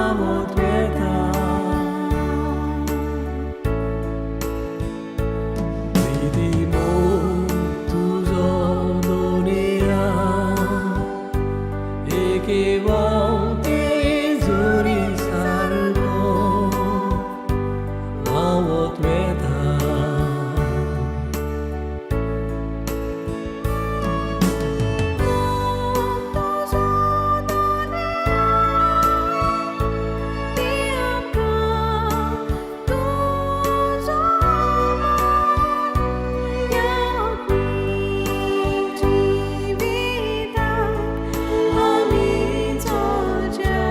व्हांवत वेता. प्रिती मोग तुजो दोनिया एके व्हांवते झरी सारको व्हांवत वेता. तुजो दोनया ती आमकां तुजो मान ह्या जिविताक आमी जोडया.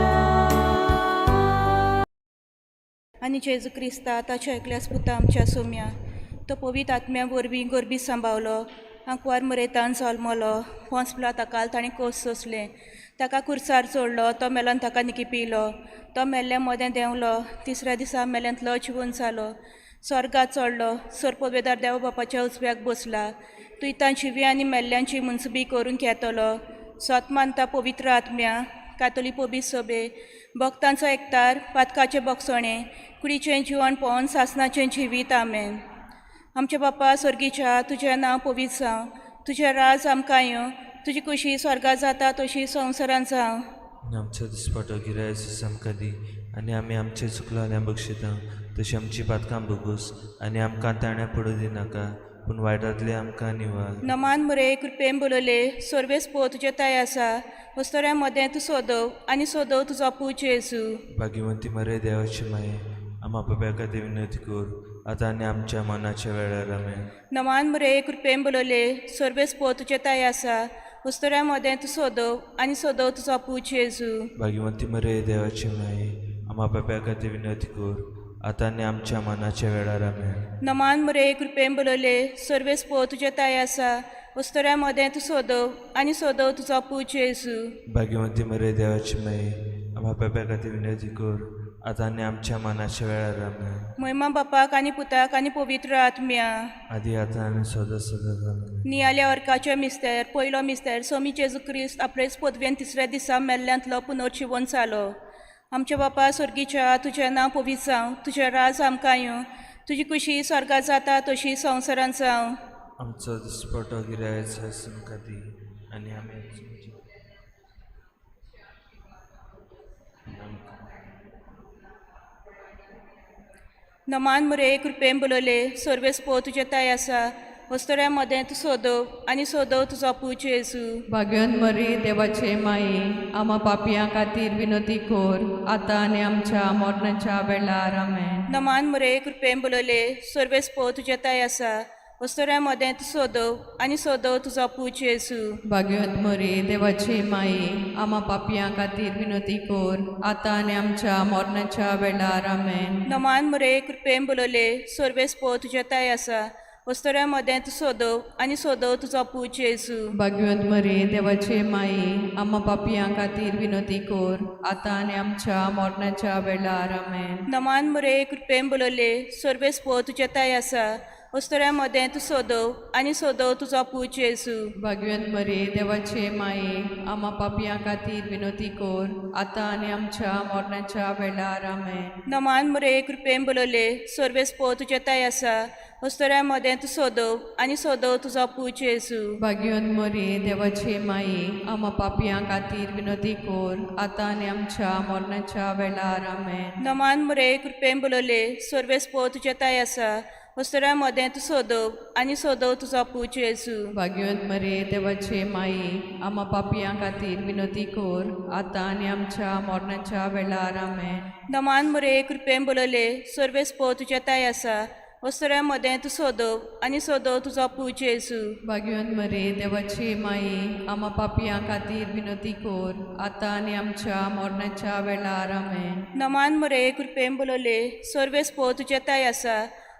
आनी जेजू क्रिस्ता ताच्या एकल्याच पुता आमच्या सोम्या तो पवित्र आत्म्या वरवीं गोरबी सांबावलो, आंकवार मरेतान जल्मलो, पोंच ताका ताणें कोस सोंसलें, ताका कुर्सार चोडलो, तो मेलोन ताका निकी पिलो, तो मेल्ल्या मदें देंवलो, तिसऱ्या दिसा मेल्यांतलो जिवन जालो, स्वर्गात चडलो, सोरपोवेदार देवा बापाच्या उजव्याक बसला, तुयतां जिवी आनी मेल्ल्यांची मुन्सबी करूंक येतलो. सोत मानता पवित्र आत्म्या, कातोली पबी सोबे, भक्तांचो एकतार, पातकाचें बोगसणें, कुडीचें जिवण पोवन सासनाचें जिवीत. आमेन. आमच्या बापा स्वर्गीच्या, तुजें नांव पवित्र जावं, तुजें राज आमकां येवं, तुजी खुशी स्वर्गात जाता तशी संवसारांत जावं. आनी आमचो दिसपाटो गिरायस आमकां दी आनी आमी आमचे चुकलाल्या बक्षिता तशी आमची पातकां भोगूस आनी आमकां ताणें पडूं दिनाका पूण वायटांतलें आमकां निवार. नमान मुरे, कृपेन बोलवले, सर्वेस पो तुजें ताय आसा, वस्तोऱ्या मदें तूं सोदव आनी सोदव तुजो पूत जेजू. भाग्यवंती मरे, देवाची माये, आमा पाप्या खातीर विनंती कर, आतां आनी आमच्या मनाच्या वेळार. आमेन. नमान मुरे, कृपेन बोलवले, सर्वेस पो तुजें ताय आसा, वस्तोऱ्या मदें तूं सोदव आनी सोदव तुजो पूत जेजू. भाग्यवंती मरे, देवाची माये, आमा पाप्या खातीर विनंती कर, आतां आनी आमच्या मनाच्या वेळार. आमेन. नमान मुरे, कृपेन बोलवले, सर्वेस पो तुजें ताय आसा, वस्तोऱ्या मदें तूं सोदव आनी सोदव तुजो पूत जेजू. भाग्यवंती मरे, देवाची माये, आमा पाप्या खातीर विनंती कर, आतां आनी आमच्या मनाच्या वेळार. आमेन. महिमा बापाक आनी पुताक आनी पवित्र आत्म्या. आदी आतां आनी सदां सदां. आमेन. नियाल्या अर्काचे मिस्तेर. पयलो मिस्तेर. सोमी जेजू क्रिस्त आपलेच पदवेन तिसऱ्या दिसा मेल्ल्यांतलो पुनर्जिवन जालो. आमच्या बापा स्वर्गीच्या, तुजें नांव पवित्र जावं, तुजें राज आमकां येवं, तुजी खुशी स्वर्गात जाता तशी संवसारांत जावं. आमचो दिसपटो गिरायच आमकां दी आनी आमी नमान मुरे, कृपेन बोलवले, सर्वेस पो तुजें ताय आसा, वस्तोऱ्या मदें तूं सोदव आनी सोदव तुजो पूत जेजू. भाग्यवंत मरी, देवाचे माये, आमा पापयां खातीर विनंती कर, आतां आनी आमच्या मरणाच्या वेळार. आमेन. नमान मुरे, कृपेन बोलवले, सर्वेस पो तुजें ताय आसा, वस्तोऱ्या मदें तूं सोदव आनी सोदव तुजो पूत जेजू. भाग्यवंत मरी, देवाचे माये, आमा पापयां खातीर विनंती कर, आतां आनी आमच्या मरणाच्या वेळार. आमेन. नमान मुरे, कृपेन बोलवले, सर्वेस पो तुजें ताय आसा, वस्तोऱ्या मदें तूं सोदव आनी सोदव तुजो पूत जेजू. भाग्यवंत मरी, देवाचे माये, आमा पापयां खातीर विनंती कर, आतां आनी आमच्या मरणाच्या वेळार. आमेन. नमान मुरे, कृपेन बोलवले, सर्वेस पो तुजें ताय आसा, वस्तोऱ्या मदें तूं सोदव आनी सोदव तुजो पूत जेजू. भाग्यवंत मरी, देवाचे माये, आमा पापयां खातीर विनंती कर, आतां आनी आमच्या मरणाच्या वेळार. आमेन. नमान मुरे, कृपेन बोलवले, सर्वेस पो तुजें ताय आसा, वस्तोऱ्या मदें तूं सोदव आनी सोदव तुजो पूत जेजू. भाग्यवंत मरी, देवाचे माये, आमा पापयां खातीर विनंती कर, आतां आनी आमच्या मरणाच्या वेळार. आमेन. नमान मुरे, कृपेन बोलवले, सर्वेस पो तुजें ताय आसा, वस्तोऱ्या मदें तूं सोदव आनी सोदव तुजो पूत जेजू. भाग्यवंत मरे, देवाचे माये, आमा पापयां खातीर विनंती कर, आतां आनी आमच्या मरणाच्या वेळार. आमेन. नमान मुरे, कृपेन बोलवले, सर्वेस पो तुजें ताय आसा, वस्तोऱ्या मदें तूं सोदव आनी सोदव तुजो पूत जेजू. भाग्यवंत मरे, देवाचे माये, आमा पापयां खातीर विनंती कर, आतां आनी आमच्या मरणाच्या वेळार. आमेन. नमान मुरे, कृपेन बोलवले, सर्वेस पो तुजें ताय आसा,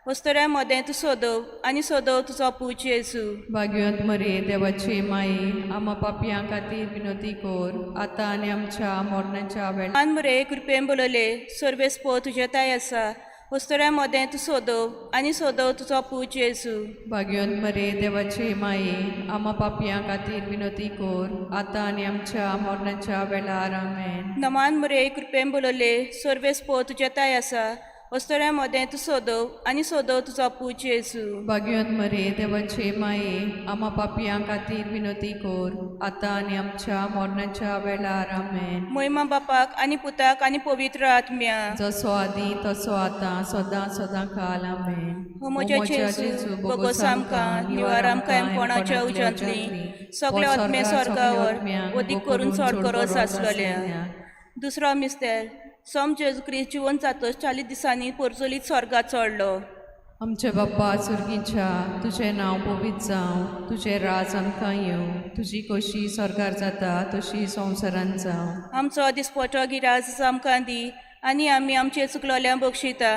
वस्तोऱ्या मदें तूं सोदव आनी सोदव तुजो पूत जेजू. भाग्यवंत मरे, देवाचे माये, आमा पापयां खातीर विनंती कर, आतां आनी आमच्या मरणाच्या वेळार. नमान मुरे, कृपेन बोलवले, सर्वेस पो तुजें ताय आसा, अस्तोऱ्या मोदें तूं सोदव आनी सोदव तुजो पूत जेजू. भाग्योन मरे देवाचे माये, आमा पापयां खातीर विनोती कोर, आतां आनी आमच्या मरणाच्या वेळार. आमेन. नमान मरे, कृपेन बोलवले, सर्वेस पो तुज्या ताय आसा. अस्तोऱ्या मोदें तूं सोदव आनी सोदव तुजो पूत जेजू. भाग्योन मरे देवाचे माये, आमा पापयां खातीर विनोती कोर, आतां आनी आमच्या मरणाच्या वेळार. आमेन. मोहिमा बापाक आनी पुताक आनी पवित्र आत्म्या. जसो आदी तसो आतां सदां सदां काल. आमेन. हो म्हज्या जेजू, बोगोस आमकां निवार, आमकां कोणाच्या उज्यांतली सगळे आत्मे स्वर्गावर वदीक करून चड गरज आसलेल्या. दुसरो मिस्तेर. सोम जेजू क्रिस्त जिवन जातच 40 दिसांनी पोरजोलीत स्वर्गात चडलो. आमचे बाप्पा सुर्गीच्या, तुजें नांव पवित्र जावं, तुजें राज आमकां येवं, तुजी कशी स्वर्गार जाता तशी संवसारांत जावं. आमचो दिसपटो गिराज आमकां दी आनी आमी आमचे चुकलोल्या बक्षिता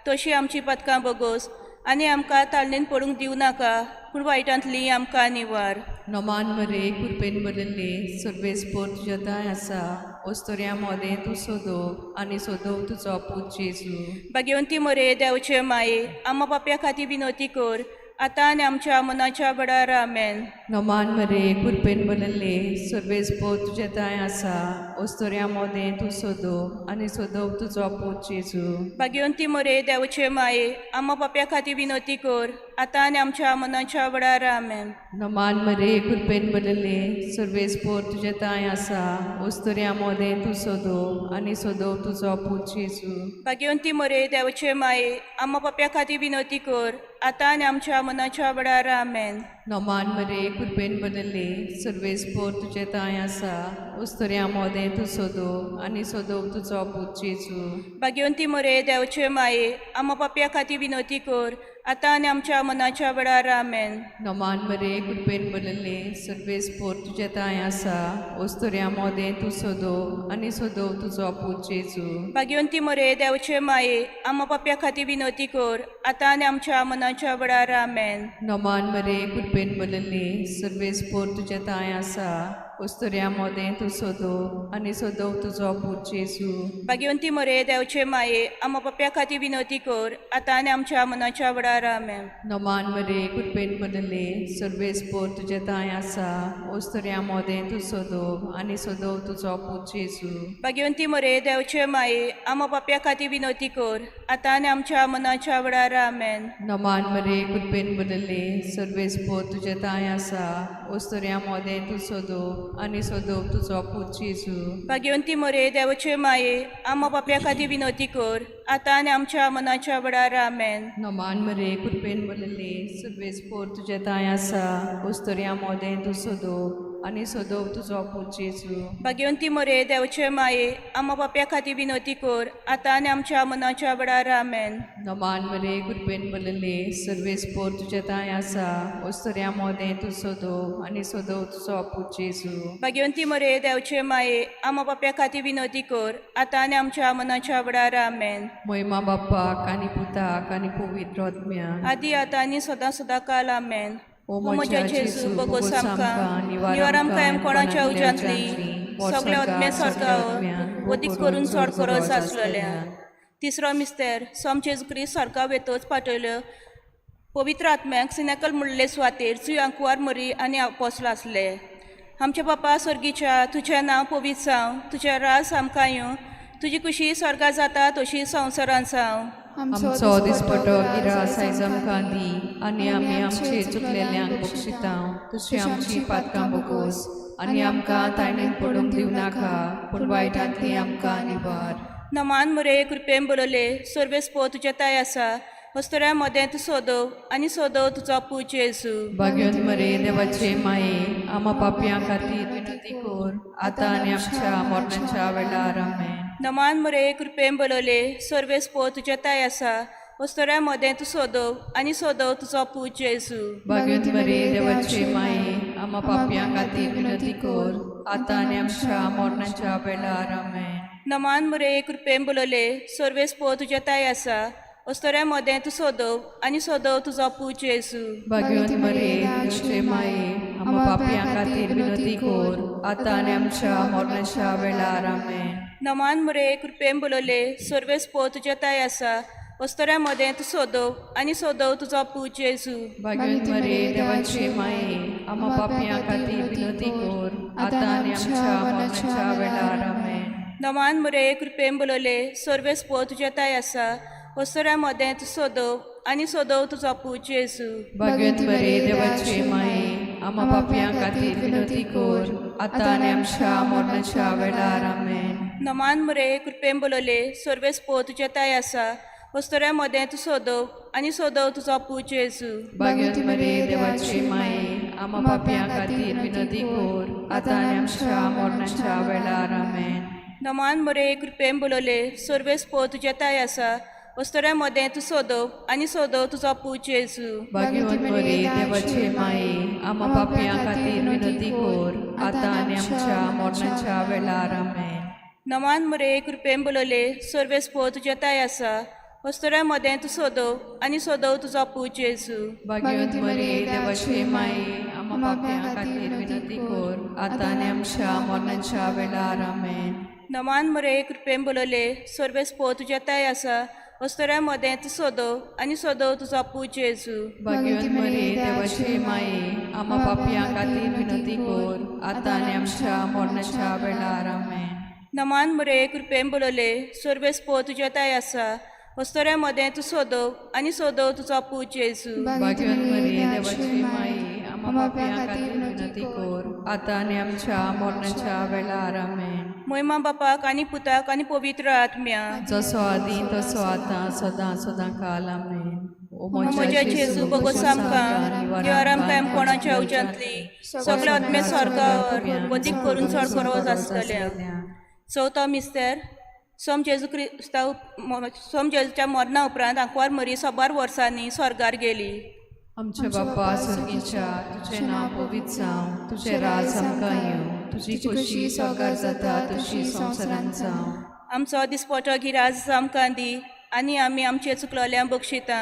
तशी आमची पदकां बगोस आनी आमकां ताळणेन पडूंक दिवं नाका, पूण वायटांतली आमकां निवार. नमान मरे, कृपेन भरिल्ले, सर्वेस्पोर तुज्या दाय आसा, ओस्तोऱ्या मोदें तूं सोदो आनी सोदो तुजो पूत जेजू. भाग्यवंती मरे देवचे माये, आमा पापया खातीर विनवती कर, आतां आनी आमच्या मनाच्या बडार. आमेन. नमान मरे, कृपेन भरिल्ले, सर्वेस्पोर तुज्या दाय आसा, ओस्तोऱ्या मोदें तूं सोदो आनी सोदो तुजो पूत जेजू. भाग्यवंती मरे देवचे माये, आमा पापया खातीर विनवती कर, आतां आनी आमच्या मनाच्या बडार. आमेन. नमान मरे, कृपेन भरिल्ले, सर्वेस्पोर तुज्या दाय आसा, ओस्तोऱ्या मोदें तूं सोदो आनी सोदो तुजो पूत जेजू. भाग्यवंती मरे देवचे माये, आमा पापया खातीर विनवती कर, आतां आनी आमच्या मनाच्या बडार. आमेन. नमान मरे, कृपेन भरिल्ले, सर्वेस्पोर तुजें ताय आसा, ओस्तोऱ्या मोदें तूं सोदो आनी सोदो तुजो पूत जेजू. भाग्यवंती मरे देवचे माये, आमा पापया खातीर विनवती कर, आतां आनी आमच्या मनाच्या बडार. आमेन. नमान मरे, कृपेन भरिल्ले, सर्वेस्पोर तुजें ताय आसा, ओस्तोऱ्या मोदें तूं सोदो आनी सोदो तुजो पूत जेजू. भाग्यवंती मरे देवचे माये, आमा पापया खातीर विनवती कर, आतां आनी आमच्या मनाच्या बडार. आमेन. नमान मरे, कृपेन भरिल्ले, सर्वेस्पोर तुजें ताय आसा, ओस्तोऱ्या मोदें तूं सोदो आनी सोदो तुजो पूत जेजू. भाग्यवंती मरे देवचे माये, आमा पापया खातीर विनवती कर, आतां आनी आमच्या मनाच्या बडार. आमेन. नमान मरे, कृपेन भरिल्ले, सर्वेस्पोर तुजें ताय आसा, ओस्तोऱ्या मोदें तूं सोदो आनी सोदो तुजो पूत जेजू. भाग्यवंती मरे देवचे माये, आमा पापया खातीर विनवती कर, आतां आनी आमच्या मनाच्या बडार. आमेन. नमान मरे, कृपेन भरिल्ले, सर्वेस्पोर तुजें ताय आसा, ओस्तोऱ्या मोदें तूं सोदो आनी सोदो तुजो पूत जेजू. भाग्यवंती मरे देवचे माये, आमा पापया खातीर विनवती कर, आतां आनी आमच्या मनाच्या बडार. आमेन. नमान मरे, कृपेन भरिल्ले, सर्वेस्पोर तुजें ताय आसा, ओस्तोऱ्या मोदें तूं सोदो आनी सोदो तुजो पूत जेजू. भाग्यवंती मरे देवचे माये, आमा पापया खातीर विनवती कर, आतां आनी आमच्या मनाच्या बडार. आमेन. नमान मरे, कृपेन भरिल्ले, सर्वेस्पोर तुजें ताय आसा, ओस्तोऱ्या मोदें तूं सोदो आनी सोदो तुजो पूत जेजू. भाग्यवंती मरे देवचे माये, आमा पापया खातीर विनवती कर, आतां आनी आमच्या मनाच्या बडार. आमेन. मोहिमा बाप्पाक आनी पुताक आनी पवित्र आत्म्याक. आदी आतां आनी सदां सदां काल. आमेन. ओ ओ म्हज्या जेजू, बोगोस आमकां निवार, आमकां कोणाच्या उज्यांतली सगळे आत्मे स्वर्गावर वदीक करून चड गरज आसलेल्या. तिसरो मिस्तेर. सोम जेजू क्रिस्त स्वर्गा वेतोच पाठयल्यो पवित्र आत्म्याक सिनेकल म्हणले सुवातेर जुयांकुवार मरी आनी आपोसलो आसले. आमच्या बापा स्वर्गीच्या, तुजें नांव पवित्र जावं, तुजें राज आमकां येवं, तुजी खुशी स्वर्गा जाता तशी संवसारांत जावं. आमचो दिसपटो गिरास आयज आमकां दी आनी आमी आमचे चुकलेल्यांक बक्षिता तशी आमची पातकां बोगोस आनी आमकां ताणें पडूंक दिवं नाका, पूण वायटांतली आमकां निवार. नमान मुरे, कृपेन बरयले, सर्वेस पो तुज्या ताय आसा, हस्तऱ्या मदें तूं सोदव आनी सोदव तुजो पूत जेजू. भाग्योत मरे देवाचे माये, आमा पापयां खातीर विनंती कर, आतां आनी आमच्या मरणाच्या वेळार. आमेन. नमान मुरे, कृपेन बरयले, सर्वेस पो तुज्या ताय आसा, हस्तऱ्या मदें तूं सोदव आनी सोदव तुजो पूत जेजू. भाग्योत मरे देवाचे माये, आमा पापयां खातीर विनंती कर, आतां आनी आमच्या मरणाच्या वेळार. आमेन. नमान मुरे, कृपेन बरयले, सर्वेस पो तुज्या ताय आसा, हस्तऱ्या मदें तूं सोदव आनी सोदव तुजो पूत जेजू. भाग्योत मरे देवाचे माये, आमा पापयां खातीर विनंती कर, आतां आनी आमच्या मरणाच्या वेळार. आमेन. नमान मुरे, कृपेन बरयले, सर्वेस पो तुज्या ताय आसा, वस्तोऱ्या मदें तूं सोदव आनी सोदव तुजो पूत जेजू. भाग्यवंत मरिये देवाचे माये, आमा पापयां खातीर विनवती कर, आतां आनी आमच्या मरणाच्या वेळार. आमेन. नमान मरे, कृपेन बोलवले, सर्वेस पो तुज्या ताय आसा, वस्तोऱ्या मदें तूं सोदव आनी सोदव तुजो पूत जेजू. भाग्यवंत मरिये देवाचे माये, आमा पापयां खातीर विनवती कर, आतां आनी आमच्या मरणाच्या वेळार. आमेन. नमान मरे, कृपेन बोलवले, सर्वेस पो तुज्या ताय आसा, वस्तोऱ्या मदें तूं सोदव आनी सोदव तुजो पूत जेजू. भाग्यवंत मरिये देवाचे माये, आमा पापयां खातीर विनवती कर, आतां आनी आमच्या मरणाच्या वेळार. आमेन. नमान मरे, कृपेन बोलवले, सर्वेस पो तुज्या ताय आसा, वस्तोऱ्या मदें तूं सोदव आनी सोदव तुजो पूत जेजू. भाग्यवंत मरिये देवाचे माये, आमा पापयां खातीर विनवती कर, आतां आनी आमच्या मरणाच्या वेळार. आमेन. नमान मरे, कृपेन बोलवले, सर्वेस पो तुज्या ताय आसा, वस्तोऱ्या मदें तूं सोदव आनी सोदव तुजो पूत जेजू. भाग्यवंत मरिये देवाचे माये, आमा पापयां खातीर विनवती कर, आतां आनी आमच्या मरणाच्या वेळार. आमेन. नमान मरे, कृपेन बोलवले, सर्वेस पो तुज्या ताय आसा, वस्तोऱ्या मदें तूं सोदव आनी सोदव तुजो पूत जेजू. भाग्यवंत मरिये देवाचे माये, आमा पापयां खातीर विनवती कर, आतां आनी आमच्या मरणाच्या वेळार. आमेन. नमान मरे, कृपेन बोलवले, सर्वेस पो तुज्या ताय आसा, वस्तोऱ्या मदें तूं सोदव आनी सोदव तुजो पूत जेजू. भाग्यवंत मरिये देवाचे माये, आमा पापयां खातीर विनवती कर, आतां आनी आमच्या मरणाच्या वेळार. आमेन. मोयमा बापाक आनी पुताक आनी पवित्र आत्म्या. जसो आदी तसो आतां सदां सदां काल. आमेन. ओ म्हज्या जेजू, भोगोस आमकां निवार, आमकां कोणाच्या उज्यांतली सगळे आत्मे स्वर्गावर वदीक करून चड करवज आसतल्या. चवथो मिस्तर, सोम जेजू क्रिस्तांव सोम जेजूच्या मरणा उपरांत आंकवार मरी सोबार वर्सांनी स्वर्गार गेली. आमच्या बाप्पा स्वर्गीच्या, तुजें नांव पवित्र जावं, तुजें राज आमकां येवं, तुजी खोशी स्वर्गार जाता तशी संवसारांत जावं. आमचो दिसपटो गिराज आमकां दी आनी आमी आमचे चुकलोल्यांक बक्षिता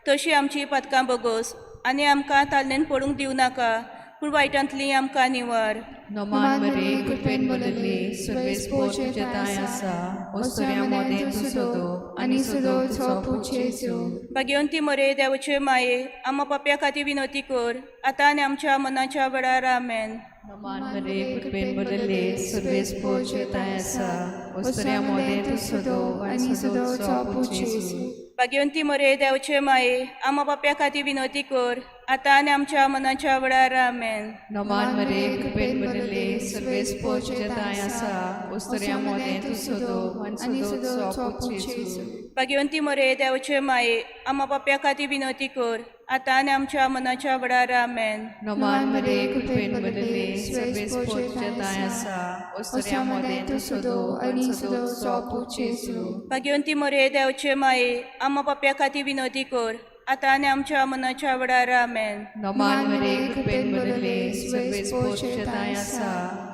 तशी आमची पातकां बगोस आनी आमकां तालनेन पडूंक दिवं नाका, पूण वायटांतली आमकां निवार. नमान मरे, कृपेन बदलली, सर्वेस पोर तुजे तांय आसा, वस्तुऱ्या मोदें तूं सोदो आनी सोदो तुजो पूत जेजू. भाग्यवंती मरे, देवाचे माये, आमा पापया खातीर विनवती कर, आतां आनी आमच्या मनाच्या वेळार. आमेन. नमान मरे, कृपेन बदलले, सर्वेस पोर तुजे तांय आसा, वस्तुऱ्या मोदें तूं सोदो आनी सोदो तुजो पूत जेजू. भाग्यवंती मरे, देवाचे माये, आमा पापया खातीर विनवती कर, आतां आनी आमच्या मनाच्या वेळार. आमेन. नमान मरे, कृपेन बदलले, सर्वेस पोर तुजे तांय आसा, वस्तुऱ्या मोदें तूं सोदो आनी सोदो तुजो पूत जेजू. भाग्यवंती मरे, देवाचे माये, आमा पापया खातीर विनवती कर, आतां आनी आमच्या मनाच्या वेळार. आमेन. नमान मरे, कृपेन बदलले, सर्वेस पोर तुजे तांय आसा, वस्तुऱ्या मोदें तूं सोदो आनी सोदो तुजो पूत जेजू. भाग्यवंती मरे, देवाचे माये, आमा पापया खातीर विनवती कर, आतां आनी आमच्या मनाच्या वेळार. आमेन. नमान मरे, कृपेन बदलले, सर्वेस पोर तुजे तांय आसा,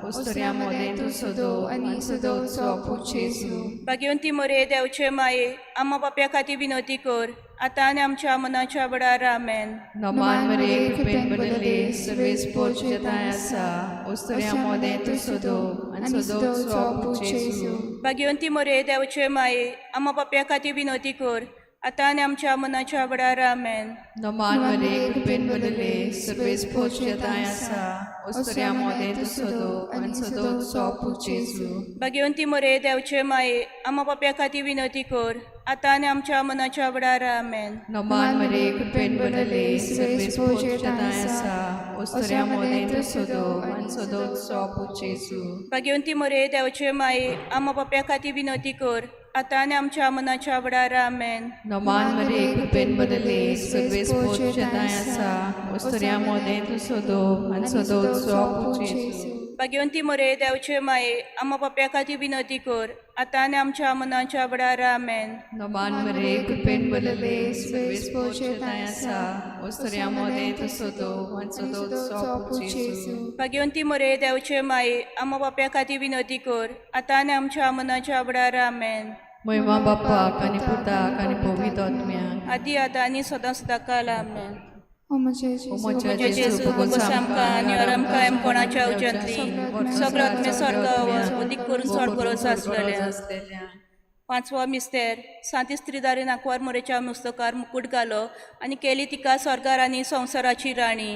वस्तुऱ्या मोदें तूं सोदो आनी सोदो तुजो पूत जेजू. भाग्यवंती मरे, देवाचे माये, आमा पापया खातीर विनवती कर, आतां आनी आमच्या मनाच्या वेळार. आमेन. नमान मरे, कृपेन बदलले, सर्वेस पोर तुजे तांय आसा, वस्तुऱ्या मोदें तूं सोदो आनी सोदो तुजो पूत जेजू. भाग्यवंती मरे, देवाचे माये, आमा पापया खातीर विनवती कर, आतां आनी आमच्या मनाच्या वेळार. आमेन. नमान मरे, कृपेन बदलले, सर्वेस पोर तुजे तांय आसा, वस्तुऱ्या मोदें तूं सोदो आनी सोदो तुजो पूत जेजू. भाग्यवंती मरे, देवाचे माये, आमा पापया खातीर विनवती कर, आतां आनी आमच्या मनाच्या वेळार. आमेन. नमान मरे, कृपेन बदलले, सर्वेस पोर तुजे तांय आसा, वस्तुऱ्या मोदें तूं सोदो आनी सोदो तुजो पूत जेजू. भाग्यवंती मरे, देवाचे माये, आमा पापया खातीर विनवती कर, आतां आनी आमच्या मनाच्या वेळार. आमेन. नमान मरे, कृपेन बदलले, सर्वेस पोर तुजे तांय आसा, वस्तुऱ्या मोदें तूं सोदो आनी सोदो तुजो पूत जेजू. भाग्यवंती मरे, देवाचे माये, आमा पापया खातीर विनवती कर, आतां आनी आमच्या मनाच्या वेळार. आमेन. नमान मरे, कृपेन बदलले, सर्वेस पोर तुजे तांय आसा, वस्तुऱ्या मोदें तूं सोदो आनी सोदो तुजो पूत जेजू. भाग्यवंती मरे, देवाचे माये, आमा पापया खातीर विनवती कर, आतां आनी आमच्या मनाच्या वेळार. आमेन. महिमा बाप्पाक आनी पुताक आनी पवित्र आत्म्याक. आदी आतां आनी सदां सदां काल. आमेन. ओ म्हज्या जेजू, ओ म्हज्या म्हज्या जेजू, भोगोस आमकां आनी आमकां कोणाच्या उज्यांतली सगळो आत्मे स्वर्गावर अदीक करून चड गरज आसलेल्या. आसलेल्या. पांचवो मिस्तेर सांतीस त्रिदारीन आंकवार मोरेच्या मुस्तकार मुकूट घालो आनी केली तिका स्वर्गार आनी संवसाराची राणी.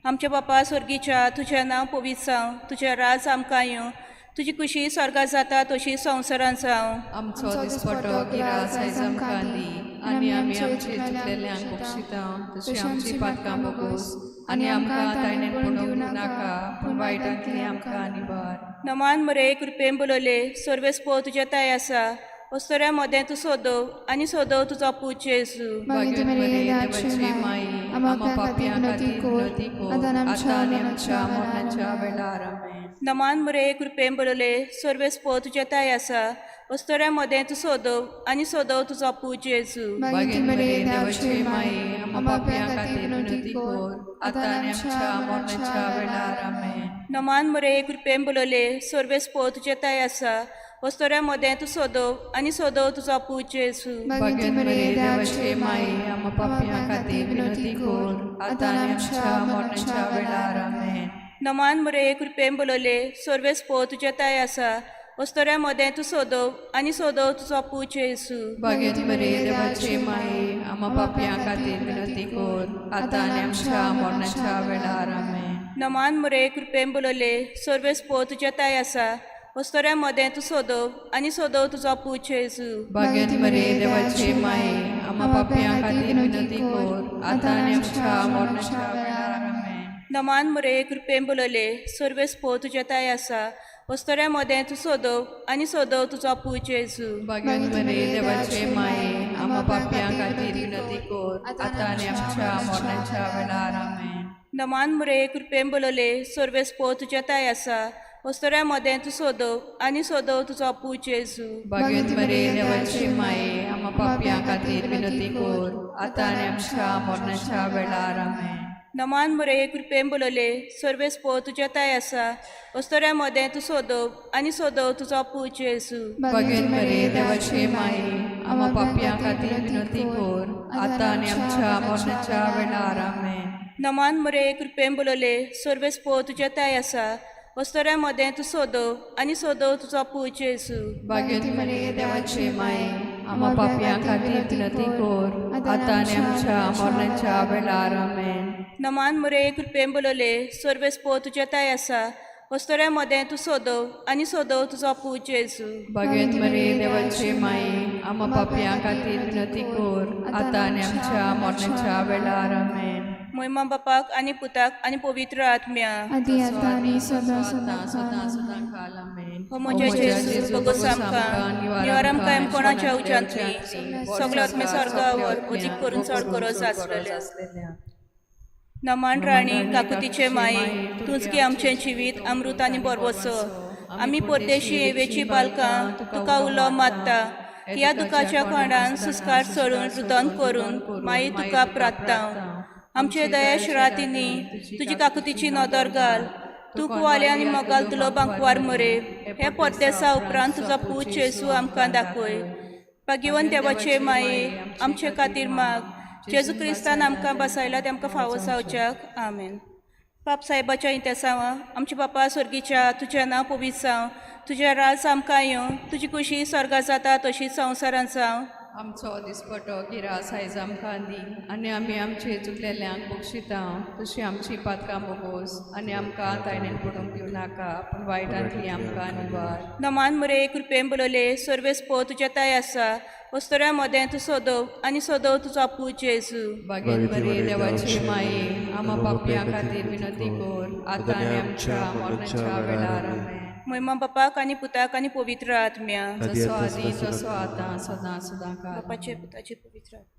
आमच्या बापा स्वर्गीच्या, तुजें नांव पवित्र जावं, तुजें राज आमकां येवं, तुजी खुशी स्वर्गार जाता तशी संवसारांत जावं. आमचो दिसपटो गिरास आयज आमकां दी आनी आमी आमचे चुकलेल्यांक बक्षिता तशी आमची पातकां बोगोस आनी आमकां ताणें पडूंक दिवं नाका पूण वायटांतली आमकां निवार. नमान मरे कृपेन बोलवले, सर्वेस्पो तुज्या ताय आसा, अस्तोऱ्या मदें तूं सोदव आनी सोदव तुजो पूत जेजू. भाग्यवती मरिये देवाची माई, आम्हा पापयां खातीर विनवती कर, आतां आनी आमच्या मरणाच्या वेळार. आमेन. नमान मरे कृपेन बोलवले, सर्वेस्पो तुज्या ताय आसा, अस्तोऱ्या मदें तूं सोदव आनी सोदव तुजो पूत जेजू. भाग्यवती मरिये देवाची माई, आम्हा पापयां खातीर विनवती कर, आतां आनी आमच्या मरणाच्या वेळार. आमेन. नमान मरे कृपेन बोलवले, सर्वेस्पो तुज्या ताय आसा, अस्तोऱ्या मदें तूं सोदव आनी सोदव तुजो पूत जेजू. भाग्यवती मरिये देवाची माई, आम्हा पापयां खातीर विनवती कर, आतां आनी आमच्या मरणाच्या वेळार. आमेन. नमान मरे कृपेन बोलवले, सर्वेस्पो तुज्या ताय आसा, अस्तोऱ्या मदें तूं सोदव आनी सोदव तुजो पूत जेजू. भाग्यवती मरिये देवाची माई, आम्हा पापयां खातीर विनवती कर, आतां आनी आमच्या मरणाच्या वेळार. आमेन. नमान मरे कृपेन बोलवले, सर्वेस्पो तुज्या ताय आसा, अस्तोऱ्या मदें तूं सोदव आनी सोदव तुजो पूत जेजू. भाग्यवती मरिये देवाची माई, आम्हा पापयां खातीर विनवती कर, आतां आनी आमच्या मरणाच्या वेळार. आमेन. नमान मरे कृपेन बोलवले, सर्वेस्पो तुज्या ताय आसा, अस्तोऱ्या मदें तूं सोदव आनी सोदव तुजो पूत जेजू. भाग्यवती मरिये देवाची माई, आम्हा पापयां खातीर विनवती कर, आतां आनी आमच्या मरणाच्या वेळार. आमेन. नमान मरे कृपेन बोलवले, सर्वेस्पो तुज्या ताय आसा, अस्तोऱ्या मदें तूं सोदव आनी सोदव तुजो पूत जेजू. भाग्यवती मरिये देवाची माई, आम्हा पापयां खातीर विनवती कर, आतां आनी आमच्या मरणाच्या वेळार. आमेन. नमान मरे कृपेन बोलवले, सर्वेस्पो तुज्या ताय आसा, अस्तोऱ्या मदें तूं सोदव आनी सोदव तुजो पूत जेजू. भाग्यवती मरिये देवाची माई, आम्हा पापयां खातीर विनवती कर, आतां आनी आमच्या मरणाच्या वेळार. आमेन. नमान मरे कृपेन बोलवले, सर्वेस्पो तुज्या ताय आसा, अस्तोऱ्या मदें तूं सोदव आनी सोदव तुजो पूत जेजू. भाग्यवती मरिये देवाची माई, आम्हा पापयां खातीर विनवती कर, आतां आनी आमच्या मरणाच्या वेळार. आमेन. नमान मरे कृपेन बोलवले, सर्वेस्पो तुज्या ताय आसा, अस्तोऱ्या मदें तूं सोदव आनी सोदव तुजो पूत जेजू. भाग्यवती मरिये देवाची माई, आम्हा पापयां खातीर विनवती कर, आतां आनी आमच्या मरणाच्या वेळार. आमेन. मोयमा बापाक आनी पुताक आनी पवित्र आत्म्या. आदी आतां आनी सदां सदां सदां. सदां सदां काल. आमेन. हो म्हज्या जेजू भोगोस आमकां निवार आमकां कोणाच्या उच्यांतली सगळो आत्मे स्वर्गावर अजीक करून चड गरज आसलेले. नमान राणी काकुतीचे माये, तूंच की आमचें जिवीत अमृत आनी बरवसो, आमी परदेशी येवेची बालकां तुका उलो मारता, ह्या दुखाच्या कोंडान सुस्कार सोडून रुदन करून माई तुका प्रार्थना. आमचे दया शिरातींनी तुजी काकुतीची नदर घाल, तूं कुवाले आनी मोगाल तुलो बांकवार मरे हे परदेसा उपरांत तुजो पूत जेजू आमकां दाखय. भाग्यवंत देवाचे माये, आमचे खातीर माग, जेजू क्रिस्तान आमकां बसायला तेमकां फावो जावच्याक. आमेन. बाप साहेबाच्या इतिहासांव आमच्या बापा स्वर्गीच्या, तुजें नांव पवित्र जावं, तुजें राज आमकां येवं, तुजी खुशी स्वर्गार जाता तशी संवसारांत जावं. आमचो दिसपटो गिरास आयज आमकां दी आनी आमी आमचे चुकलेल्यांक बक्षिता तशी आमची पातकां बोगोस आनी आमकां ताणें पडूंक दिवं नाका पूण वायटांतली आमकां निवार. नमान मरे कृपेन बोलवले, सर्वेस्पो तुज्या ताय आसा, अस्तोऱ्या मदें तूं सोदव आनी सोदव तुजो पूत जेजू. भाग्यवती मरिये देवाची माये, आम्हा पापयां खातीर विनवती कर, आतां आनी आमच्या मरणाच्या वेळार. आमेन. मोयमा बापाक आनी पुताक आनी पवित्र आत्म्या. जसो आदी तसो आतां सदां सदां काल. बापाचे पुताचे पवित्र आत्म्या.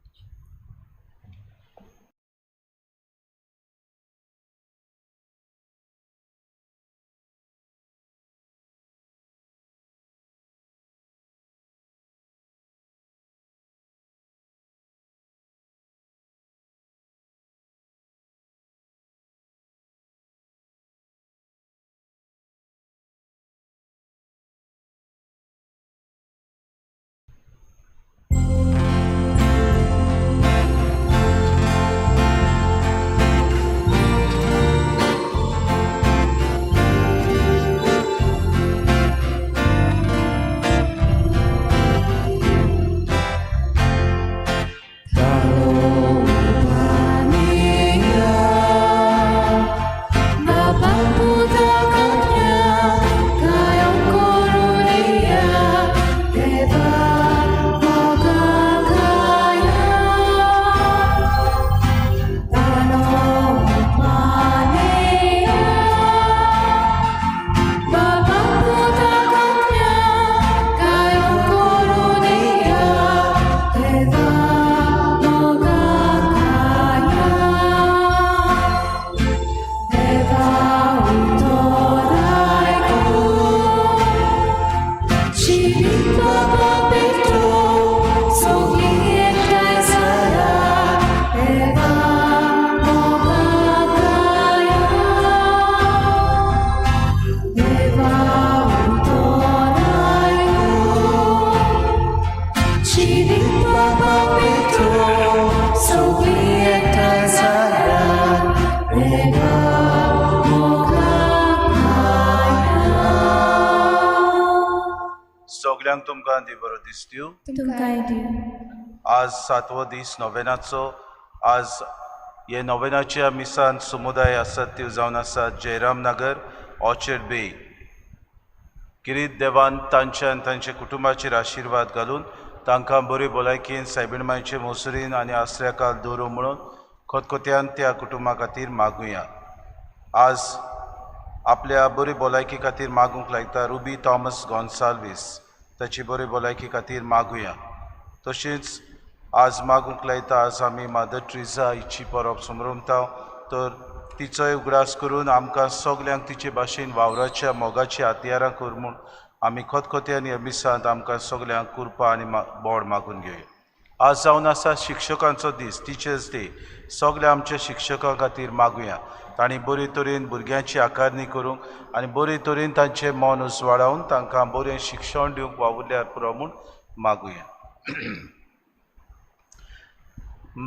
सगळ्यांक तुमकां देव बरो दीस दिवं. तुमकांय दिवं. आज सातवो दीस नोवेनाचो. आज हे नोवेनाच्या मिसान समुदाय आसात त्यो जावन आसात जयराम नगर, ऑर्चर्ड बे. किरीत देवान तांच्या आनी तांच्या कुटुंबाचेर आशिर्वाद घालून तांकां बरी भलायकेन सायबीण मायचे मोसरीन आनी आसऱ्याकाल दवरूं म्हणून खतखत्यान त्या कुटुंबा खातीर मागुया. आज आपल्या बरी भलायकी खातीर मागूंक लायता रुबी थॉमस गोन्साल्वीस, ताची बरी भलायकी खातीर मागुया. तशेंच आज मागूंक लायता, आज आमी मादर ट्रिजा हिची परब समरमता, तर तिचोय उगडास करून आमकां सगल्यांक तिचे भाशेन वावराच्या मोगाची हत्यारां कर म्हूण आमी खतखत्यान ह्या मिसांत आमकां सगल्यांक कृपा आनी बोड मागून घेवया. आज जावन आसा शिक्षकांचो दीस, टिचर्स डे. सगल्या आमच्या शिक्षकां खातीर मागुया, तांणी बरे तरेन भुरग्यांची आकारणी करूंक आनी बरे तरेन तांचें मन उजवाडावन तांकां बरें शिक्षण दिवंक वावुरल्यार पुरो म्हूण मागुया.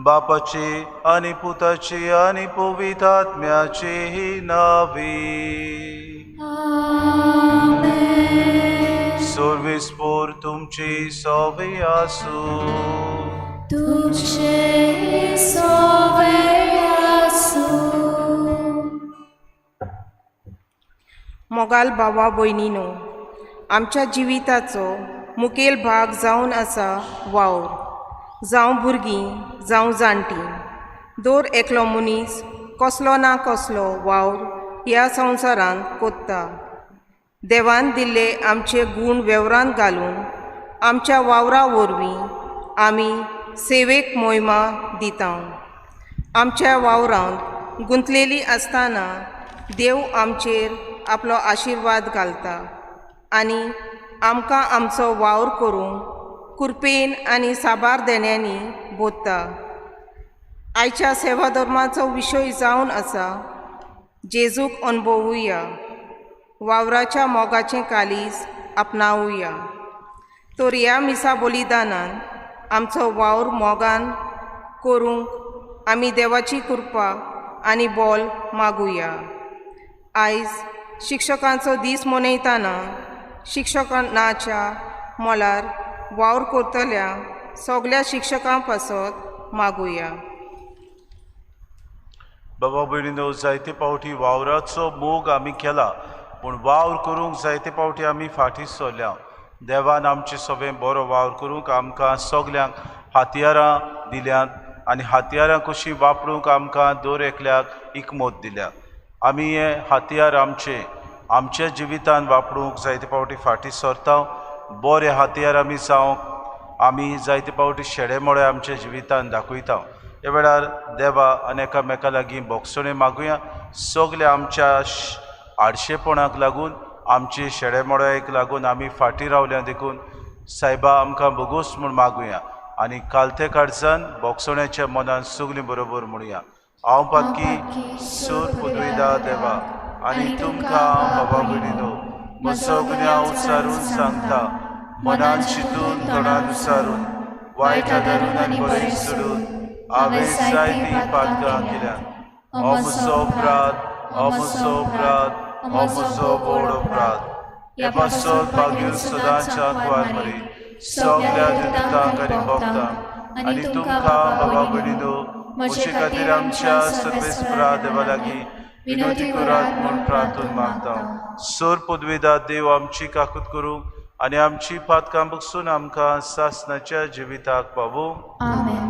बापाची आनी पुताची आनी पवित्र आत्म्याची नावी. सर्वेस्पोर तुमची सवे आसूं. तुमचे सोवे आसूं. मोगाल भावा भयणीनो, आमच्या जिविताचो मुखेल भाग जावन आसा वावर. जावं भुरगीं जावं जाणटीं, दर एकलो मनीस कसलो ना कसलो वावर ह्या संवसारांत कोत्ता. देवान दिल्ले आमचे गूण वेवरांत घालून आमच्या वावरा वरवीं आमी सेवेक मोहिमा दिता. आमच्या वावरांत गुंतलेली आसतना देव आमचेर आपलो आशिर्वाद घालता आनी आमकां आमचो वावर करूंक कृपेन आनी साबार देण्यांनी बोधता. आयच्या सेवा धर्माचो विशय जावन आसा जेजूक अणभवुया, वावराच्या मोगाचें कालीज आपणावुया. तर ह्या मिसा बलिदानान आमचो वावर मोगान करूंक आमी देवाची कृपा आनी बोल मागुया. आयज शिक्षकांचो दीस मनयतना शिक्षकांच्या मळार वावर करतल्या सगल्या शिक्षकां पासत मागुया. बाबा भयणीनो, जायते फावटी वावराचो मोग आमी केला, पूण वावर करूंक जायते फावटी आमी फाटीं सरल्या. देवान आमचे सगळें बरो वावर करूंक आमकां सगल्यांक हातयारां दिल्यांत आनी हातयारां कशीं वापरूंक आमकां दर एकल्याक इकमत दिल्या. आमी हे हातयार आमचे आमच्या जिवितान वापरूंक जायते फावटी फाटीं सरता. बरे हातयार आमी जावंक आमी जायते फावटी शेडेमोडे आमच्या जिवितान दाखयता. ह्या वेळार देवा आनी एकामेका लागीं बोगसणें मागुया. सगळे आमच्या आडशेपणाक लागून, आमचे शेडेमोड्याक लागून आमी फाटीं रावल्या, देखून सायबा आमकां बोगोस म्हूण मागुया आनी कालते काडसान बोगसण्याच्या मनान सगळीं बरोबर म्हणुया. हांव पातकी सूर पुदविदा देवा आनी तुमकां बाबा भयणीनो म्हजो गुन्यांव उचारून सांगता, मनान चिंतून तोंडान उचारून वायट आदारून आनी बरें सोडून हांवें जायतीं पातकां केल्यात. हो म्हजो अपराध, हो म्हजो अपराध, हो म्हजो व्हड अपराध. हे पासत भाग्यून सदांच्या कुवार मरी सगल्या दुतांक आनी भक्तांक आनी तुमकां बाबा भयणीनो म्हजे खातीर आमच्या सर्वेस्परा देवा लागीं विनोदी करात म्हूण प्रार्थून मागता. सोर पदवेदा देव आमची काकूत करूंक आनी आमची पातकां बगसून आमकां सासनाच्या जिविताक पावूं. आमेन.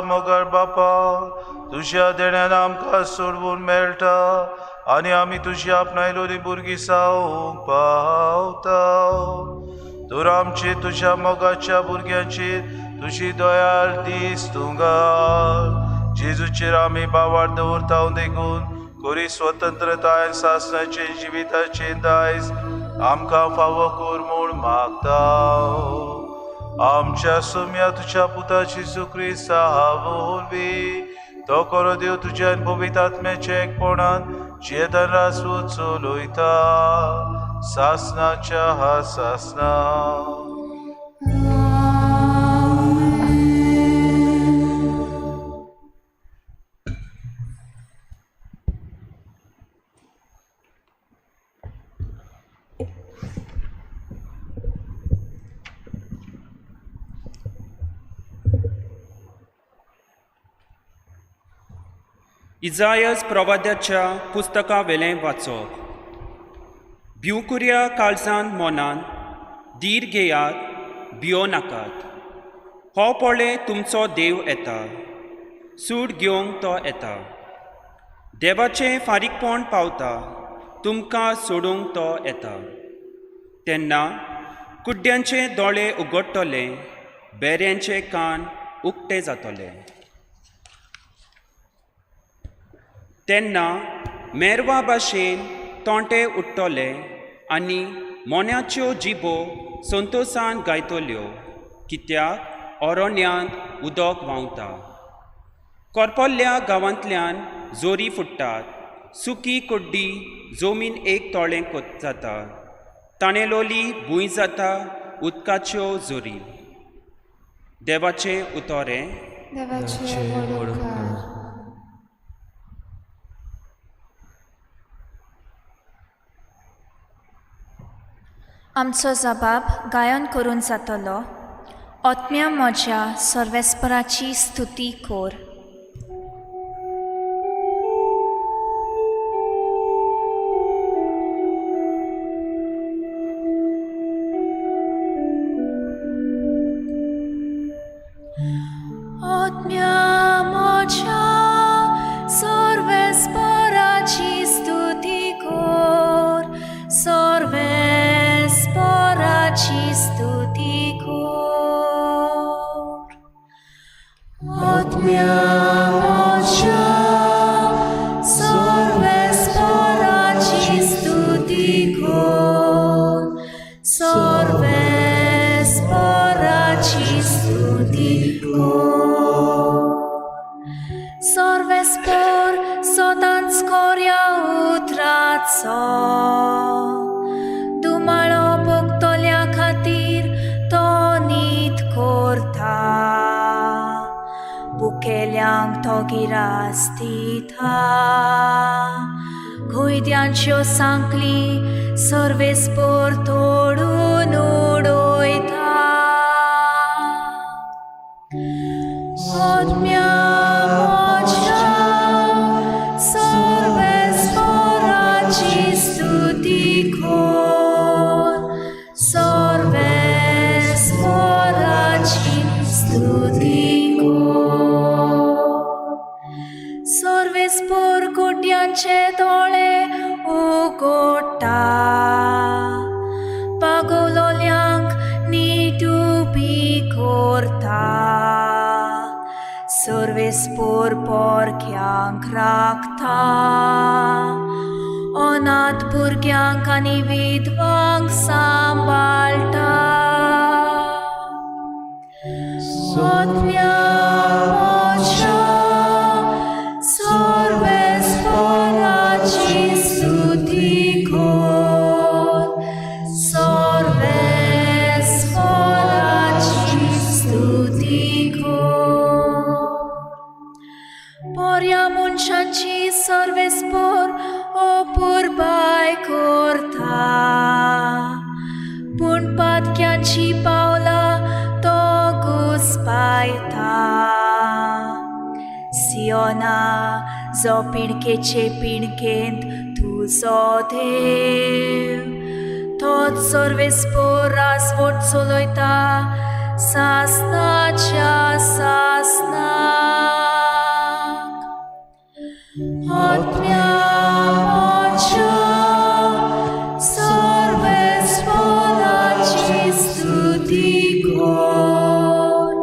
मगर बापा तुज्या देण्यान आमकां सोडवून मेळटा आनी आमी तुजी आपणायलोली भुरगीं जावंक पावता. तर आमची तुज्या मोगाच्या भुरग्यांची तुजी दयाळ दीस तूं घाल. जेजूचेर आमी बावार दवरता देखून कोरी स्वतंत्रताय सासणाचे जिविताचे दायज आमकां फावो कर म्हूण मागता. आमच्या सुम्या तुज्या पुताची जेजू वरवीं तो करो देव तुज्या पवित्र आत्म्याच्या एकपणान जियेतान रासू चलयता सासनाच्या हा सासना. इजायस प्रवाद्याच्या पुस्तकावेलें वाचप. भिवकुऱ्या काळजान मनान धीर घेयात, भियो नाकात. हो पळय तुमचो देव येता, सूड घेवंक तो येता. देवाचें फारीकपण पावता, तुमकां सोडूंक तो येता. तेन्ना कुड्ड्यांचे दोळे उगडटले, बेऱ्यांचे कान उक्ते जातले. तेन्ना मेरवा भाशेन तोंटे उडटले आनी मोन्याच्यो जिबो संतोसान गायतल्यो, कित्याक अरण्यांत उदक व्हांवता. कोरपोल्ल्या गांवांतल्यान जोरी फुट्टात, सुकी कुड्डी जमीन एक तोळें जाता, ताणेलोली भूंय जाता उदकाच्यो जोरी. देवाचें उतोरें. देवाचे व्हड उपकार. आमचो जबाब गायन करून जातलो. आत्म्या म्हज्या सर्वेस्पराची स्तुती कोर. आत्म्या म्हज्या सर्वेस्पराची स्तुती कोर, सर्वेस्पराची स्तुती कोर. आत्म्या म्हज्या सर्वेस्पराची स्तुती कोर, सर्वेस्पराची स्तुती कोर. सर्वेस्पर सदांच कोर्या उतराचो दुमाळो भोगतल्या खातीर तो नीत कोरता, भुकेल्यांक तो गिरास दिता. खुयद्यांच्यो सांकली सर्वेस्पर तोडून उडयता. आत्म्या म्हज्या सर्वेस्पराची स्तुती कोर, सर्वेस्पराची स्तुती कोर. सर्वेस्पर कुड्यांचे दोळे उगडटा, पागोलोल्यांक नीट उबी करता. सर्वेस्पर पोरक्यांक राखता, अनाथ भुरग्यांक आनी विधवांक सांबाळटा. आत्म्या म्हज्या सर्वेस्पराची स्तुती कोर, सर्वेस्पराची स्तुती कोर. बऱ्या मनशांची सर्वेस्पर अपुरबाय करता, पूण पातक्यांची पावलां तो घुसपायता. सियोना जो पिणकेचे पिणकेंत तुजो देव, तोच सर्वेस्पर रासवट चलयता सासनाच्या सासनाक. आत्म्या म्हज्या सर्वेस्पराची स्तुती कोर,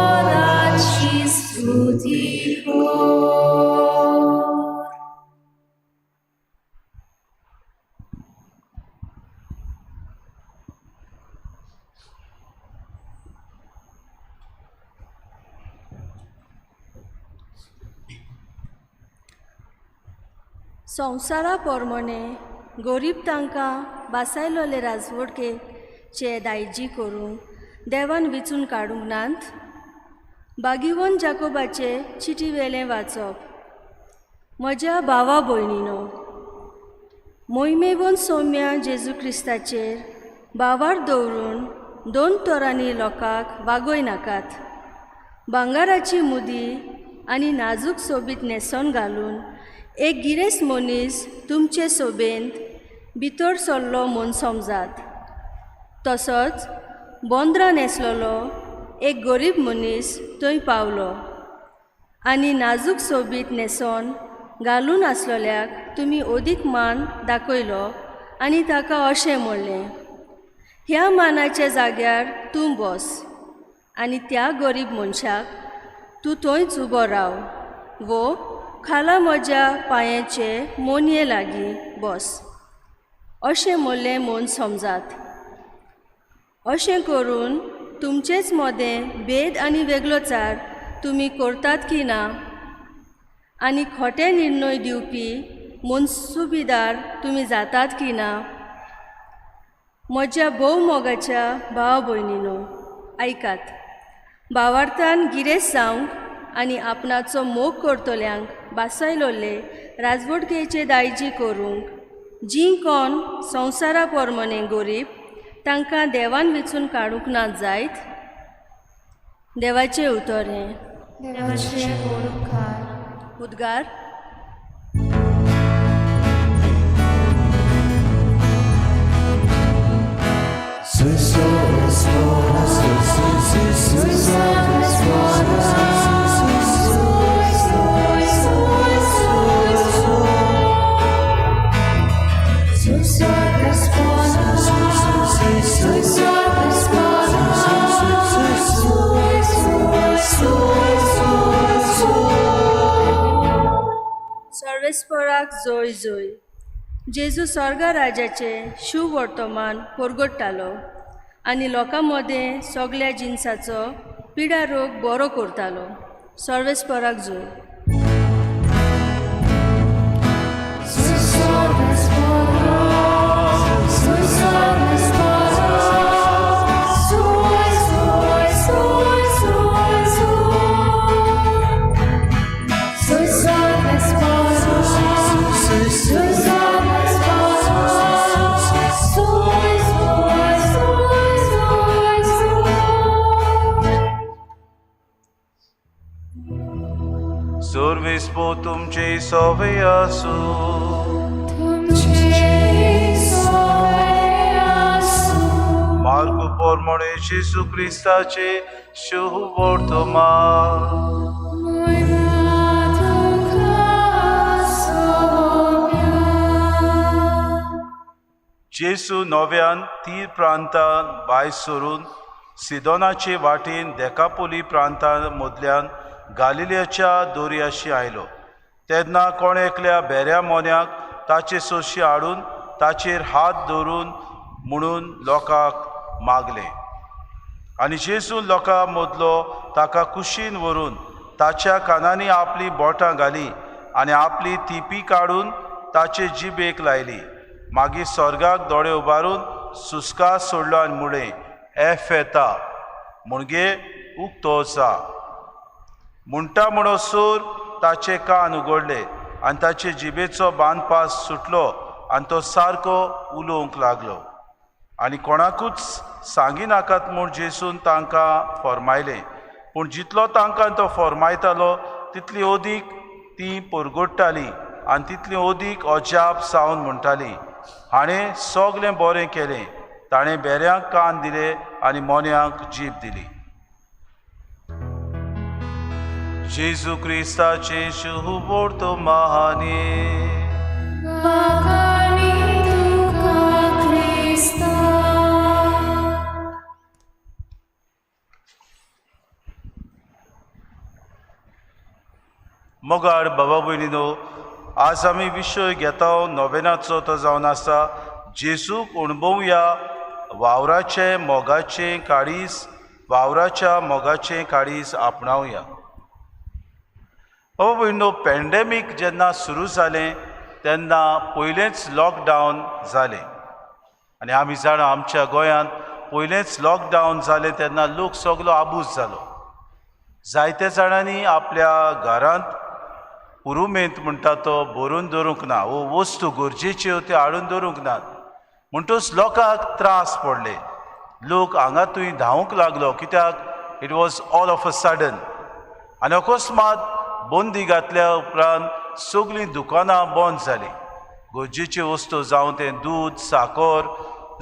सर्वेस्पराची स्तुती कोर. संवसारा पोरमोणे गरीब तांकां बासायलोले राजवटकेचे दायजी करूंक देवान विचून काडूंक नात. बागीवन जाकोबाचे चिटी वेलें वाचप. म्हज्या भावा भयणीनो, मोहिमेवन सौम्या जेजू क्रिस्ताचेर भावार दवरून दोन तरांनी लोकांक वागय नाकात. भांगाराची मुदी आनी नाजूक सोबीत न्हेसण घालून एक गिरेस्त मनीस तुमचे सोबेंत भितर सरलो म्हूण समजात. तसोच बोंद्रा न्हेसलेलो एक गरीब मनीस थंय पावलो आनी नाजूक सोबीत न्हेसण घालून आसलेल्याक तुमी अदीक मान दाखयलो आनी ताका अशें म्हणलें, ह्या मानाच्या जाग्यार तूं बस आनी त्या गरीब मनशाक तूं थंयच उबो राव वो खाला म्हज्या पांयाचे मोनये लागीं बस अशें म्हणलें म्हूण समजात. अशें करून तुमचेच मदें भेद आनी वेगळोचार तुमी करतात की ना आनी खोटे निर्णय दिवपी मनसुबीदार तुमी जातात की ना. म्हज्या भोव मोगाच्या भाव भयणीनो, आयकात. भावार्थान गिरेस्त जावंक आनी आपणाचो मोग करतल्यांक बासयलोले राजवटकेचे दायजी करूंक जीं कोण संवसारा पोरमने गोरीब तांकां देवान विचून काडूंक ना जायत. देवाचें उतर हें. उद्गार. सर्वेस्पराक जोय जोय. जेजू स्वर्गा राजाचें शुवर्तमान परगट्टालो आनी लोकां मदें सगल्या जिनसाचो पिडा रोग बरो करतालो. सर्वेस्पराक जोय. सर्वेस्पो तुमचे सवे आसूं. मार्कू पोरमोणे जेजू क्रिस्ताचे शुभवर्तमान. जेजू नव्यान तीर प्रांतान भायर सरून सिदोनाचे वाटेन देकापोली प्रांता मदल्यान गालिलियाच्या दोरयाशी आयलो. तेन्ना कोण एकल्या बेऱ्या मोन्याक ताचे सोशी हाडून ताचेर हात दवरून म्हणून लोकांक मागलें. आनी जेजून लोकां मदलो ताका कुशीन व्हरून ताच्या कानांनी आपली बोटां घाली आनी आपली थिपी काडून ताचे जिबेक लायली. मागीर स्वर्गाक दोळे उबारून सुस्कार सोडलो आनी म्हळें, एफेता, म्हणजे उक्तो जा. म्हणटा म्हणसर ताचे कान उगडले आनी ताचे जिबेचो बांदपास सुटलो आनी तो सारको उलोवंक लागलो. आनी कोणाकूच सांगिनाकात म्हूण जेजून तांकां फॉर्मायलें. पूण जितलो तांकां तो फॉर्मायतालो तितली अदीक तीं परगट्टालीं आनी तितली अदीक अजाप जावन म्हणटालीं, हाणें सगलें बरें केलें, ताणें बेऱ्यांक कान दिले आनी मोन्यांक जीब दिली. जेजू क्रिस्ताचे शुभवर्तमाने. मोगाळ बाबा भयणीनो, आज आमी विशय घेता नोवेनाचो, तो जावन आसा जेजूक अणभवया वावराचें मोगाचें काळीज, वावराच्या मोगाचें काळीज आपणावया. बाबा भयणीनो, पॅन्डेमीक जेन्ना सुरू जालें तेन्ना पयलेंच लॉकडावन जालें आनी आमी जाणा आमच्या गोंयांत पयलेंच लॉकडावन जालें तेन्ना लोक सगलो आबूज जालो. जायते जाणांनी आपल्या घरांत पुरुमेंत म्हणटा तो भरून दवरूंक ना, वो वस्तू गरजेच्यो त्यो हाडून दवरूंक नात, म्हणटूच लोकांक त्रास पडले. लोक हांगा थंय धांवूंक लागलो, कित्याक it was all of a sudden. आनी अकस्मात बंदी घातल्या उपरांत सगळीं दुकानां बंद जालीं. गरजेच्यो वस्तू जावं तें दूद, साकर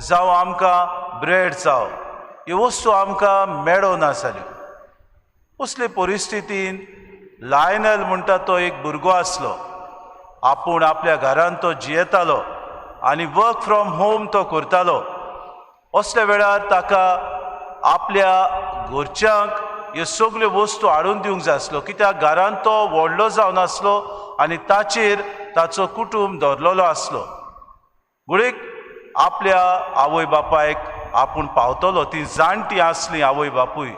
जावं आमकां ब्रेड जावं, ह्यो वस्तू आमकां मेळना जाल्यो. असले परिस्थितीन लायनल म्हणटा तो एक भुरगो आसलो, आपूण आपल्या घरान तो जियेतालो आनी वर्क फ्रॉम होम तो करतालो. असल्या वेळार ताका आपल्या घरच्यांक ह्यो सगल्यो वस्तू हाडून दिवंक जाय आसलो, कित्याक घरान तो व्हडलो जावन आसलो आनी ताचेर ताचो कुटूंब धरलेलो आसलो. घडयेक आपल्या आवय बापायक आपूण पावतलो, ती जाणटी आसली आवय बापूय,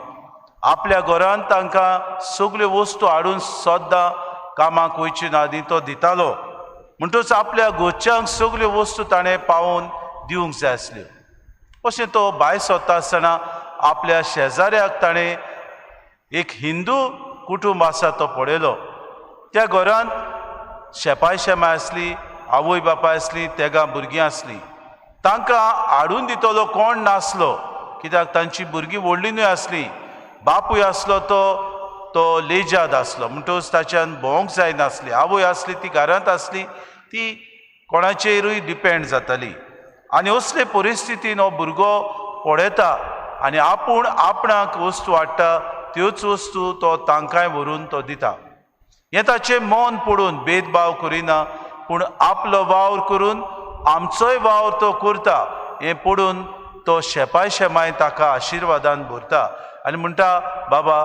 आपल्या घरान तांकां सगल्यो वस्तू हाडून सद्दां कामाक वयचे ना दी तो दितालो, म्हणटूच आपल्या घरच्यांक सगल्यो वस्तू ताणें पावोवन दिवंक जाय आसल्यो. अशें तो भायर सरता आसतना आपल्या शेजाऱ्याक ताणें एक हिंदू कुटुंब आसा तो पळयलो. त्या घरांत शेपाय शेमाय आसली, आवय बापाय आसली, तेगां भुरगीं आसलीं. तांकां हाडून दितलो कोण नासलो, कित्याक तांची भुरगीं व्हडलीं न्हय आसलीं. बापूय आसलो तो लेजाद आसलो, म्हणटकच ताच्यान भोंवंक जायनासली. आवय आसली ती घरांत आसली, ती कोणाचेरूय डिपेंड जाताली. आनी असले परिस्थितीन हो भुरगो पळयता आनी आपूण आपणाक वस्तू हाडटा त्योच वस्तू तो तांकांय व्हरून तो दिता. हें ताचें मन पडून भेदभाव करिना, पूण आपलो वावर करून आमचोय वावर तो करता. हें पडून तो शेपाय शेमाय ताका आशिर्वादान भरता आनी म्हणटा, बाबा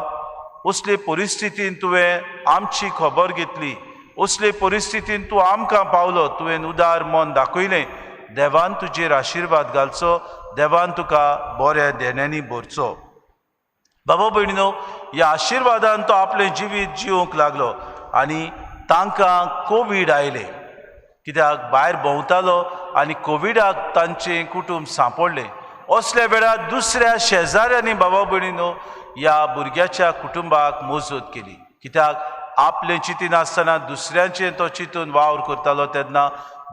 असले परिस्थितीन तुवें आमची खबर घेतली, असले परिस्थितीन तूं आमकां पावलो, तुवें उदार मन दाखयलें, देवान तुजेर आशिर्वाद घालचो, देवान तुका बऱ्या देण्यांनी भरचो. बाबा भयणीनो, ह्या आशिर्वादान तो आपलें जिवीत जिवंक लागलो आनी तांकां कोवीड आयलें, कित्याक भायर भोंवतालो आनी कोविडाक तांचें कुटुंब सांपडलें. असल्या वेळार दुसऱ्या शेजाऱ्यांनी बाबा भयणीनो ह्या भुरग्याच्या कुटुंबाक मजत केली, कित्याक आपलें चिंतिनासतना दुसऱ्यांचें तो चिंतून वावर करतालो. तेन्ना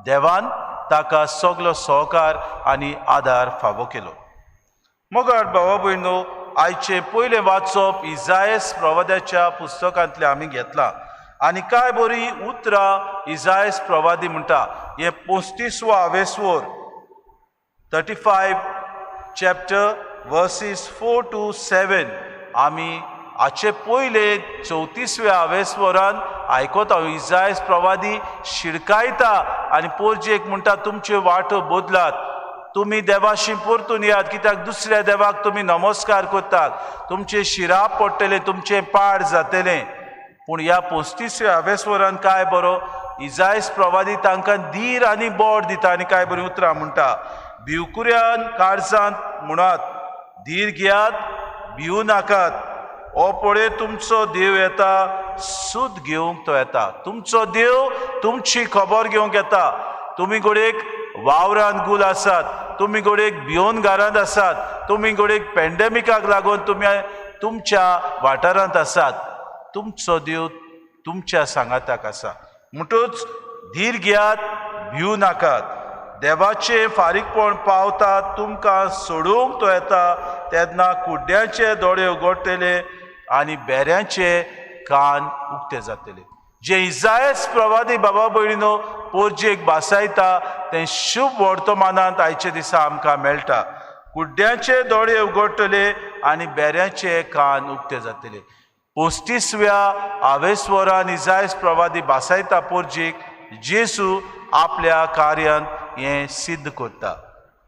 देवान ताका सगलो सहकार आनी आदार फावो केलो. मगर बाबा भयणीनो, आयचें पयलें वाचप इजायस प्रवाद्याच्या पुस्तकांतलें आमी घेतलां आनी कांय बरी उतरां इजायस प्रवादी म्हणटा. हें 35वो आवेस्वोर, 35 चॅप्टर वर्सीस 4 to 7 आमी हाचे पयले 34व्या आवेस्वरान आयकता. इजायस प्रवादी शिडकायता आनी पोरजेक म्हणटा, तुमच्यो वाटो बदलात, तुमी देवाशी परतून यात, कित्याक दुसऱ्या देवाक तुमी नमस्कार करतात, तुमचें शिराप पडटलें, तुमचें पाड जातलें. पूण ह्या 35व्या आवेस्वरान काय बरो इजायस प्रवादी तांकां धीर आनी बोड दिता आनी काय बरीं उतरां म्हणटा, भिवकुऱ्यान काळजांत म्हणात, धीर घेयात, भिवू नाकात, हो पळय तुमचो देव येता, सूद घेवंक तो येता, तुमचो देव तुमची खबर घेवंक येता. तुमी घडयेक वावरान गुल आसात, तुमी घडयेक भिवन घरांत आसात, तुमी घडयेक पॅन्डेमिकाक लागून तुमी तुमच्या वाठारांत आसात, तुमचो देव तुमच्या सांगाताक आसा. म्हणटूच धीर घेयात, भिवू नाकात, देवाचें फारीकपण पावता, तुमकां सोडूंक तो येता. तेन्ना कुड्ड्यांचे दोळे उगडटले आनी बेऱ्यांचे कान उक्ते जातले. जे इजायस प्रवादी बाबा भयणीनो पोरजेक बासायता तें शुभ वर्तमानांत आयच्या दिसा आमकां मेळटा. कुड्ड्यांचे दोळे उगडटले आनी बेऱ्यांचे कान उक्ते जातले. 35व्या आवेस्वरान इजायस प्रवादी बासायता पोरजेक, जेसू आपल्या कार्यांत हें सिद्ध करता.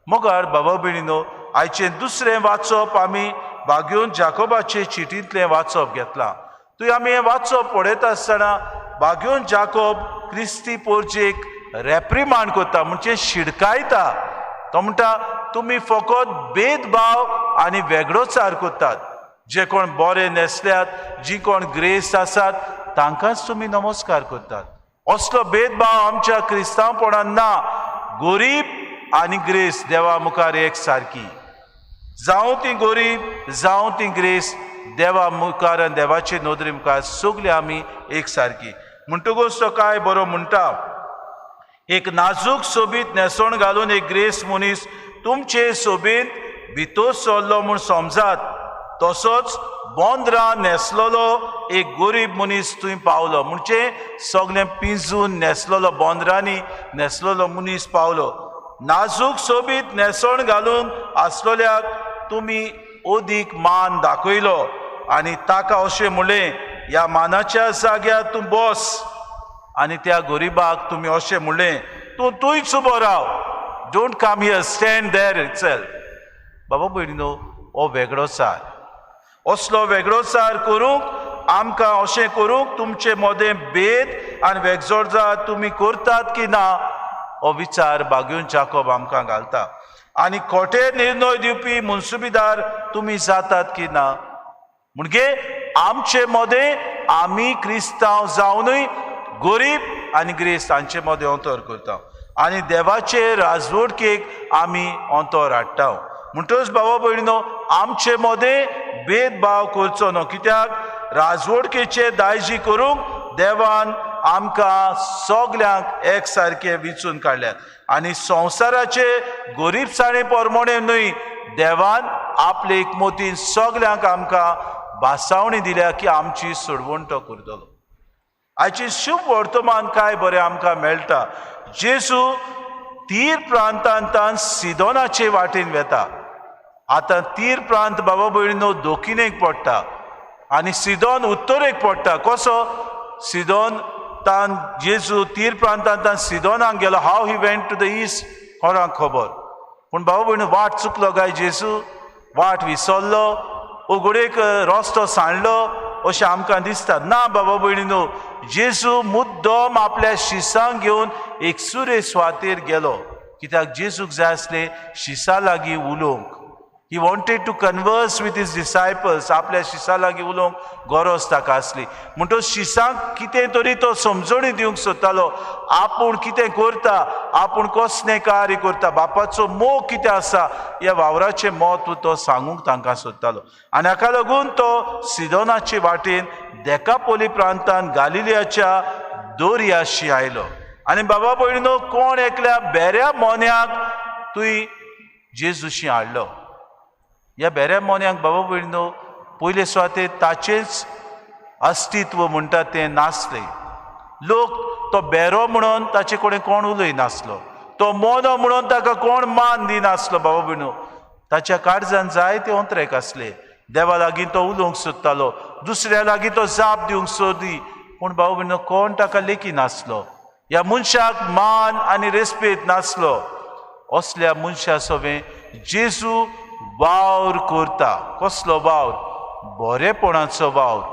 मगर बाबा भयणीनो, आयचें दुसरें वाचप आमी बागेवन जाकोबाचे चिटींतलें वाचप घेतलां. तुवें आमी हें वाचप पळयता आसतना बागेवन जाकोब क्रिस्ती पोरजेक रेप्रिमांड करता, म्हणजे शिडकायता. तो म्हणटा, तुमी फकत भेदभाव आनी वेगळोचार करतात, जे कोण बरे न्हेसल्यात, जी कोण ग्रेस्त आसात तांकांच तुमी नमस्कार करतात. असलो भेदभाव आमच्या क्रिस्तांवपणान ना. गोरीब आनी ग्रेस देवा मुखार एक सारकी, जावं ती गोरीब जावं ती ग्रेस, देवा मुखार आनी देवाचे नदरे मुखार सगळे आमी एक सारकी. म्हणटकूच तो काय बरो म्हणटा, एक नाजूक सोबीत न्हेसण घालून एक ग्रेस मनीस तुमचे सोबीत भितर सरलो म्हूण समजात, तसोच बोंदरां न्हेसलेलो एक गोरीब मनीस थंय पावलो. म्हणजे सगळें पिंजून न्हेसलेलो, बोंदरांनी न्हेसलेलो मनीस पावलो. नाजूक सोबीत न्हेसण घालून आसलेल्याक तुमी अदीक मान दाखयलो आनी ताका अशें म्हणलें, ह्या मानाच्या जाग्यार तूं बस. आनी त्या गोरिबाक तुमी अशें म्हणलें, तूं थंयच उबो राव, don't come here, stand there itself. बाबा भयणीनो, हो वेगळोचार. असलो वेगळोचार करूंक आमकां अशें करूंक तुमचे मदें भेद आनी वेगजोडजार तुमी करतात की ना, हो विचार बागेवन जाकोब आमकां घालता. आनी खोटे निर्णय दिवपी मुन्सुबीदार तुमी जातात की ना. म्हणजे आमचे मदें आमी क्रिस्तांव जावनूय गोरीब आनी ग्रेस्त हांचे मदें अंतर करता आनी देवाचे राजवटकेक आमी अंतर हाडटा. म्हणटकच बाबा भयणीनो, आमचे मदें भेदभाव करचो न्हू, कित्याक राजवडकेचे दायजी करूंक देवान आमकां सगल्यांक एक सारके विचून काडल्यात आनी संवसाराचे गरिबसाणे प्रमाणे न्हय, देवान आपले एकमतीन सगल्यांक आमकां भासावणी दिल्या की आमची सोडवण तो करतलो. आयची शुभ वर्तमान काय बरें आमकां मेळटा. जेजू तीर प्रांतांतान सिदोनाचे वाटेन वेता. आतां तीर प्रांत बाबा भयणीनो दक्षिणेक पडटा आनी सिदोन उत्तरेक पडटा. कसो सिदोन तान जेजू तीर प्रांतांतान सिदोनाक गेलो. How he went to the east कोणाक खबर, पूण बाबा भयणीनो वाट चुकलो काय जेजू, वाट विसरलो, उगडेक रस्तो सांडलो अशें आमकां दिसता. ना बाबा भयणीनो, जेजू मुद्दम आपल्या शिसांक घेवन एकसुरे सुवातेर गेलो, कित्याक जेजूक जाय आसलें शिसा लागीं उलोवंक. He wanted to converse with his disciples. आपल्या शिसा लागीं उलोवंक गरज ताका आसली. म्हणटकच शिसांक कितें तरी तो समजणी दिवंक सोदतालो, आपूण कितें करता, आपूण कसलें कार्य करता, बापाचो मोग कितें आसा, ह्या वावराचें म्हत्व तो सांगूंक तांकां सोदतालो. आनी हाका लागून तो सिदोनाचे वाटेन देकापोली प्रांतान गालिलियाच्या दोर्याशी आयलो. आनी बाबा भयणीनो, कोण एकल्या बेऱ्या मोन्याक तुवें जेजूशी हाडलो. ह्या बेऱ्या मोन्याक बाबा भयणीनो पयले सुवातेर ताचेंच अस्तित्व म्हणटा तें नासलें. लोक तो बेरो म्हणून ताचे कडेन कोण उलय नासलो, तो मोनो म्हणून ताका कोण मान दिनासलो. बाबा भयणीनो, ताच्या काळजान जायते अंतरेक आसले. देवा लागीं तो उलोवंक सोदतालो, दुसऱ्या लागीं तो जाप दिवंक सोदी, पूण बाबा भयणीनो कोण ताका लेखी नासलो. ह्या मनशाक मान आनी रेस्पेद नासलो. असल्या मनशा सवें जेजू वावर करता. कसलो वावर? बरेपणाचो वावर,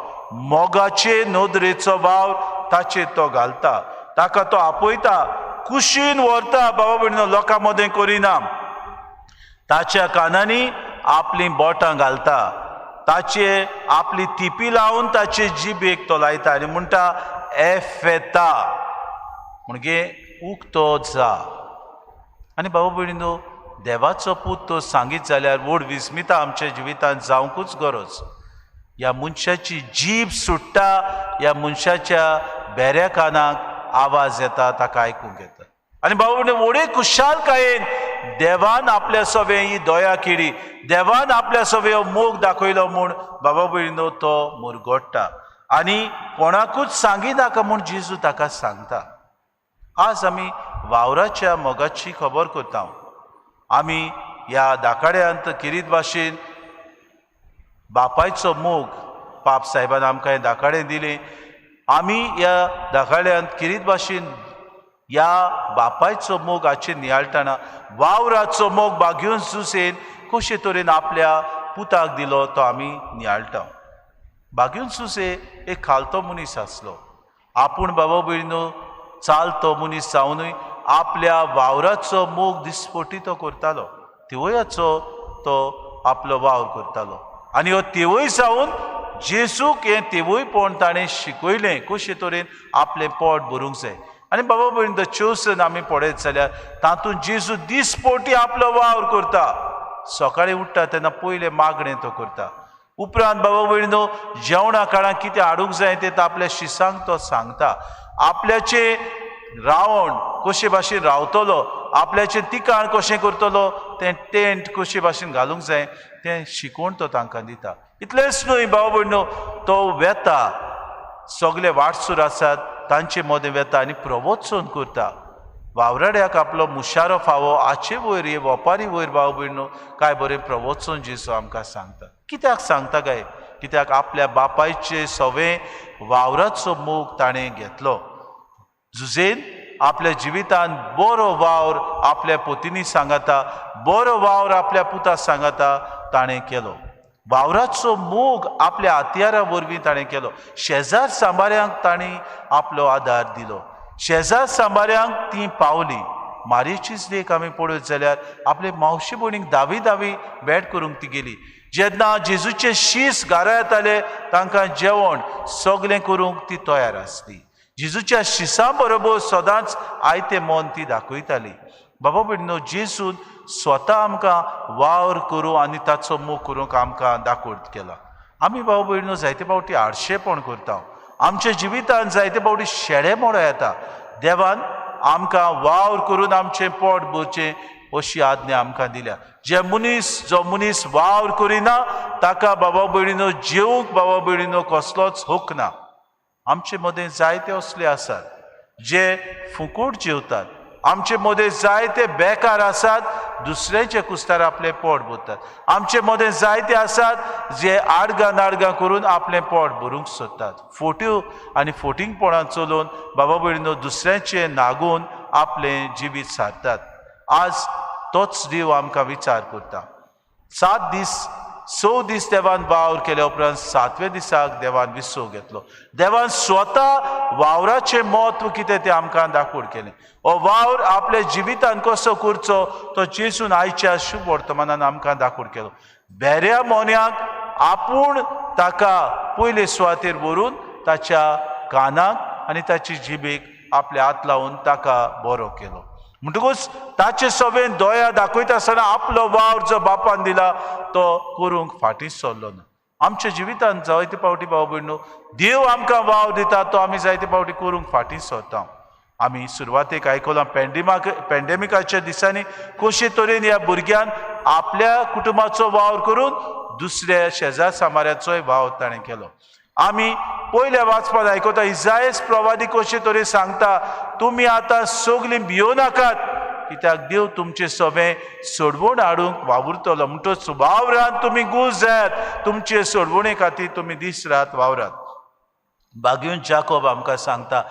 मोगाचे नदरेचो वावर ताचेर तो घालता. ताका तो आपयता, कुशीन व्हरता. बाबा भयणीनो, लोकां मदें करिना, ताच्या कानांनी आपलीं बोटां घालता, ताचे आपली थिपी लावन ताचे जिबेक तो लायता आनी म्हणटा एफेता, म्हणजे उक्तो जा. आनी बाबा भयणीनो, देवाचो पूत तो सांगीत जाल्यार व्हड विस्मिता आमच्या जिवितांत जावंकूच गरज. ह्या मनशाची जीब सुट्टा, ह्या मनशाच्या बेऱ्या कानाक आवाज येता, ताका आयकूंक येता. आनी बाबा भयणीनो, व्हडे खुशालकायेन देवान आपल्या सवें ही दया केली, देवान आपल्या सवें हो मोग दाखयलो म्हूण बाबा भयणीनो तो मुरगोडटा आनी कोणाकूच सांगिनाका म्हूण जेजू ताका सांगता. आज आमी वावराच्या मोगाची खबर करता. आमी ह्या दाकाड्यांत किरीत भाशेन बापायचो मोग पाप साहेबान आमकां हें दाकाडें दिलें. आमी ह्या दाकाड्यांत किरीत भाशेन ह्या बापायचो मोग हाचेर नियाळटना वावराचो मोग बागेवन जुसेन कशे तरेन आपल्या पुताक दिलो तो आमी नियाळटा. बागेवन सुसे एक खालतो मनीस आसलो. आपूण बाबा भयणीनो चालतो मनीस जावनूय आपल्या वावराचो मोग दिसपटी तो करतालो. तिवयाचो तो आपलो वावर करतालो आनी हो तिवय जावन जेजूक हें तिवयपण ताणें शिकयलें कशे तरेन आपलें पोट भरूंक जाय. आनी बाबा भयण the chosen आमी पळयत जाल्यार तातूंत जेजू दिसपटी आपलो वावर करता. सकाळीं उठ्ठा तेन्ना पयलें मागणें तो करता. उपरांत बाबा भयणीनो जेवणा काळांत कितें हाडूंक जाय तें आपल्या शिसांक तो सांगता. आपल्याचें रावण कशे भाशेन रावतलो, आपल्याचें तिकाण कशें करतलो, तें टेंट कशे भाशेन घालूंक जाय तें शिकोवन तो तांकां दिता. इतलेंच न्हय बाबा भयणीनो, तो वेता सगळे वाटसूर आसात तांचे मदें वेता आनी प्रवचन करता. वावराड्याक आपलो मुशारो फावो हाचे वयर हे वपारी वयर बाबा भयणीनो काय बरें प्रवचन जेजू आमकां सांगता. कित्याक सांगता काय? कित्याक आपल्या बापायचे सवें वावराचो मोग ताणें घेतलो. जुजेन आपल्या जिवितान बरो वावर आपल्या पोतींनी सांगाता, बरो वावर आपल्या पुता सांगाता ताणें केलो. वावराचो मोग आपल्या हत्यारा वरवीं ताणें केलो. शेजार सांबाऱ्यांक ताणें आपलो आदार दिलो. शेजार सांबाऱ्यांक ती पावली. मारयेचीच लेख आमी पळयत जाल्यार आपले मावशी भयणीक दावी दावी भेट करूंक ती गेली. जेन्ना जेजूचे शीस घरा येताले तांकां जेवण सगळें करूंक ती तयार आसली. जेजूच्या शिसां बरोबर सदांच आयतें मन ती दाखयताली. बाबा भयणीनो, जेजून स्वता आमकां वावर करूं आनी ताचो मोग करूंक आमकां दाखोवट केला. आमी भाव भयणीनो जायते फावटी आडशेपण करता, आमच्या जिवितान जायते फावटी शेडे मोडो येता. देवान आमकां वावर करून आमचें पोट भरचें अशी आज्ञा आमकां दिल्या. जे मनीस जो मनीस वावर करिना ताका बाबा भयणीनो जेवंक बाबा भयणीनो कसलोच हक ना. आमचे मदें जायते असले आसात जे फुकट जेवतात, आमचे मदें जायते बेकार आसात दुसऱ्यांचे कुस्तार आपलें पोट भरतात, आमचे मदें जायते आसात जे आडगां नाडगां करून आपलें पोट भरूंक सोदतात. फोट्यो आनी फोटिंगपणां चलोवन बाबा भयणीनो दुसऱ्यांचें नागोवन आपलें जिवीत सारतात. आज तोच देव आमकां विचार करता. 7 दीस 6 दीस देवान वावर केल्या उपरांत 7व्या दिसाक देवान विसव घेतलो. देवान स्वता वावराचें म्हत्व कितें तें आमकां दाखोवड केलें. हो वावर आपल्या जिवितान कसो करचो तो जेजून आयच्या शुभ वर्तमानान आमकां दाखोवड केलो. बेऱ्या मोन्याक आपूण ताका पयले सुवातेर व्हरून ताच्या कानाक आनी ताची जिबेक आपले हात लावन ताका बरो केलो. म्हणटकूच ताचे सवेन दया दाखयता आसतना आपलो वावर जो बापान दिला तो करूंक फाटीं सरलो ना. आमच्या जिवितान जायते फावटी भाव भयणीनो देव आमकां वावर दिता तो आमी जायते फावटी करूंक फाटीं सरता. आमी सुरवातेक आयकलां पेंडेमिकाच्या दिसांनी कशे तरेन ह्या भुरग्यान आपल्या कुटुंबाचो वावर करून दुसऱ्या शेजार सामाऱ्याचोय वावर ताणें केलो. आमी पयल्या वाचपात आयकता इजायस प्रवादी कशे तरेन सांगता तुमी आतां सगळीं भियो नाकात कित्याक देव तुमचे सवें सोडवण हाडूंक वावुरतलो. म्हणटच वावरांत तुमी गूज जायात, तुमचे सोडवणे खातीर तुमी दीस रात वावरात. बागेवन जाकोब आमकां सांगता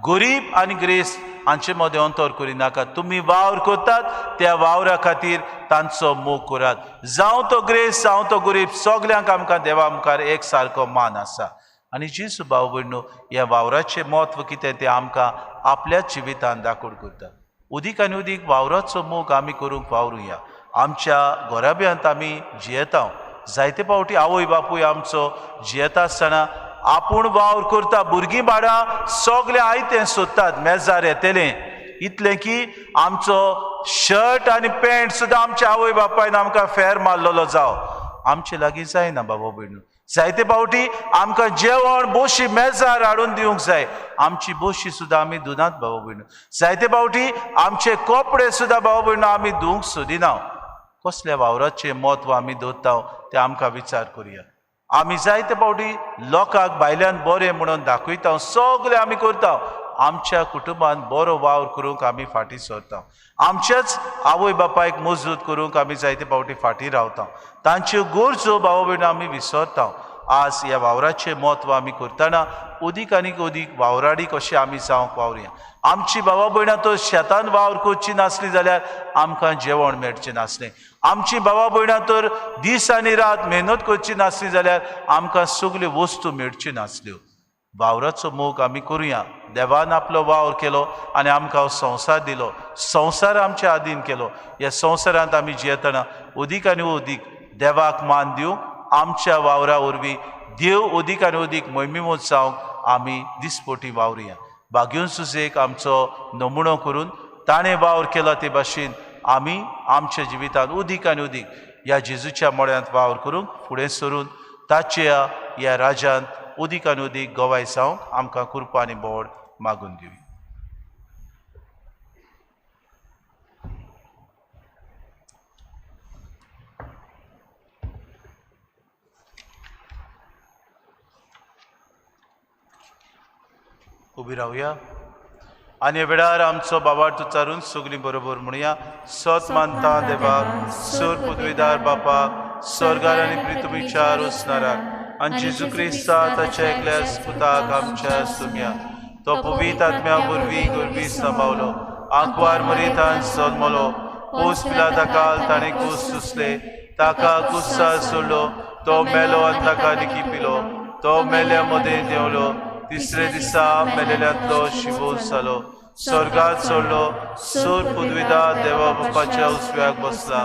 गरीब आनी ग्रेस्त हांचे मदें अंतर करिनाका, तुमी वावर करतात त्या वावरा खातीर तांचो मोग करात. जावं तो ग्रेस्त जावं तो गरीब सगल्यांक आमकां देवा मुखार एक सारको मान आसा. आनी जेजू भाव भयणीनो ह्या वावराचें म्हत्व कितें तें आमकां आपल्या जिवितान दाखोवड करता. उदीक आनी उदीक वावराचो मोग आमी करूंक वावरुया. आमच्या घराब्यांत आमी जियेता, जायते फावटी आवय बापूय आमचो जियेता आसतना आपूण वावर करता, भुरगीं बाळां सगळें आयतें सोदतात मेजार येतलें इतलें की आमचो शर्ट आनी पॅन्ट सुद्दां आमच्या आवय बापायन आमकां फेर मारलेलो जावं आमचे लागीं जायना. बाबा भयणीनो जायते फावटी आमकां जेवण बोशी मेजार हाडून दिवंक जाय, आमची बोशी सुद्दां आमी धुनात बाबा भयणीनो. जायते फावटी आमचे कपडे सुद्दां बाबा भयणीनो आमी धुवंक सोदिना. कसल्या वावराचें म्हत्व आमी दवरता तें आमकां विचार करुया. आमी जायते फावटी लोकांक भायल्यान बरें म्हणून दाखयता, सगळें आमी करता, आमच्या कुटुंबान बरो वावर करूंक आमी फाटीं सरता. आमच्याच आवय बापायक मजूत करूंक आमी जायते फावटी फाटीं रावता, तांच्यो गरजो भाव भयणां आमी विसरता. आज ह्या वावराचें म्हत्व आमी करतना अदीक आनी अदीक वावराडी कशें आमी जावंक वावरुया. आमची बाबा भयणां तर शेतान वावर करची नासली जाल्यार आमकां जेवण मेळचें नासलें. आमची बाबा भयणां तर दीस आनी रात मेहनत करची नासली जाल्यार आमकां सगल्यो वस्तू मेळच्यो नासल्यो. वावराचो मोग आमी करुया. देवान आपलो वावर केलो आनी आमकां संवसार दिलो, संवसार आमच्या आदीन केलो. ह्या संवसारांत आमी जियेतना अदीक आनी अदीक देवाक मान दिवंक आमच्या वावरा वरवीं देव अदीक आनी अदीक मोहिमेमोत जावंक आमी दिसपोटी वावरुया. बागेवन सुसेक आमचो नमुनो करून ताणें वावर केला ते भाशेन आमी आमच्या जिवितांत अदीक आनी अदीक ह्या जेजूच्या मळ्यांत वावर करूंक फुडें सरून ताच्या ह्या राज्यांत अदीक आनी अदीक गवाय जावंक आमकां कृपा आनी बोड मागून दिवया. उबी रावया आनी वेळार आमचो बाबार्थ उच्चारून सगळीं बरोबर म्हणया. सत मानता देवाक, सर पदवीदार बापाक, स्वर्गार आनी पृथ्वीच्या रोसणाराक, आनी जेजू क्रिस्ता ताच्या एकल्या पुताक आमच्या सुम्या, तो पवित्र आत्म्या वरवीं गोरवी सांबावलो, आंकवार मरेतान जल्मलो, पोस पिलाता काल ताणें कूस सुसले, ताका कुस्सार सोडलो, तो मेलो आनी ताका निकी पिलो, तो मेल्या मदें देंवलो, तिसरे दिसा मेलेल्यांतलो शिवोस जालो, स्वर्गात चडलो, सोर पदवीदार देवा बापाच्या उजव्याक बसला,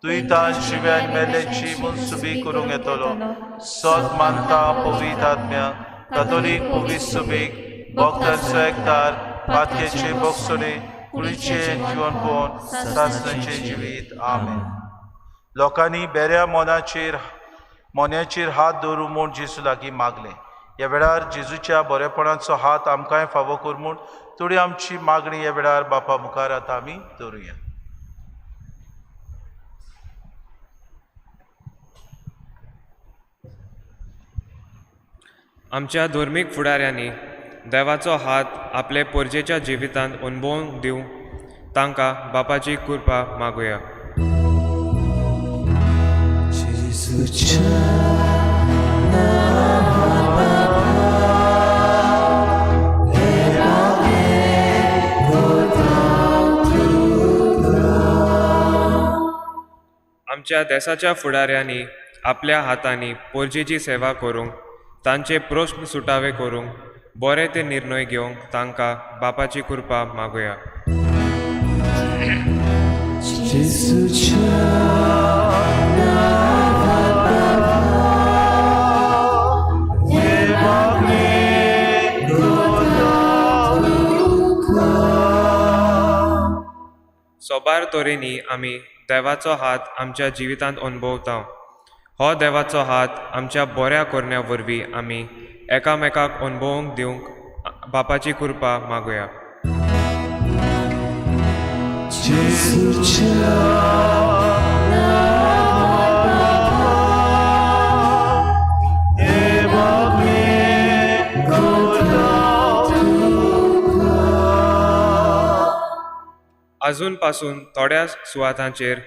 तुयतान शिव्यान मेल्ल्याची मनसुबी करूंक येतलो. सत मानता पवित्र आत्म्या, कथोलीक पवित्र सुबीक, भक्तांचो एकतार, पातकेचे बोगसणे, कुडीचें जिवनपण सासणाचें जिवीत. आमेन. लोकांनी बेऱ्या मोनाचेर मोन्याचेर हात दवरूं म्हूण जेजू लागीं मागलें. ह्या वेळार जेजूच्या बरेपणाचो हात आमकांय फावो कर म्हूण थोडी आमची मागणी ह्या वेळार बापा मुखार आतां आमी दवरुया. आमच्या धर्मीक फुडाऱ्यांनी देवाचो हात आपले पोरजेच्या जिवितांत अणभवूंक दिवंक तांकां बापाची कृपा मागुया. आमच्या देसाच्या फुडाऱ्यांनी आपल्या हातांनी पोरजेची सेवा करूंक, तांचे प्रस्न सुटावे करूंक, बरे ते निर्णय घेवंक तांकां बापाची कृपा मागुया. सोबार तरेनी आमी देवाचो हात आमच्या जिवितांत अणभवता. हो देवाचो हात आमच्या बऱ्या करण्या वरवीं आमी एकामेकाक अणभवूंक दिवंक बापाची कृपा मागुया. आजून पासून थोड्या सुवातांचेर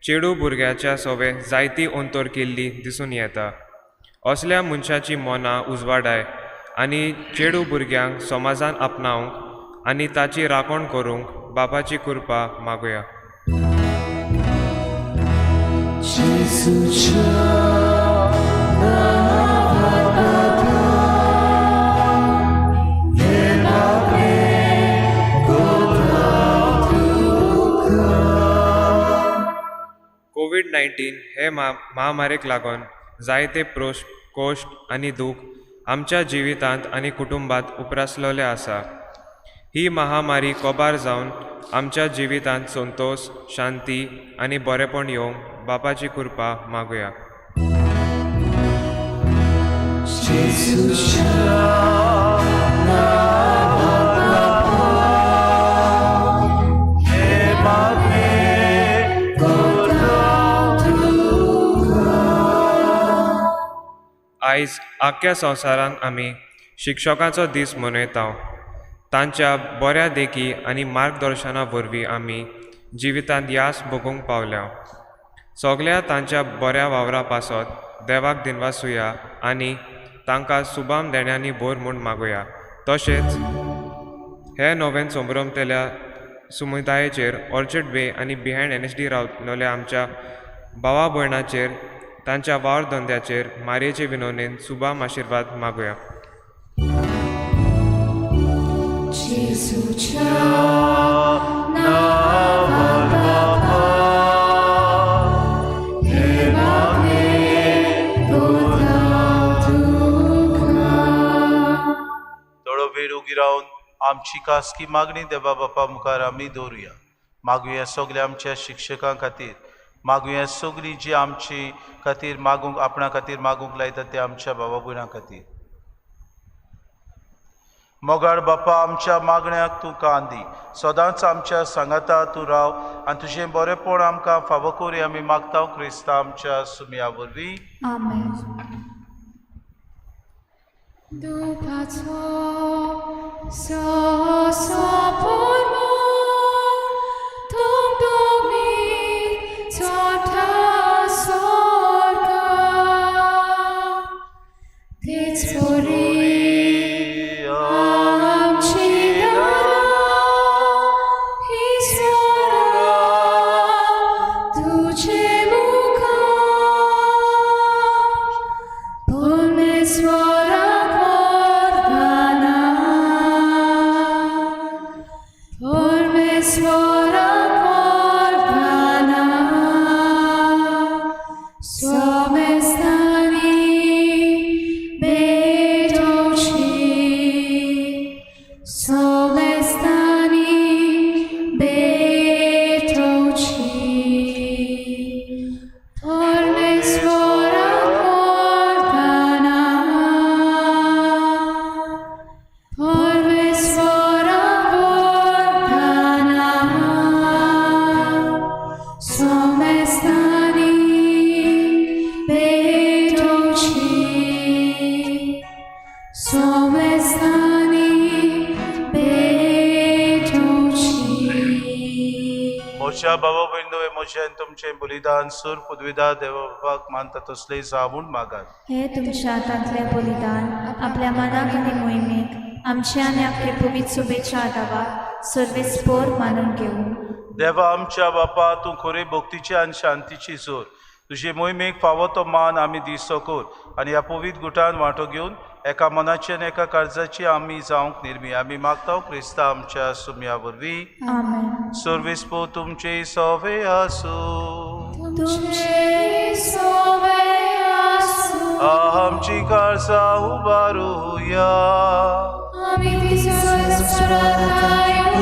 चेडू भुरग्याच्या सोवे जायती अंतर केल्ली दिसून येता. असल्या मनशाची मनां उजवाडाय आनी चेडू भुरग्यांक समाजान आपणावंक आनी ताची राखण करूंक बापाची कृपा मागुया. कोवीड-19 हे महामारीक लागून जायते प्रश्न, कश्ट आनी दूख आमच्या जिवितांत आनी कुटुंबांत उप्रासलेले आसा. ही महामारी कबार जावन आमच्या जिवितांत संतोश, शांती आनी बरेपण येवंक बापाची कृपा मागुया. आयज आख्ख्या संवसारांत आमी शिक्षकांचो दीस मनयता. तांच्या बऱ्या देखी आनी मार्गदर्शना वरवीं आमी जिवितांत यास भोगूंक पावल्या. सगल्या तांच्या बऱ्या वावरा पासत देवाक दिनवासुया आनी तांकां सुबाम देण्यांनी भर म्हूण मागुया. तशेंच हे नवें संभ्रमतल्या समुदायेचेर ऑर्चर्ड बे आनी बिहायंड NSD रावतल्या आमच्या भावा भयणाचेर तांच्या वावर धंद्याचेर मारयेचे विनवणेन सुबाम आशिर्वाद मागुया. थोडो वेळ उगी रावन आमची खासगी मागणी देवा बापा मुखार आमी दवरुया. मागुया सगल्या आमच्या शिक्षकां खातीर, मागुया सगळीं जी आमची खातीर मागूंक आपणा खातीर मागूंक लायता ते आमच्या बाबा भयणां खातीर. मोगाळ बापा, आमच्या मागण्याक तूं कान दी, सदांच आमच्या सांगाता तूं राव आनी तुजें बरेपण आमकां फावो करी आमी मागता क्रिस्ता आमच्या सुमया वरवीं. आमेन. दुखाचो म्हज्या बाबा भयणो हे म्हजें आनी तुमचें बलिदान सूर पदवीदार देवा बापाक मानता तसलें जावं म्हूण मागात. हे तुमच्या हातांतलें बलिदान आपल्या मनाक आनी मोहिमेक आमच्या आनी आपले पवित्र सुबेच्या आदावाक सर्वेस्पोर मानून घेवं. देवा आमच्या बापा, तूं खरी भक्तीची आनी शांतीची जोर. तुजे मोहिमेक फावो तो मान आमी दिसो कर आनी ह्या पवित्र गुटान वांटो घेवन एका मनाची आनी एका काळजाची आमी जावंक निर्मी आमी मागता क्रिस्ता आमच्या सुम्या वरवीं. आमेन. सर्वेस्पोर तुमचे सवे आसूं. तुमचे सोवे आसूं. आमची काळजां उबारुया. आमी तिसो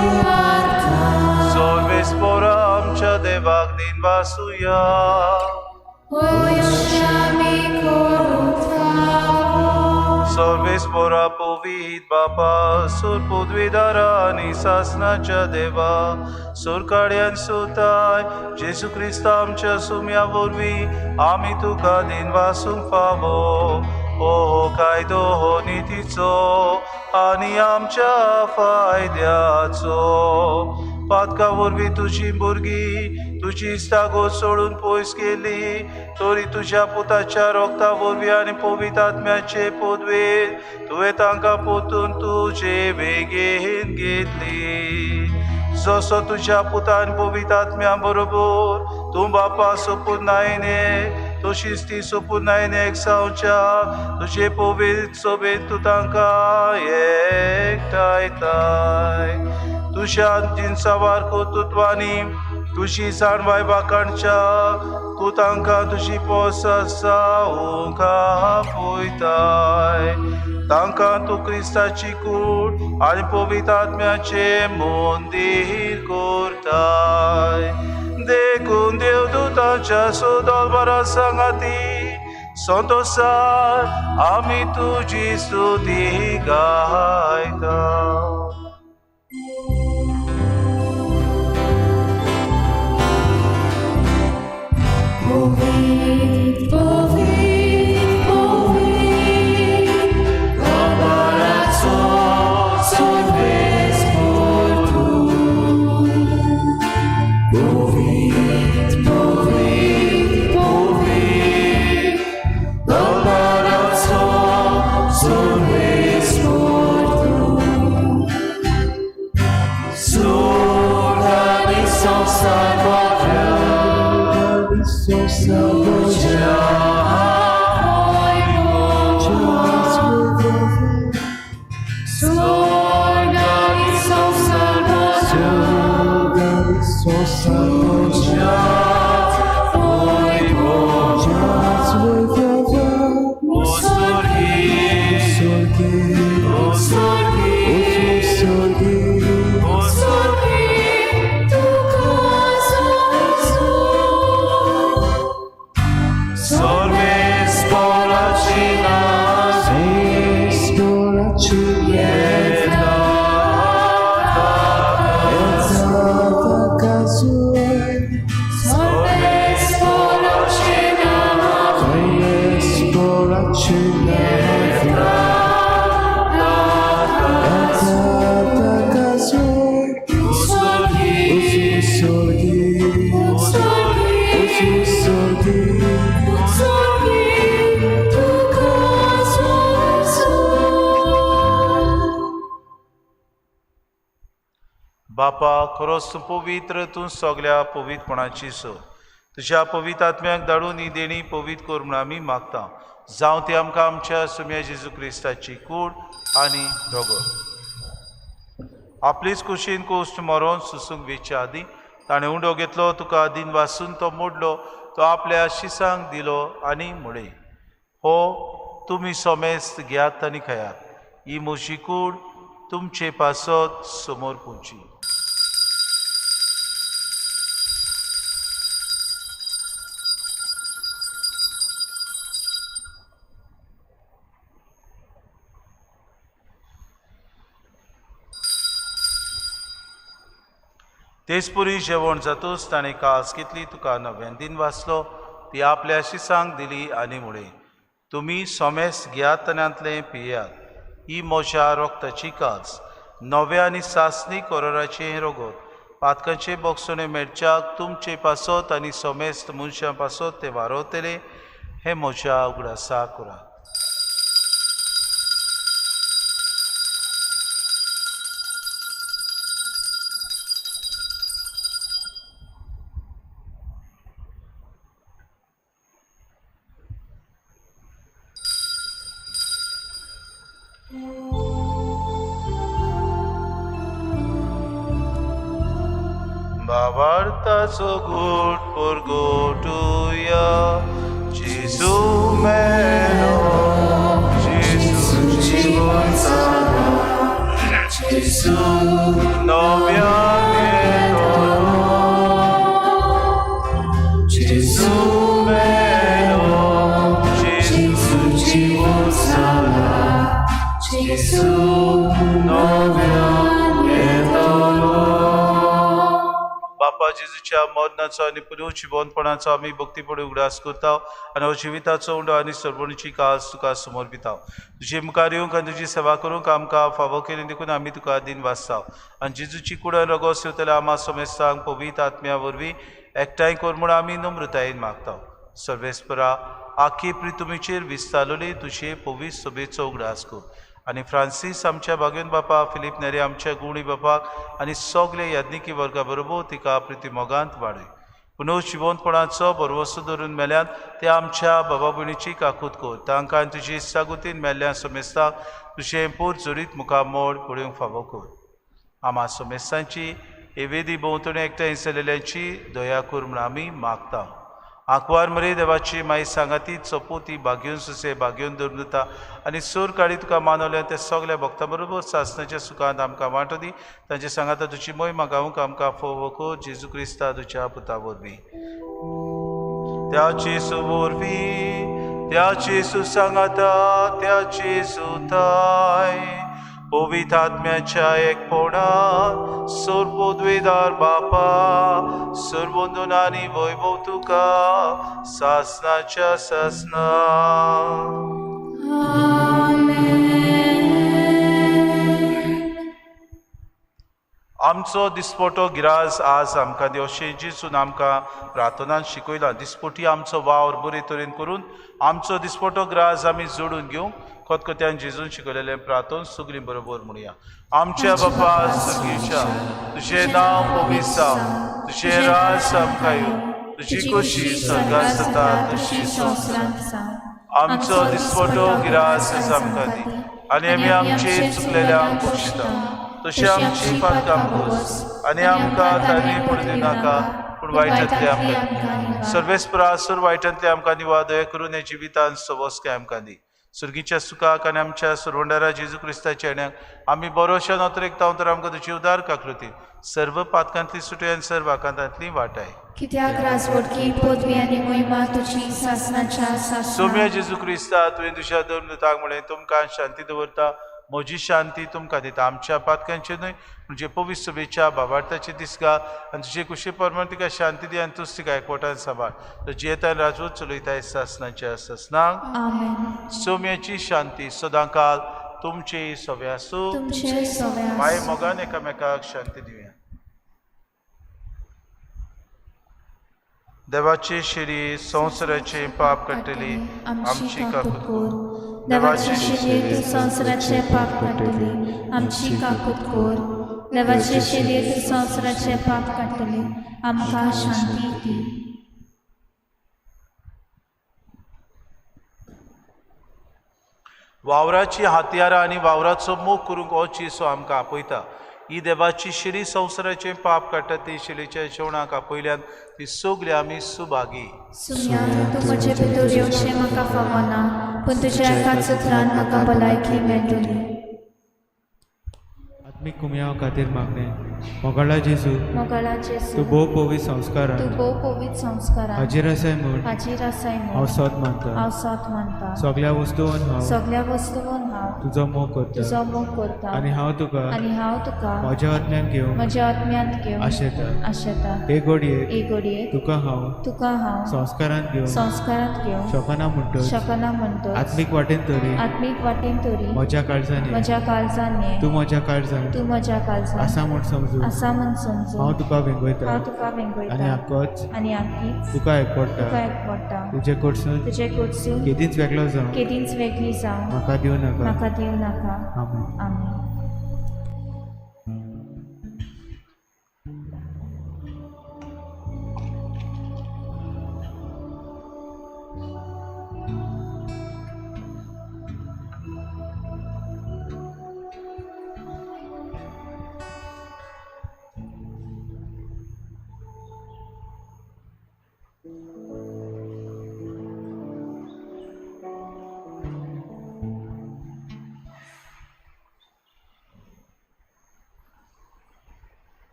उबारता. सर्वेस्पोरा आमच्या देवाक दिन वासुया. वयोश्य आमी करूंक फावो. सर्वेस्पोरा पवित्र बापा, सूर पदवीदारा आनी सासनाच्या देवा, सुरकाड्यान सुताय जेजू क्रिस्ता आमच्या सुम्या वरवीं आमी तुका दिन वासूंक फावो. ओ कायदो हो नितीचो आनी आमच्या फायद्याचो. पातका वरवीं तुजी भुरगीं तुजी इस्तागो सोडून पयस केली तरी तुज्या पुताच्या रोगता वरवीं आनी पवित्र आत्म्याचे पदवेर तुवें तांकां पोतून तुजे बेगीन घेतली. जसो तुज्या पुतान पवित्र आत्म्या बरोबर तूं बापा सोपून तशीच ती सोपून एकसावच्या तुजे पवित्र सोबेन तूं तांकां एकठांयताय. तुज्या जिनसावार कर्तृत्वांनी तुजी जाणवाय वाखाणच्या तूं तांकां तुजी पोस जावंक आपयताय. तांकां तूं क्रिस्ताची कूड आनी पवित्र आत्म्याचें मंदीर करताय. देखून देवदूतांच्या सुदलबरा सांगाती संतोषान आमी तुजी स्तुती गायता. Povit, povit, povit, Abarazzo sorves por tu. Povit, povit, povit, Abarazzo sorves por tu. Sur la naissance Salvateur, बापा, खरोच तूं पवित्र, तूं सगल्या पवित्रपणाची सो. तुज्या पवित्र आत्म्याक धाडून ही देणी पवित्र कर म्हूण आमी मागता. जावं ती आमकां आमच्या सुम्या जेजू क्रिस्ताची कूड आनी रगत. आपलीच कुशीन कोश्ट मरोन सुसूंक वेच्या आदीं ताणें उंडो घेतलो, तुका दिन वासून तो मोडलो, तो आपल्या शिसांक दिलो आनी म्हळें, हो तुमी सोमेस्त घेयात आनी खायात. ही म्हजी कूड तुमचे पासत समोर पुची. तेजपुरी जेवण जातूच ताणें कास घेतली, तुका नव्यान दिन वाचलो, ती आपल्या शिसांक दिली आनी म्हळें, तुमी सोमेस घेयात आनी पियात. ही म्हज्या रोगताची कास, नव्या आनी सासणी कोरोराचें रगत. पातकांचे बोगसणे मेळच्याक तुमचे पासत आनी समेस्त मनशां पासत ते वारवतले हे म्हज्या उगडासा करात. बाबार्थाचो गूट परगटुया जेजू मेलो जेजू जिवन जाला जेजू नव्यान येतलो जेजू मेलो जेजू जिवन जाला जेजू नव्यान येतलो. बापा जेजूच्या मरणाचो आनी पुनर्जिवनपणाचो आमी भक्तीपणी उगडास करता आनी हो जिविताचो उंडो आनी सर्वणीची कास तुका समर्पिता. तुजे मुखार येवंक आनी तुजी सेवा करूंक आमकां फावो केली देखून आमी तुका दिन वाचता आनी जेजूची कुडण रगोस येवतल्या आमा समेस्तांक पवित्र आत्म्या वरवीं एकठांय कर म्हूण आमी नम्रतायेन मागता. सर्वेस्परा आखी प्रितुमीचेर विस्तारलेली तुजे पवित्र सभेचो उगडास कर आनी फ्रांसीस आमच्या भाग्योन बापा, फिलीप नेरी आमच्या गुणी बापाक आनी सगळे याज्ञिकी वर्गा बरोबर तिका प्रिती मोगांत वाडय. पुनर्जिवनपणाचो भरवसो धरून मेल्यान ते आमच्या बाबा भयणीची काकूत कर. तांकां तुजी इत्सागुतीन मेल्ल्या समेस्ताक तुजें पूर जोडीत मुखामोड पळोवंक फावो कर. आमा समेस्तांची हे वेदी भोंवतणी एकठांय जाल्ल्यांची दया कर म्हूण आमी मागता. आंकवार मरे देवाची माई सांगाती चोपू ती भाग्योन सुसे भाग्योन धरून दिता आनी सूर काडी तुका मानवल्या त्या सगल्या भक्तां बरोबर सासणाच्या सुखांत आमकां वांटो दी. तांचे सांगाता तुजी मोहिमा गावंक आमकां फोव कर जेजू क्रिस्ता तुज्या पुता वरवीं. त्या जेजू वरवीं, त्या जेजू सांगाता, त्या जेजू ताय पवित्र आत्म्याच्या एकपणान सर्वोद्वेदार बापा सर्वंदून आनी वैभव तुका सासनाच्या सासना. आमचो दिसपटो गिराज आज आमकां दी अशें जेजून आमकां प्रार्थनान शिकयलां. दिसपटी आमचो वावर बरे तरेन करून आमचो दिसपटो ग्राज आमी जोडून घेवंक खतखत्यान जेजून शिकयलेलें प्रार्थन सगळीं बरोबर म्हणया. आमच्या बापा सर्गीच्या तुजें नांव पवित्र जावं, तुजें राज आमकां येवं, तुजी खोशी स्वर्गांत जाता तशी संवसारांत. आमचो दिसपटो गिराज आज आमकां दी आनी आमी आमचे चुकलेल्यांक बक्षिता तशी आमची पातकां बोस आनी आमकां तांणी पडूं दिनाका पूण वायटांतले आमकां सर्वेस्परा सुर वायटांतले आमकां निवा दया करून हे जिवितान सवस्काय आमकां दी. सुर्गीच्या सुखाक आनी आमच्या सुरवंडारा जेजू क्रिस्ताच्या येण्याक आमी बरोशा नोतरेक तर आमकां तुजी उदार काकृती सर्व पातकांतली सुटय आनी सर्व आकांतांतली वाटाय. कित्याक राजवटकी पदवी आनी मोहिमा तुजी सासनाच्या सासना. सोम्या जेजू क्रिस्ता तुवें तुज्या धर्मदूतांक म्हणलें तुमकां शांती दवरता म्हजी शांती तुमकां दिता. आमच्या पातकांचे न्हय म्हणजे पवित्र सभेच्या बाबार्थाचे दिसगा आनी तुजे कुशी प्रमाण तिका शांती दी आनी तूच तिका एकवटान सांबाळ. तर जियेतान राजवट चलयताय सासनाच्या सासनाक. आमेन. सोम्याची शांती सदांकाल तुमचे सवे आसूं. तुमचे सवे आसूं. माय मोगान एकामेकाक शांती दिवया. देवाची शिरी संवसाराचे पाप काडटली आमची काकूत कर. देवाची शिरी तूं संवसाराचे पाप काडटली आमची काकूत कर. देवाची शिरी तूं संवसाराचे पाप काडटली आमकां शांती दी. वावराची हातयारां आनी वावराचो मोग करूंक हो जेजू आमकां आपयता. ही देवाची शिरी संवसाराचें पाप काडटा ती शिरीच्या जेवणाक आपयल्यान ती सगळी आमी सुभागी. सुम्या तूं म्हजे भितर येवचें म्हाका फावना पूण तुज्या एकाच उतरान म्हाका भलायकी मेळटली. आत्मीक कुमयाव खातीर मागणें. मोगाळा जेजू, मोगाळा जेजू, तूं भोव पवित्र संस्कारान तूं भोव पवित्र संस्कारान हाजीर आसाय म्हूण हाजीर आसाय म्हूण हांव सोद मानता. हांव सोद मानता. सगळ्या वस्तून हांव सगळ्या वस्तून हांव तुजो मोग करता तुजो मोग करता आनी हांव तुका म्हज्या आत्म्यान घेवंक आत्म्यांत घेवन आशेता. आशेता. हे घडयेक हे घडयेक तुका हांव तुका हांव संस्कारांत घेवंक संस्कारांत घेवन शकना म्हणटच शकना म्हणटच आत्मीक वाटेन तरी आत्मीक वाटेन तरी म्हज्या काळजान ये. म्हज्या काळजान ये. तूं म्हज्या काळजान तूं म्हज्या काळजांत आसा म्हूण समजू. आसा म्हूण समजू. हांव तुका वेंगयता. हांव तुका वेंगयता. आनी आकोच आनी आकीच तुका एकवटता. तुका एकवटता. तुजे कडसून तुजे कडसून केदींच वेगळो जावं केदींच वेगळी जावं म्हाका दिवं नाका. म्हाका दिवं नाका. आमेन. आमेन.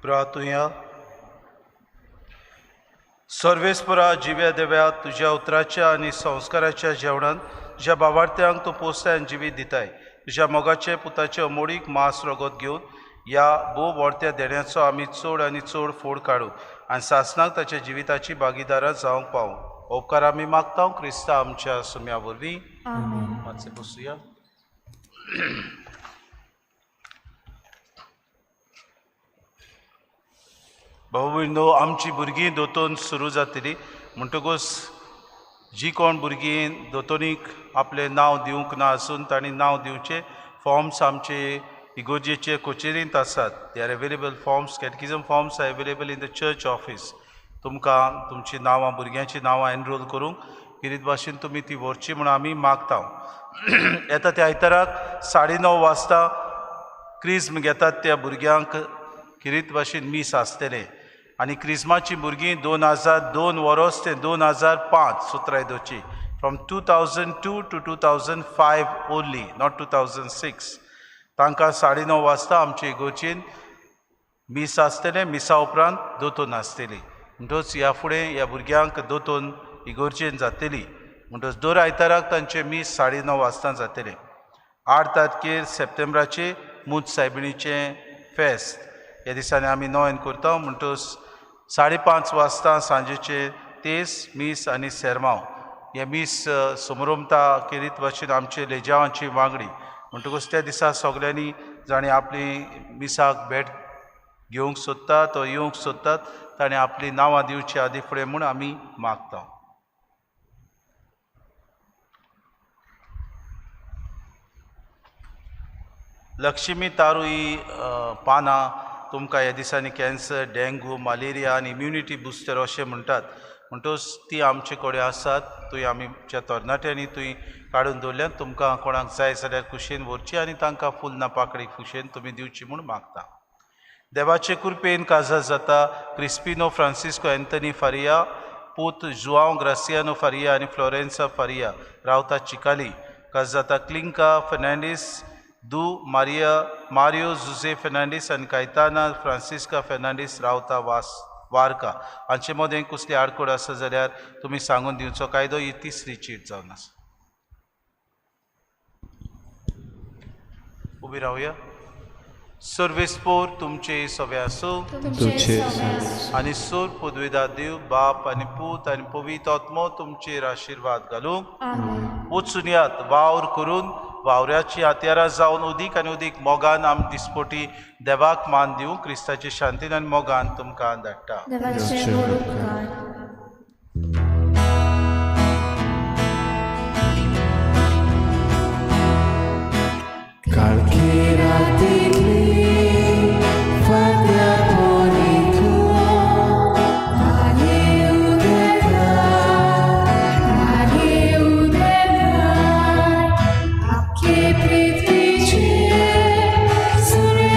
प्रार्थुया. सर्वेस्परा जिव्या देव्या, तुज्या उतराच्या आनी संस्काराच्या जेवणान ज्या बावार्थ्यांक तूं पोसताय आनी जिवीत दिताय, तुज्या मोगाचे पुताचे अमोडीक मांस रगत घेवन ह्या भोव व्हडत्या देण्याचो आमी चड आनी चड फोड काडू आनी सासणाक ताच्या जिविताची भागीदारां जावंक पावूं. उपकार आमी मागता क्रिस्ता आमच्या सुम्या वरवीं. मातशें बसुया. भाऊ भयणो, आमची भुरगीं दोतोन सुरू जातली म्हणटकूच जी कोण भुरगीं दोतोनीक आपलें नांव दिवंक ना आसून तांणी नांव दिवचें. फॉर्म्स आमचे इगोर्जेचे कचेरींत आसात. They are available forms, catechism forms are available in the church office. तुमकां तुमचीं नांवां, भुरग्यांचीं नांवां एनरोल करूंक किरीत भाशेन तुमी ती व्हरची म्हूण आमी मागता. येता त्या आयताराक 9:30 वाजता क्रिज्म घेतात त्या भुरग्यांक किरीत भाशेन मीस आसतलें आनी क्रिज्माचीं भुरगीं 2002 वरोस ते 2005 सुत्राय दोची, from 2002 to 2005 only, not 2006. तांकां 9:30 वाजता आमचे इगोर्जेन मीस आसतलें. मिसा उपरांत दोतोन आसतली. म्हणटच ह्या फुडें ह्या भुरग्यांक दोतोन इगोर्जेन जातली. म्हणटच दर आयताराक तांचें मीस 9:30 वाजता जातलें. 8 तारखेर सप्टेंबराचे मूज सायबिणीचें फेस्त ह्या दिसांनी आमी नोयन करता. म्हणटकच 5:30 वाजता सांजेचे तेस मीस आनी सेरमांव हे मीस समरोमता केरीत भाशेन आमचे लेजावांची मागणी. म्हणटकूच त्या दिसा सगल्यांनी जाणीं आपली मिसाक भेट घेवंक सोदता तो येवंक सोदतात ताणें आपलीं नांवां दिवची आदी फुडें म्हूण आमी मागता. लक्ष्मी तारू ही पानां तुमकां ह्या दिसांनी कॅन्सर, डेंगू, मलेरिया आनी इम्युनिटी बुस्टर अशें म्हणटात. म्हणटकच ती आमचे कडेन आसात, थंय आमच्या तरणाट्यांनी थंय काडून दवरल्यात. तुमकां कोणाक जाय जाल्यार खुशयेन व्हरची आनी तांकां फुलना पाकळी खुशयेन तुमी दिवची म्हूण मागता. देवाचे कृपेन काजार जाता क्रिस्पिनो फ्रांसिस्को एंथनी फारिया, पूत जुआंव ग्रासियानो फारिया आनी फ्लोरेन्सा फारिया, रावता चिकाली. काजार जाता क्लिंका फर्नांडीस, दू मारिया मारियो जुजे फर्नांडीस आनी कायताना फ्रांसिस्का फर्नांडीस, रावता वास वारका. हांचे मदें कसली आडखळ आसा जाल्यार तुमी सांगून दिवचो कायदो. ही तिसरी चीट जावन आसा. उबी रावया. सर्वेस्पोर तुमचे सगळे आसूं आनी सूर पुदविदा देव बाप आनी पूत आनी पवित्र आत्मो तुमचेर आशिर्वाद घालूंक. वचून यात वावर करून वावऱ्याची हत्यारां जावन उदीक आनी उदीक मोगान आम दिसपोटी देवाक मान दिवंक क्रिस्ताचे शांतीन आनी मोगान तुमकां धाडटा. Surya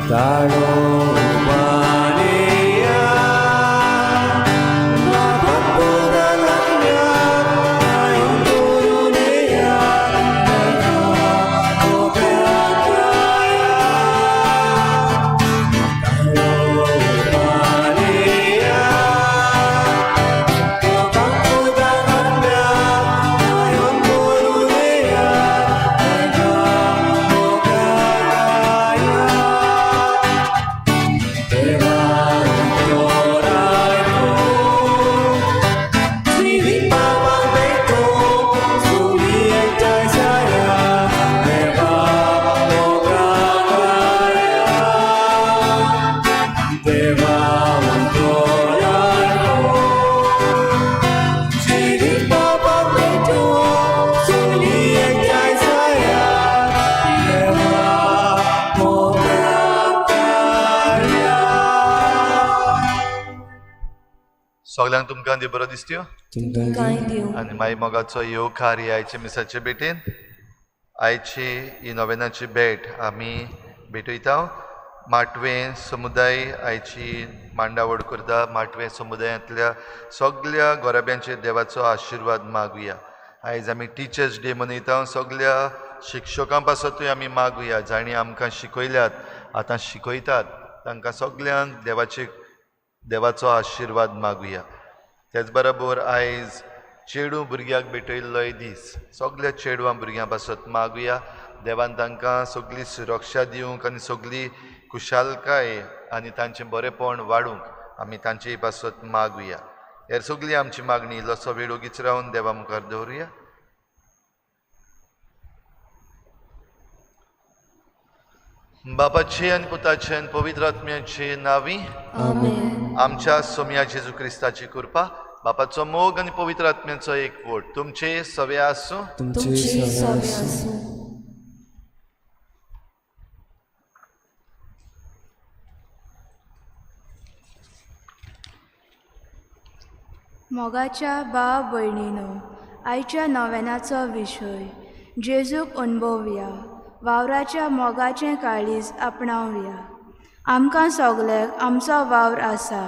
Talowania सगळ्यांक तुमकां देव बरो दिसत्यो तुमकांय दिवं. आनी मागीर मोगाचो येवकार ही आयच्या मिसाचे भेटेन. आयची ही नोवेनाची भेट आमी भेटयता. माटवें समुदाय आयची मांडावळ करता. माटवें समुदायांतल्या सगल्या गोराब्यांचेर देवाचो आशिर्वाद मागुया. आयज आमी टिचर्स डे मनयता. सगल्या शिक्षकां पासतूय आमी मागुया, जांणी आमकां शिकयल्यात, आतां शिकयतात, तांकां सगल्यांक देवाचो आशिर्वाद मागुया. तेच बरोबर आयज चेडूं भुरग्याक भेटयल्लोय दीस. सगल्या चेडवां भुरग्यां पासत मागुया, देवान तांकां सगली सुरक्षा दिवंक आनी सगली खुशालकाय आनी तांचें बरेंपण वाडूंक आमी तांचे पासत मागुया. हेर सगली आमची मागणी इल्लोसो वेळ ओगीच रावन देवा मुखार दवरुया. बापाचे आनी पुताचे आनी पवित्र आत्म्याचे नांवी आमेन. आमच्या सोम्या जेजू क्रिस्ताची कृपा, बापाचो मोग आनी पवित्र आत्म्याचो एकवट तुमचे सवे आसूं. तुमचे सवे आसूं. मोगाच्या भाव भयणीनो, आयच्या नोवेनाचो विशय जेजूक अणभवया, वावराच्या मोगाचें काळीज आपणावया. आमकां सगल्यांक आमचो वावर आसा,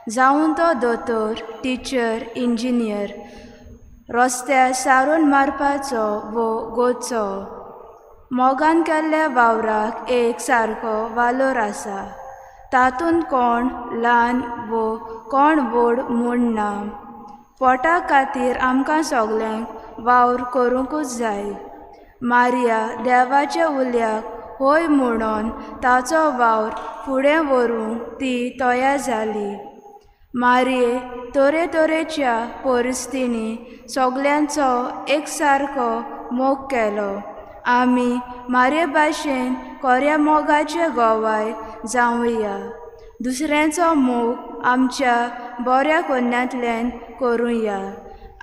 जावं तो दोतोर, टिचर, इंजिनियर, रस्त्यार सारून मारपाचो वो गोचो. मोगान केल्ल्या वावराक एक सारको वालोर आसा, तातूंत कोण ल्हान वो कोण व्हड म्हूण ना. पोटा खातीर आमकां सगल्यांक वावर करूंकूच जाय. मारिया देवाच्या उल्याक हय म्हणून ताचो वावर फुडें व्हरूंक ती तयार जाली. मारये तरेतरेच्या परिस्थितींनी सगल्यांचो एक सारको मोग केलो. आमी मारये भाशेन कोऱ्या मोगाचे गोवाय जावया. दुसऱ्यांचो मोग आमच्या बऱ्या कोन्यांतल्यान करुया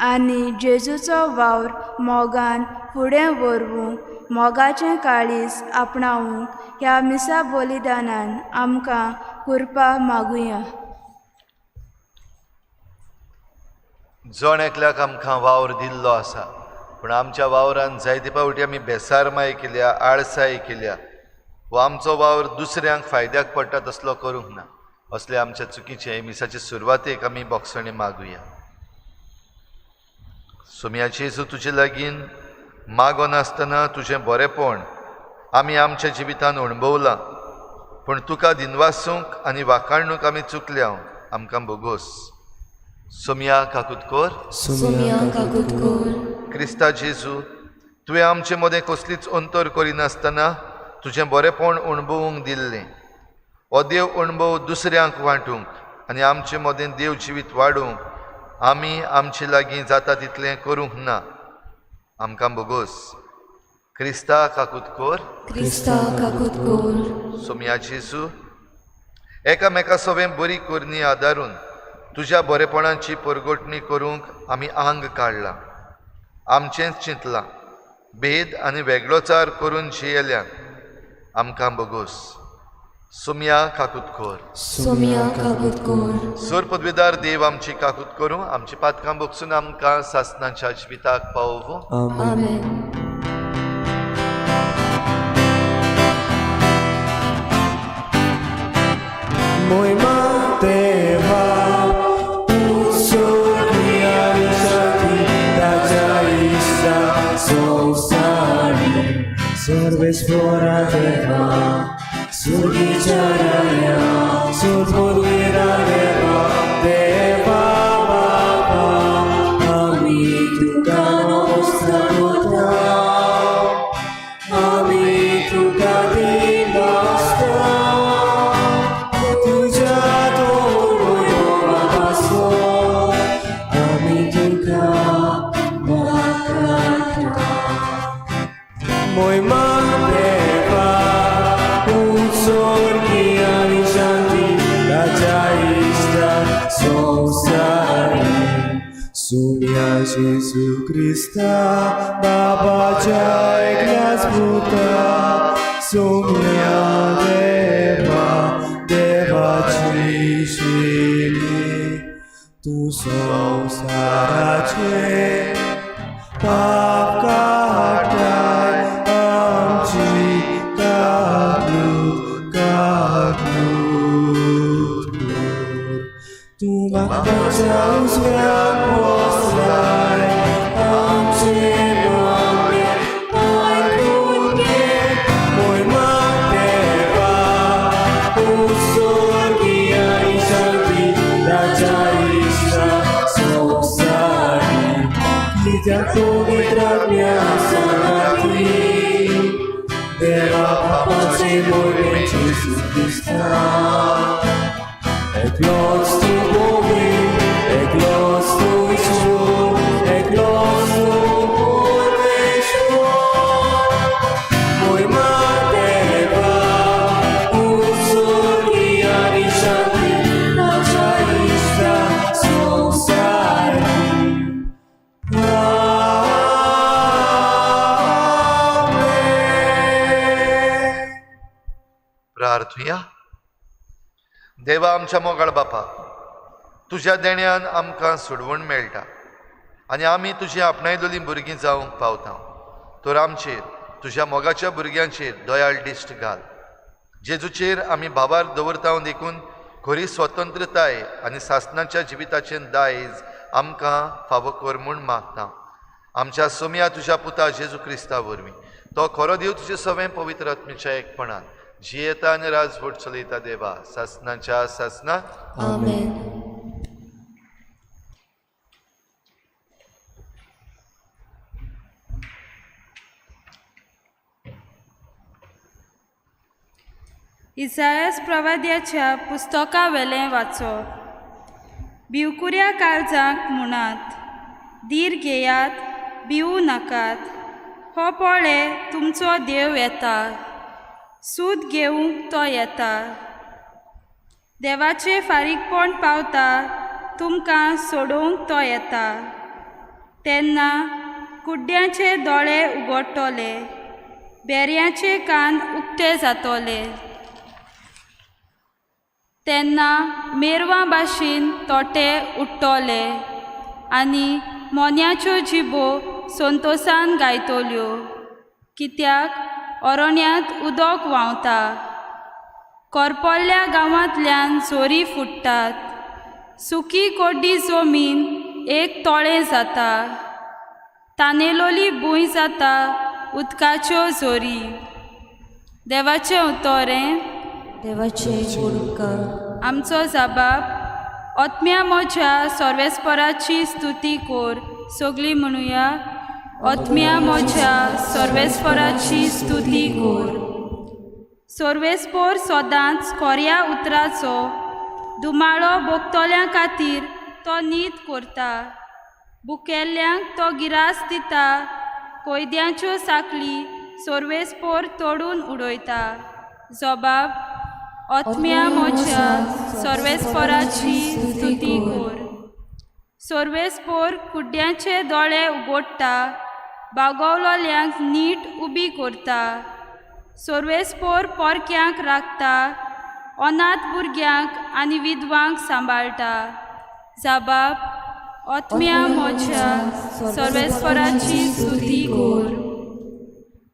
आनी जेजूचो वावर मोगान फुडें व्हरूंक मोगाचें काळीज आपणावंक ह्या मिसा बलिदानान आमकां कृपा मागुया. जण एकल्याक आमकां वावर दिल्लो आसा, पूण आमच्या वावरान जायते फावटी आमी बेसारमाय केल्या, आळसाय केल्या वो आमचो वावर दुसऱ्यांक फायद्याक पडटा तसलो करूंक ना. असले आमच्या चुकीचे मिसाचे सुरवातेक आमी बोगसणी मागुया. सोम्याचे जेजू, तुजे लागीं मागोनासतना तुजें बरेंपण आमी आमच्या जिवितान अणभवलां, पूण तुका दिनवासूंक आनी वाखाणूंक आमी चुकल्या, आमकां भोगोस. सोम्या काकूत कर. सोम्या काकूत कर. क्रिस्ता जेजू, तुवें आमचे मदें कसलीच अंतर करिनासतना तुजें बरेंपण अणभवूंक दिल्लें. हो देव अणभव दुसऱ्यांक वांटूंक आनी आमचे मदें देव जिवीत वाडूंक आमी आमचे लागीं जाता तितलें करूंक ना, आमकां भोगोस. क्रिस्ता काकूत कर. क्रिस्ता काकूत कर. सोम्या जेजू, एकामेका सवें बरी करणी आदारून तुज्या बरेपणाची परगटणी करूंक आमी आंग काडलां, आमचेंच चिंतलां, भेद आनी वेगळोचार करून जियेल्यान, आमकां भोगोस. सोम्या काकूत कर. सोम्या काकूत कर. सोर पदवीदार देव आमची काकूत करूं, आमची पातकां भोगसून आमकां सासनाच्या जिविताक पावोवं. आमेन. मोहिमा देवा उत्सर्गी आनी शांती ताच्या इश्टा संवसारी सर्वेस्परा देवा सुर्गीच्या राया सुरपुरवीरा देवा देवा बापा आमी तुका नमस्कार करता आमी तुका दिनासता तुज्या तोर आसो आमी तुका वाखाणता मोहिमा देवा उत्सर्गी आनी शांती ताच्या इश्टा संवसारी सुम्या जेजू क्रिस्ता बाबाच्या एकल्याच पुता सुम्या देवा देवाची शिली तूं संवसाराचे पाप काडटाय आमची काकूत काकूत कर. तूं बापाच्या उजव्याक बसलाय आमचे मागणें आयकून घे. मोहिमा देवा उत्सर्गी आनी शांती ताच्या इश्टा संवसारी कित्याक पवित्र आत्म्या सांगाती देवा बापाचे मोहिमे जेजू क्रिस्ता एकलोच तूं गोविंद एकलोच तूं ईश्वर एकलोच तूं परमेश्वर मोहिमा देवा उत्सर्गी आनी शांती ताच्या इश्टा संवसारी आमेन. प्रार्थुया. देवा आमच्या मोगाळ बापा, तुज्या देण्यान आमकां सोडवण मेळटा आनी आमी तुजी आपणायलेलीं भुरगीं जावंक पावता. तर आमचेर तुज्या मोगाच्या भुरग्यांचेर दयाळ दिश्ट घाल. जेजूचेर आमी भावार दवरता देखून खरी स्वतंत्रताय आनी सासणाच्या जिविताचें दायज आमकां फावो कर म्हूण मागता. आमच्या सोम्या तुज्या पुता जेजू क्रिस्ता वरवीं तो खरो देव तुजे सवें पवित्र आत्मेच्या एकपणान जियेता आनी राजवट चलयता देवा सासणाच्या सासणाक. आमेन. इसायास प्रवाद्याच्या पुस्तकावेलें वाचप. भिवकुऱ्या काळजांक म्हणात, धीर घेयात, भिवू नाकात, हो पळे तुमचो देव येता, सूद घेवंक तो येता, देवाचें फारीकपण पावता, तुमकां सोडोवंक तो येता. तेन्ना कुड्ड्यांचे दोळे उगडटले, बेऱ्यांचे कान उक्ते जातले. तेन्ना मेरवां भाशेन तोटे उडटले आनी मोन्याच्यो जिबो संतोसान गायतल्यो, कित्याक अरण्यांत उदक व्हांवता, करपल्ल्या गांवांतल्यान झरी फुट्टात, सुकी कोड्डी जमीन एक तळें जाता, तानेलोली भूंय जाता उदकाच्यो झरी. देवाचें उतोरें. देवाचे गोड उपकार. आमचो जाबाब. आत्म्या म्हज्या सर्वेस्पराची स्तुती कोर. सगळीं म्हणुया, आत्म्या म्हज्या सर्वेस्पराची स्तुती कोर. सर्वेस्पोर सदांच खोऱ्या उतराचो दुमाळो भोगतल्यां खातीर तो नीत करता, भुकेल्ल्यांक तो गिरास दिता, कोयद्यांच्यो साकली सर्वेस्पोर तोडून उडयता. जबाब. आत्म्या म्हज्या सर्वेस्पराची स्तुती कोर. सर्वेस्पोर कुड्ड्यांचे दोळे उगडटा, बागवलोल्यांक नीट उबी करता, सर्वेस्पोर पोरक्यांक राखता, अनाथ भुरग्यांक आनी विधवांक सांबाळटा. जाबाब. आत्म्या म्हज्या सर्वेस्पराची स्तुती कोर.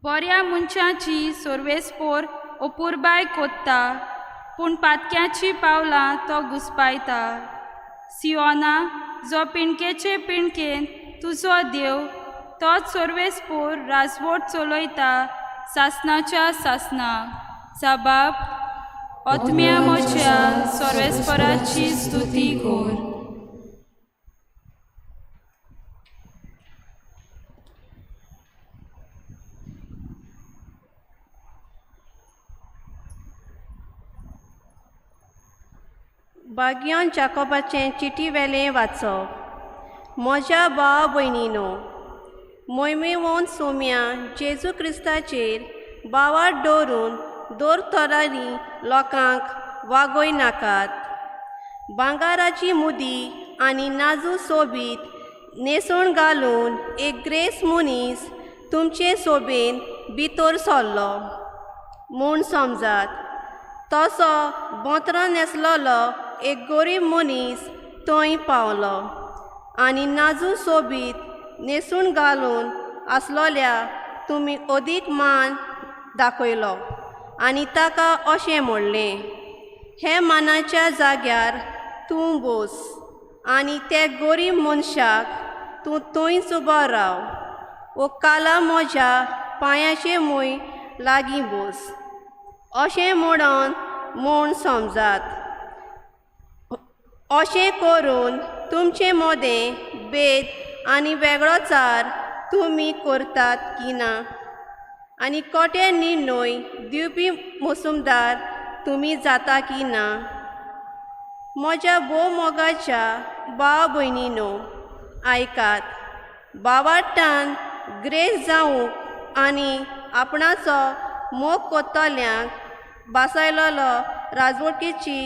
बऱ्या मनशाची सर्वेस्पोर अपुरबाय कोत्ता, पूण पातक्याचीं पावलां तो घुस्पायता. सियोना, जो पिणकेचे पिणकेन तुजो देव, तोच सर्वेस्पोर राजवट चलयता सासनाच्या सासनाक. साबाब, आत्म्या म्हज्या सर्वेस्पराची स्तुती कोर. बाग्यान जाकोबाचें चिटी वेलें वाचप. म्हज्या भाव भयणीनो, मोयमेवोन सोम्या जेजू क्रिस्ताचेर बावार दवरून दोर तरांनी लोकांक वागय नाकात. भांगाराची मुदी आनी नाजू सोबीत न्हेसण घालून एक ग्रेस मनीस तुमचे सोबेन भितर सरलो म्हूण समजात. तसो बोंतरां न्हेसलेलो एक गरीब मनीस थंय पावलो आनी नाजू सोबीत न्हेसून घालून आसलोल्या तुमी अदीक मान दाखयलो आनी ताका अशें म्हणलें, हे मानाच्या जाग्यार तूं बस आनी ते गरीब मनशाक तूं थंयच उबो राव वो काला म्हज्या पांयाचे मूय लागीं बस अशें म्हणून म्हूण समजात. अशें करून तुमचे मदें भेद आनी वेगळोचार तुमी करतात की ना आनी कोटे निर्णय दिवपी मोसुमदार तुमी जाता की ना. म्हज्या भोव मोगाच्या भाव भयणीनो, आयकात. भावार्तान ग्रेस जावंक आनी आपणाचो मोग कोत्तल्यांक बासायलेलो राजवटीची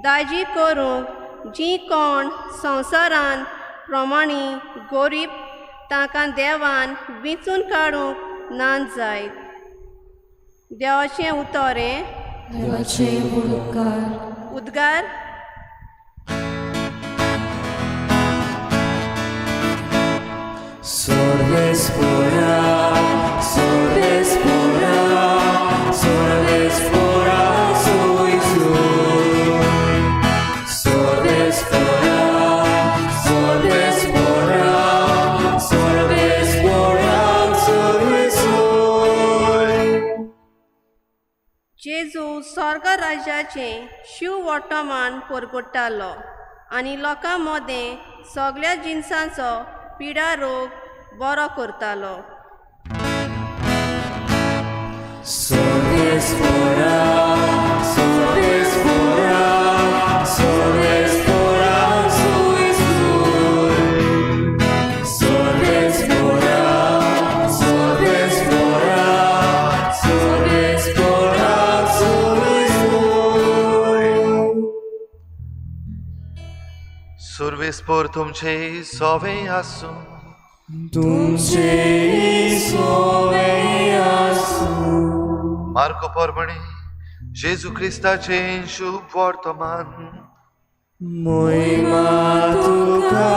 दाजी करूंक जीं कोण संवसारान प्रमाणी गरीब तांकां देवान विंचून काडूंक ना जायत. देवाचें उतर हें. देवाचे उपकार. उद्गार. Sorvespora, sorvespora, sorvespora soy. Sorvespora, sorvespora, sorvespora soy. जेजू स्वर्ग राज्याचें शिव वर्तमान परगट्टालो आनी लोकां मदें सगळ्या जिनसांचो पिडा रोग बरो करतालो. Sorvespora, sorvespora, sorvespora soy. Sorvespora, sorvespora, sorvespora soy. सुर्वेस्पोर तुमचे सोवे आसूं. तुमचे सोवे आसूं. मार्को परमणे जेजू क्रिस्ताचें शुभ वर्तमान. मोहिमा तुका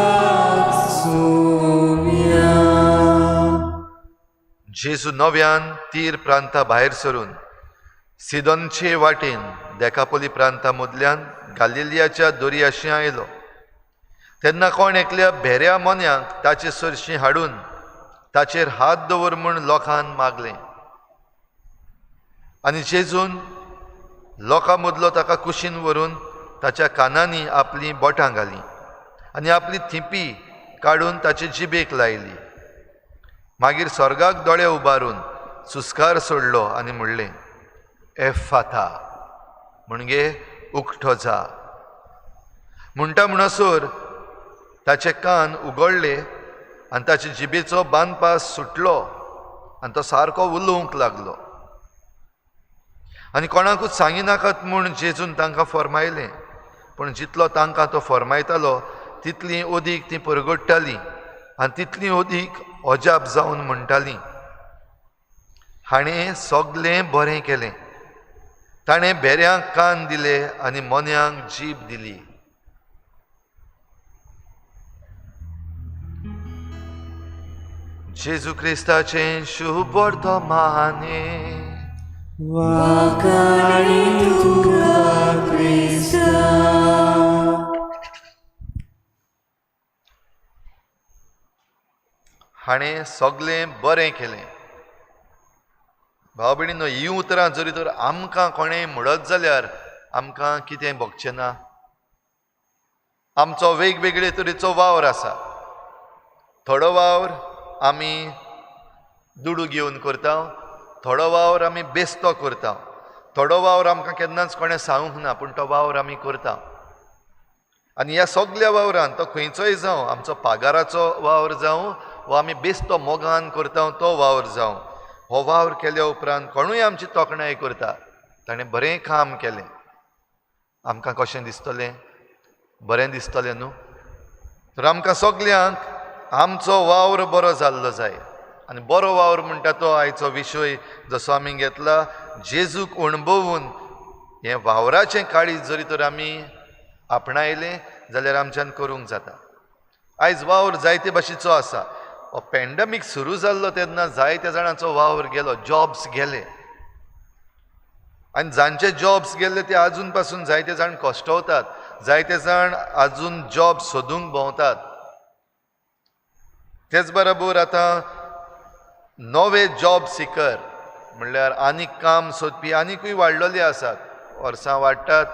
सोम्या. जेजू नव्यान तीर प्रांता भायर सरून सिदोनचे वाटेन देकापोली प्रांता मदल्यान गालिलियाच्या दर्याशी आयलो. तेन्ना कोण एकल्या भेऱ्या मोन्याक ताचे सरशीं हाडून ताचेर हात दवर म्हूण लोकान मागलें आनी जेजून लोकां मदलो ताका कुशीन व्हरून ताच्या कानांनी आपलीं बोटां घालीं आनी आपली थिंपी काडून ताचे जिबेक लायली. मागीर स्वर्गाक दोळे उबारून सुस्कार सोडलो आनी म्हणलें, एफाथा, म्हणजे उकठो जा. म्हणटा म्हणसर ताचे कान उगडले आनी ताचे जिबेचो बांदपास सुटलो आनी तो सारको उलोवंक लागलो. आनी कोणाकूच सांगिनाकात म्हूण जेजून तांकां फर्मायलें, पूण जितलो तांकां तो फर्मायतालो तितली अदीक तीं परगट्टालीं आनी तितली अदीक अजाप जावन म्हणटालीं, हाणें सगलें बरें केलें, ताणें भेऱ्यांक कान दिले आनी मोन्यांक जीब दिली. जेजू क्रिस्ताचें शुभ वर्तमान. वाखाणी तुका क्रिस्ता. हाणें सगळें बरें केलें. भाव भयणीनो, हीं उतरां जरी तर आमकां कोणें म्हणत जाल्यार आमकां कितें भोगचें ना? आमचो वेगवेगळे तरेचो वावर आसा. थोडो वावर आमी दुडू घेवन करता, थोडो वावर आमी बेस्तो करता, थोडो वावर आमकां केन्नाच कोणें सांगूंक ना, पूण तो वावर आमी करता. आनी ह्या सगल्या वावरान तो खंयचोय जावं, आमचो पागाराचो वावर जावं वा आमी बेस्तो मोगान करता तो वावर जावं, हो वावर केल्या उपरांत कोणूय आमची तोखणाय करता, ताणें बरें काम केलें, आमकां कशें दिसतलें? बरें दिसतलें न्हू? तर आमकां सगल्यांक आमचो वावर बरो जाल्लो जाय. आनी बरो वावर म्हणटा तो आयचो विशय जसो आमी घेतला, जेजूक अणभवून हें वावराचें काळीज जरी तर आमी आपणायलें जाल्यार आमच्यान करूंक जाता. आयज वावर जायते भाशेचो आसा. हो पॅन्डमीक सुरू जाल्लो तेन्ना जायत्या जाणांचो वावर गेलो, जॉब्स गेले. आनी जांचे जॉब्स गेल्ले ते आजून पासून जायते जाण कश्टवतात, जायते जाण आजून जॉब सोदूंक भोंवतात. तेच बरोबर आतां नवे जॉब सिकर म्हणल्यार आनीक काम सोदपी आनिकूय वाडलेले आसात. वर्सां वाडटात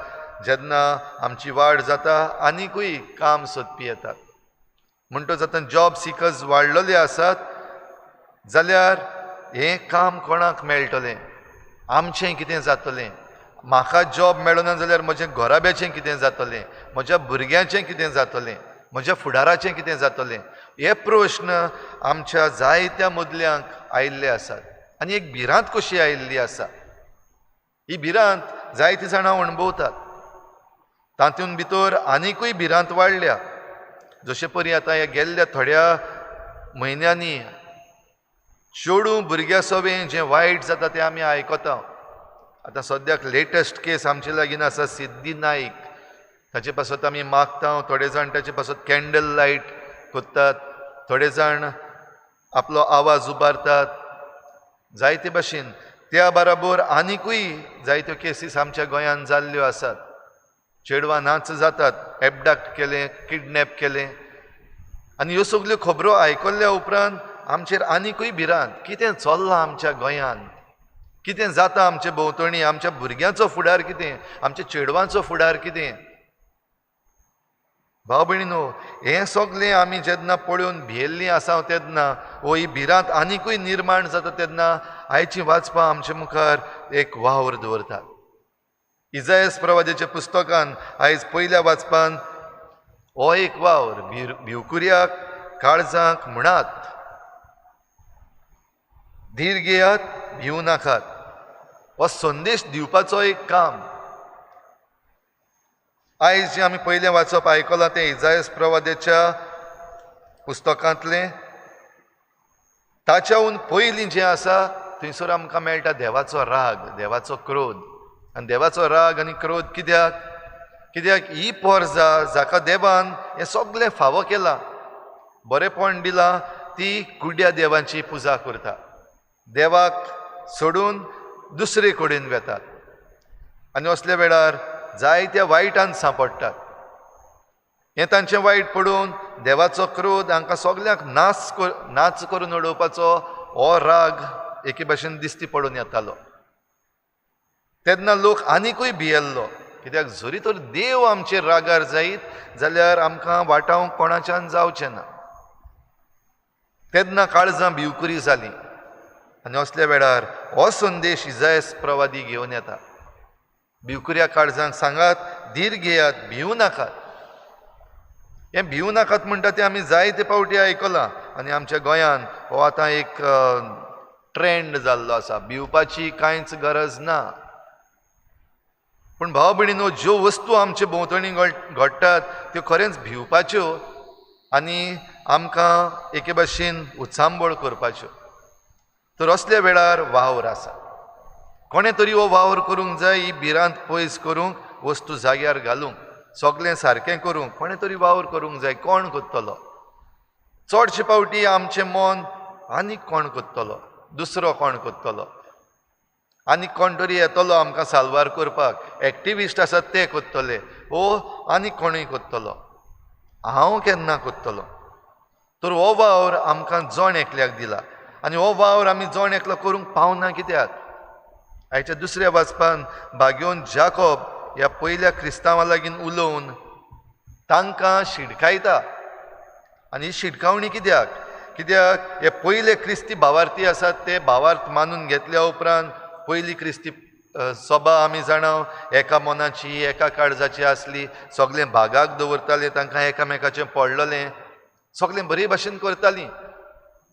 जेन्ना आमची वाड जाता आनिकूय काम सोदपी येतात. म्हणटच आतां जॉब सिकर्स वाडलेले आसात जाल्यार हें काम कोणाक मेळटलें? आमचें कितें जातलें? म्हाका जॉब मेळना जाल्यार म्हज्या घराब्याचें कितें जातलें? म्हज्या भुरग्यांचें कितें जातलें? म्हज्या फुडाराचें कितें जातलें? हे प्रश्न आमच्या जायत्या मदल्यांक आयिल्ले आसात आनी एक भिरांत कशी आयिल्ली आसा. ही भिरांत जायतीं जाणां अणभवतात. तातूंत भितर आनिकूय भिरांत वाडल्या. जशे परी आतां ह्या गेल्ल्या थोड्या म्हयन्यांनी चेडूं भुरग्यां सवें जें वायट जाता तें आमी आयकता. आतां सद्याक लेटस्ट केस आमचे लागीं आसा सिद्धी नाईक. ताचे पासत आमी मागता, थोडे जाण ताचे पासत कॅन्डल लायट कोत्तात, थोडे जाण आपलो आवाज उबारतात जायते भाशेन. त्या बराबर आनिकूय जायत्यो केसीस आमच्या गोंयांत जाल्ल्यो आसात. चेडवां नाच जातात, एबडक्ट केलें, किडनॅप केलें. आनी ह्यो सगल्यो खबरो आयकल्ल्या उपरांत आमचेर आनिकूय भिरांत, कितें चल्लां आमच्या गोंयांत, कितें जाता आमचे भोंवतणी, आमच्या भुरग्यांचो फुडार कितें, आमच्या चेडवांचो फुडार कितें. भाव भयणीनो, हें सगलें आमी जेन्ना पळोवन भियेल्लीं आसा तेन्ना वो ही भिरांत आनिकूय निर्माण जाता तेन्ना आयची वाचपां आमचे मुखार एक वावर दवरतात. इजायस प्रवादाच्या पुस्तकान आयज पयल्या वाचपान हो एक वावर भिवकुऱ्याक काळजांक म्हणात, धीर घेयात, भिवू नाकात. हो संदेश दिवपाचो एक काम. आयज जें आमी पयलें वाचप आयकलां तें इजायस प्रवादाच्या पुस्तकांतलें. ताच्याहून पयलीं जें आसा थंयसर आमकां मेळटा देवाचो राग, देवाचो क्रोध. आनी देवाचो राग आनी क्रोध कित्याक? कित्याक ही पोरजा जाका देवान हें सगळें फावो केलां, बरेंपण दिलां, ती कुड्या देवांची पुजा करता, देवाक सोडून दुसरे कडेन वेतात आनी असल्या वेळार जायत्या वायटान सांपडटात. हें तांचें वायट पडून देवाचो क्रोध हांकां सगल्यांक नाच करून उडोवपाचो हो राग एके भाशेन दिश्टी पडून येतालो. तेन्ना लोक आनिकूय भियेल्लो, कित्याक जरी तर देव आमचेर रागार जायत जाल्यार आमकां वाटावंक कोणाच्यान जावचें ना. तेन्ना काळजां भिवकुरी जालीं आनी असल्या वेळार हो संदेश इजायस प्रवादी घेवन येता. भिवकुऱ्या काळजांक सांगात, धीर घेयात, भिवू नाकात. हें भिवू नाकात म्हणटा तें आमी जायते फावटी आयकलां आनी आमच्या गोंयांत हो आतां एक ट्रेंड जाल्लो आसा, भिवपाची कांयच गरज ना. पूण भाव भयणीनो, ज्यो वस्तू आमचे भोंवतणी घडटात त्यो खरेंच भिवपाच्यो आनी आमकां एके भाशेन उचांबळ करपाच्यो. तर असल्या वेळार वावर आसा, कोणें तरी हो वावर करूंक जाय, ही भिरांत पयस करूंक, वस्तू जाग्यार घालूंक, सगळें सारकें करूंक कोणें तरी वावर करूंक जाय. कोण करतलो? चडशे फावटी आमचें मन आनीक कोण करतलो, दुसरो कोण करतलो. आनी कोण तरी येतलो आमकां साल्वार करपाक, एक्टिविस्ट आसात ते करतले ओ आनी कोणूय करतलो, हांव केन्ना करतलो? तर हो वावर आमकां जण एकल्याक दिला आनी हो वावर आमी जण एकलो करूंक पावना. कित्याक? आयच्या दुसऱ्या वाचपान भाग्योन जाकोब ह्या पयल्या क्रिस्तांवा लागीं उलोवन तांकां शिडकायता. आनी ही शिडकावणी कित्याक? कित्याक हे पयले क्रिस्ती भावार्थी आसात ते भावार्थ मानून घेतल्या उपरांत पयली क्रिस्ती सभा आमी जाणा एका मनाची एका काळजाची आसली, सगळें भागाक दवरताले, तांकां एकामेकाचें पडलेलें, सगळें बरे भाशेन करतालीं.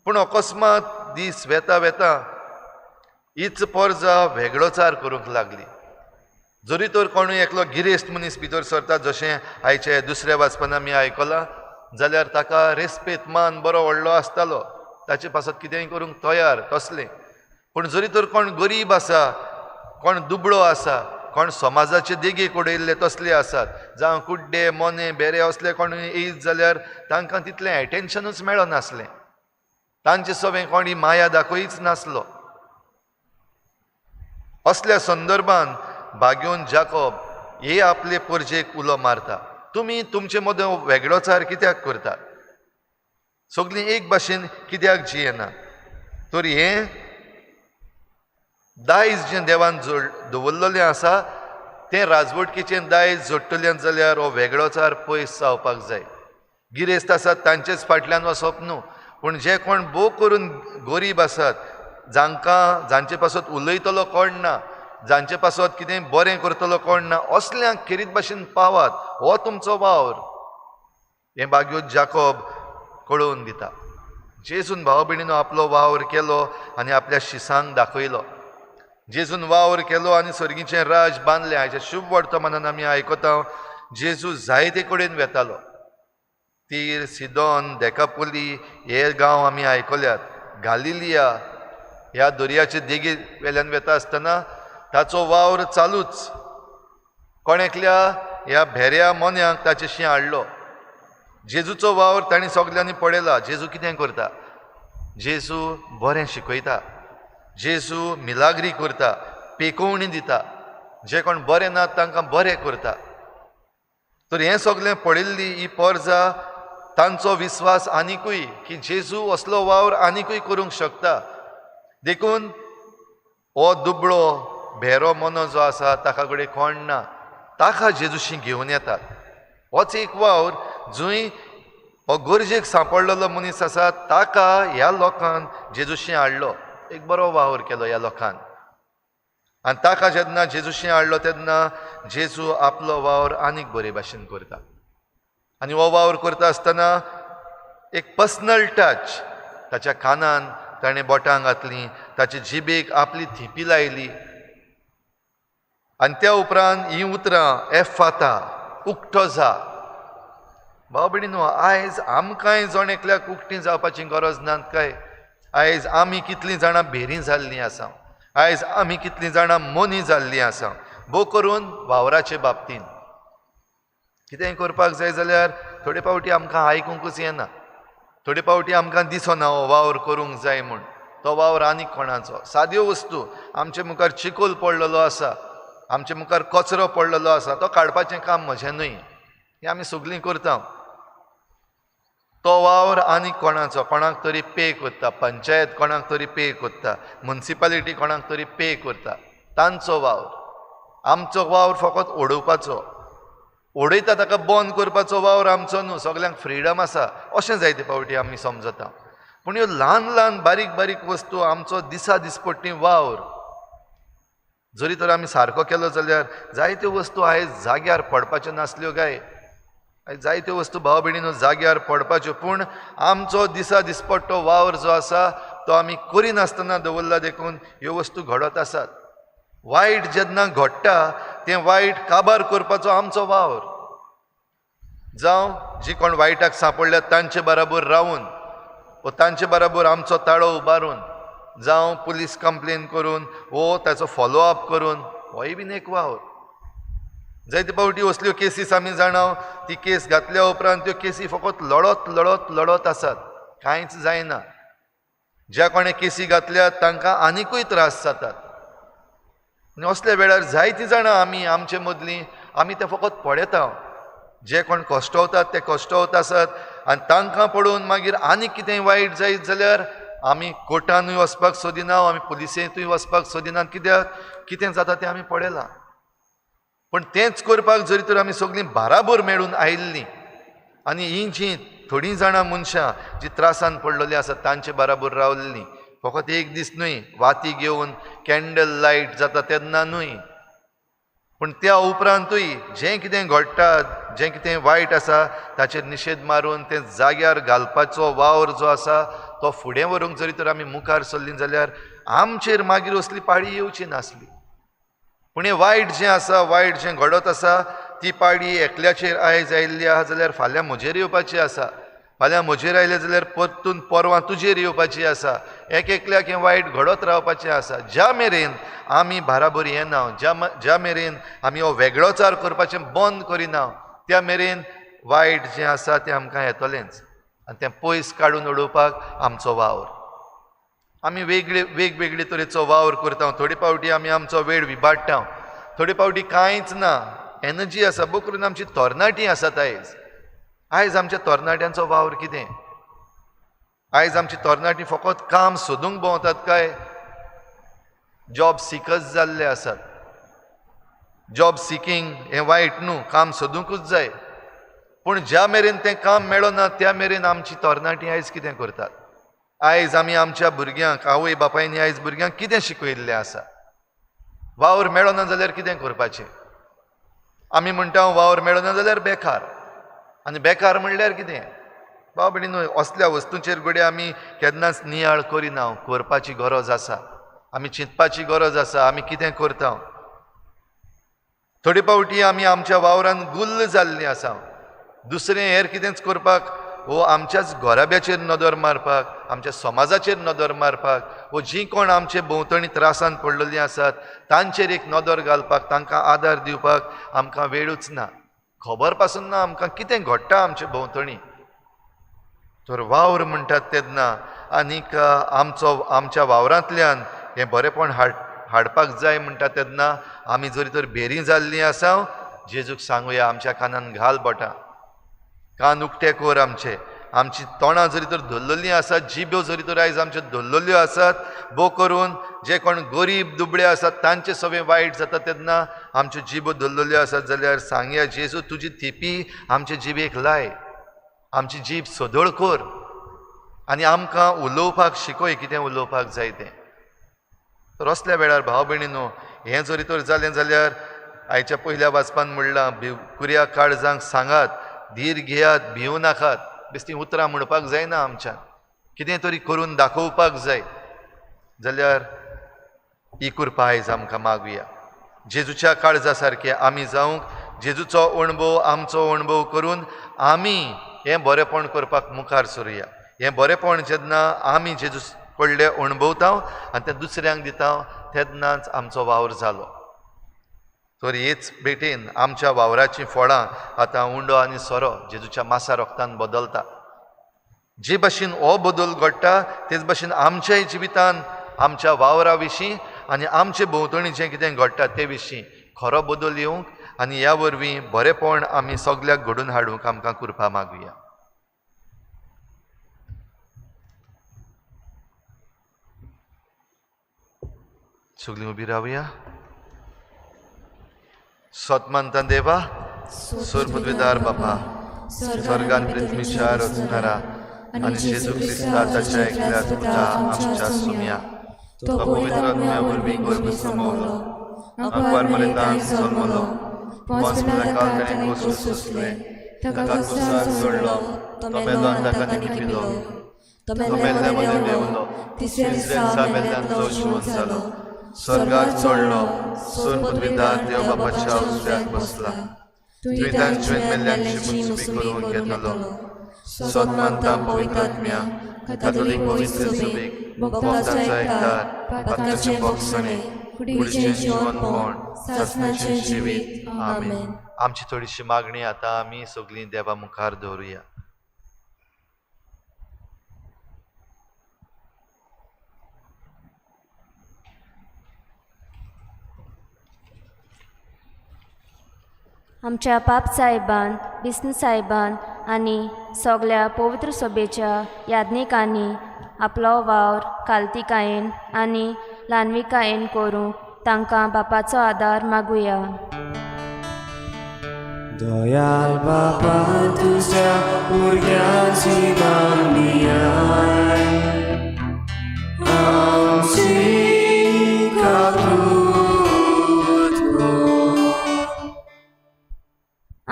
पूण अकस्मात दीस वेता वेता हीच पोरजा वेगळोचार करूंक लागली. जरी तर कोणूय एकलो गिरेस्त मनीस भितर सरता, जशें आयचे दुसऱ्या वाचपान आमी आयकलां, जाल्यार ताका रेस्पेत मान बरो व्हडलो आसतालो, ताचे पासत कितेंय करूंक तयार तसलें. पूण जरी तर कोण गरीब आसा, कोण दुबळो आसा, कोण समाजाचे देगेक उडयल्ले तसले आसात, जावं कुड्डे मोने बेरे असले कोणूय येयत जाल्यार तांकां तितलें एटेन्शनूच मेळनासलें, तांचे सवें कोणी माया दाखयच नासलो. असल्या संदर्भान भाग्योन जाकोब हे आपले परजेक उलो मारता, तुमी तुमचे मदें वेगळोचार कित्याक करतात, सगळीं एक भाशेन कित्याक जियेना? तर हें दायज जें देवान दवरलेलें आसा तें राजवटकेचें दायज जोडटल्यान जाल्यार हो वेगळोचार पयस जावपाक जाय. गिरेस्त आसात तांचेच फाटल्यान वचप न्हू, पूण जे कोण भोव करून गरीब आसात, जांकां जांचे पासत उलयतलो कोण ना, जांचे पासत कितें बरें करतलो कोण ना, असल्यांक खेरीत भाशेन पावात, हो तुमचो वावर. हें भाग्यो जाकोब कळोवन दिता. जेजून भाव भयणीनो आपलो वावर केलो आनी आपल्या शिसांक दाखयलो. जेजून वावर केलो आनी सर्गीचें राज बांदलें. आयच्या शुभ वर्तमानान आमी आयकता जेजू जायते कडेन वेतालो. तीर, सिदोन, देकापोली हे गांव आमी आयकल्यात. गालिलिया ह्या दर्याचे देगे वेल्यान वेता आसतना ताचो वावर चालूच. कोण एकल्या ह्या भेऱ्या मोन्याक ताचेशी हाडलो. जेजूचो वावर तांणी सगल्यांनी पळयला. जेजू कितें करता? जेजू बरें शिकयता, जेजू मिलाग्री करता, पेकोवणी दिता, जे कोण बरे नात तांकां बरें करता. तर हें सगळें पळयल्ली ही पोरजा तांचो विस्वास आनिकूय की जेजू असलो वावर आनिकूय करूंक शकता. देखून हो दुबळो भेरो मोनो जो आसा ताका कडेन कोण ना, ताका जेजूशी घेवन येतात. होच एक वावर जंय हो गरजेक सांपडलेलो मनीस आसा ताका ह्या लोकान जेजूशी हाडलो. एक बरो वावर केलो ह्या लोकान. आनी ताका जेन्ना जेजूशी हाडलो तेन्ना जेजू आपलो वावर आनीक बरे भाशेन करता. आनी हो वावर करता आसतना एक पर्सनल टच, ताच्या कानान ताणें बोटां घातलीं, ताचे जिबेक आपली थिपी लायली आनी त्या उपरांत हीं उतरां एफाता, उक्तो जा. भाव भयणीनो, आयज आमकांय जण एकल्याक उक्ती जावपाची गरज ना काय? आयज आमी कितलीं जाणां भेरीं जाल्लीं आसा, आयज आमी कितलीं जाणां मोनी जाल्लीं आसा. भोव करून वावराचे बाबतीन कितेंय करपाक जाय जाल्यार थोडे फावटी आमकां आयकुंकूच येना, थोडे फावटी आमकां दिसना हो वावर करूंक जाय म्हूण. तो वावर आनीक कोणाचो. साद्यो वस्तू आमचे मुखार चिकोल पडलेलो आसा, आमचे मुखार कचरो पडलेलो आसा, तो काडपाचें काम म्हजें न्हय, हें आमी सगळीं करता. तो वावर आनीक कोणाचो, कोणाक तरी पे करता, पंचायत कोणाक तरी पे करता, मुन्सिपालिटी कोणाक तरी पे करता, तांचो वावर. आमचो वावर फकत उडोवपाचो, उडयता ताका बंद करपाचो वावर आमचो न्हू. सगल्यांक फ्रिडम आसा अशें जायते फावटी आमी समजता. पूण ह्यो ल्हान ल्हान बारीक बारीक वस्तू आमचो दिसा दिसपट्टी वावर जरी तर आमी सारको केलो जाल्यार जायत्यो वस्तू आयज जाग्यार पडपाच्यो नासल्यो काय? आयज जायत्यो वस्तू भाव भयणीनो जाग्यार पडपाच्यो, पूण आमचो दिसा दिसपट्टो वावर जो आसा तो आमी करिनासतना दवरला, देखून ह्यो वस्तू घडत आसात. वायट जेन्ना घडटा तें वायट काबार करपाचो आमचो वावर. जावं जी कोण वायटाक सांपडल्यात तांचे बराबर रावून वो तांचे बराबर आमचो ताळो उबारून, जावं पुलीस कंप्लेन करून वो ताचो फॉलोअप करून, होय बीन एक वावर. जायते फावटी असल्यो केसीस आमी जाणा, ती केस घातल्या उपरांत त्यो केसी फकत लडत लडत लडत आसात, कांयच जायना. ज्या कोणें केसी घातल्यात तांकां आनिकूय त्रास जातात. आनी असल्या वेळार जायतीं जाणां आमी आमचे मदलीं आमी तें फकत पळयता, जे कोण कश्टवतात ते कश्टवत आसात आनी तांकां पळोवन मागीर आनी कितें वायट जायत जाल्यार आमी कोर्टानूय वचपाक सोदिना, आमी पुलिसेंतूय वचपाक सोदिना, कित्याक कितें जाता तें आमी पळयलां। पूण तेंच करपाक जरी तर आमी सगळीं बाराबर मेळून आयिल्लीं आनी हीं जीं थोडीं जाणां मनशां जीं त्रासान पडलेलीं आसात तांचे बाराबर रावल्लीं, फकत एक दीस न्हय, वाती घेवन कॅन्डल लायट जाता तेन्ना न्हय, पूण त्या उपरांतूय जें कितें घडटा, जें कितें वायट आसा ताचेर निशेध मारून तें जाग्यार घालपाचो वावर जो आसा तो फुडें व्हरूंक जरी तर आमी मुखार सरलीं जाल्यार आमचेर मागीर असली पाळी येवची नासली। पूण हें वायट जें आसा, वायट जें घडत आसा ती पाळी एकल्याचेर आयज आयिल्ली आसा जाल्यार फाल्यां म्हजेर येवपाची आसा, फाल्यां म्हजेर आयलें जाल्यार परतून परवां तुजेर येवपाची आसा, एक एकल्याक हें वायट घडत रावपाचें आसा। ज्या मेरेन आमी बाराबर येना, ज्या मेरेन आमी हो वेगळोचार करपाचें बंद करिना त्या मेरेन वायट जें आसा तें आमकां येतलेंच आनी तें पयस काडून उडोवपाक आमचो वावर। आमी वेगवेगळे तरेचो वावर करता, थोडे फावटी आमी आमचो वेळ विबाडटा, थोडे फावटी कांयच ना, एनर्जी आसा बो करून आमची तरणाटी आसात आयज। आयज आमच्या तरणाट्यांचो वावर कितें? आयज आमची तरणाटी फकत काम सोदूंक भोंवतात काय जॉब सिकर्स जाल्ले आसात? जॉब सिकींग हें वायट न्हू, काम सोदूंकूच जाय, पूण ज्या मेरेन तें काम मेळना त्या मेरेन आमची तरणाटी आयज कितें करतात? आयज आमी आमच्या भुरग्यांक, आवय बापायनी आयज भुरग्यांक कितें शिकयल्लें आसा? वावर मेळना जाल्यार कितें करपाचें? आमी म्हणटा वावर मेळना जाल्यार बेकार, आनी बेकार म्हणल्यार कितें? भाव भयणीनो, असल्या वस्तूंचेर घडये आमी केन्नाच नियाळ करिना, करपाची गरज आसा, आमी चिंतपाची गरज आसा आमी कितें करता। थोडे फावटी आमी आमच्या वावरान गुल्ल जाल्लीं आसा, दुसरें हेर कितेंच करपाक वो आमच्याच घराब्याचेर नदर मारपाक, आमच्या समाजाचेर नदर मारपाक, वो जीं कोण आमचे भोंवतणी त्रासान पडलेलीं आसात तांचेर एक नदर घालपाक, तांकां आदार दिवपाक आमकां वेळूच ना, खबर पासून ना आमकां कितें घडटा आमचे भोंवतणी। तर वावर म्हणटात तेन्ना आनीक आमचो आमच्या वावरांतल्यान हें बरेंपण हाडपाक जाय म्हणटा तेन्ना आमी जरी तर भेरी जाल्लीं आसा, जेजूक सांगुया आमच्या कानान घाल बोटां, कान उक्ते कर आमचे, आमची तोंडां जरी तर धरलेलीं आसात, जिब्यो जरी तर आयज आमच्यो धरलेल्यो आसात, बो करून जे कोण गरीब दुबळे आसात तांचे सगळें वायट जाता तेन्ना आमच्यो जिब्यो धरलेल्यो आसात जाल्यार सांगया जेजू तुजी थिपी आमचे जिबेक लाय, आमची जीब सदळ कर आनी आमकां उलोवपाक शिकय कितें उलोवपाक जाय तें। तर असल्या वेळार भाव भयणीनो हें जरी तर जालें जाल्यार आयच्या पयल्या वाचपान म्हणलां, भिवकुऱ्या काळजांक सांगात, धीर घेयात, भिवू नाकात। बेश्टीं उतरां म्हणपाक जायना आमच्यान, कितें तरी करून दाखोवपाक जाय जाल्यार ही कृपा आयज आमकां मागुया। जेजूच्या काळजा सारके आमी जावंक, जेजूचो अणभव आमचो अणभव करून आमी हें बरेंपण करपाक मुखार सरुया। हें बरेंपण जेन्ना आमी जेजू कडले अणभवता आनी तें दुसऱ्यांक दिता तेन्नाच आमचो वावर जालो। तर हेच भेटेन आमच्या वावराचीं फळां आतां उंडो आनी सोरो जेजूच्या मासा रोगतान बदलता। जे भाशेन हो बदल घडटा तेच भाशेन आमच्याय जिवितान आमच्या वावरा विशीं आनी आमचे भोंवतणी जें कितें घडटा ते विशीं खरो बदल येवंक आनी ह्या वरवीं बरेंपण आमी सगल्याक घडून हाडूंक आमकां कृपा मागुया। सगळीं उबी रावया। सतमानता देवा, सोरपदवीदार बापा, स्वर्गान पृथ्वीच्या रचणारा आनी जेजू क्रिस्ता ताच्या एकल्या पुता आमच्या सुम्या, तो पवित्र आत्म्या वरवीं गर्भ समवलो, आंकवार मरेतान जल्मलो, पोंस पिलाकाल ताणें कोस सोंसलें, ताका कुसार सोडलो, तो मेलो आनी ताका निपिलो, तो मेल्ल्या मदें देंवलो, तिसऱ्या दिसा मेल्ल्यांतलो जिवंत जालो, स्वर्गाक चडलो, सोरपदवीदार देव बापाच्या उजव्याक बसला, तुवें तांचे मेल्ल्यांची मुसबी करून घेतलो, सतमानता पवित्र आत्म्या, कातोलीक पवित्र सभेक, भक्तांचो एकदार, पातकाचें भोगसणें, कुडीचें जिवनपण, सासणाचें जिवीत. आमेन. आमची थोडीशी मागणी आतां आमी सगळीं देवा मुखार दवरुया. आमच्या पाप साहेबान, बिस्न साहेबान आनी सगल्या पवित्र सभेच्या याज्ञिकांनी आपलो वावर कालतिकायेन आनी ल्हानविकायेन करूंक तांकां बापाचो आदार मागुया. दयाल बापा तुज्या भुरग्यांची मागणी आयक, आमची काकूत कर.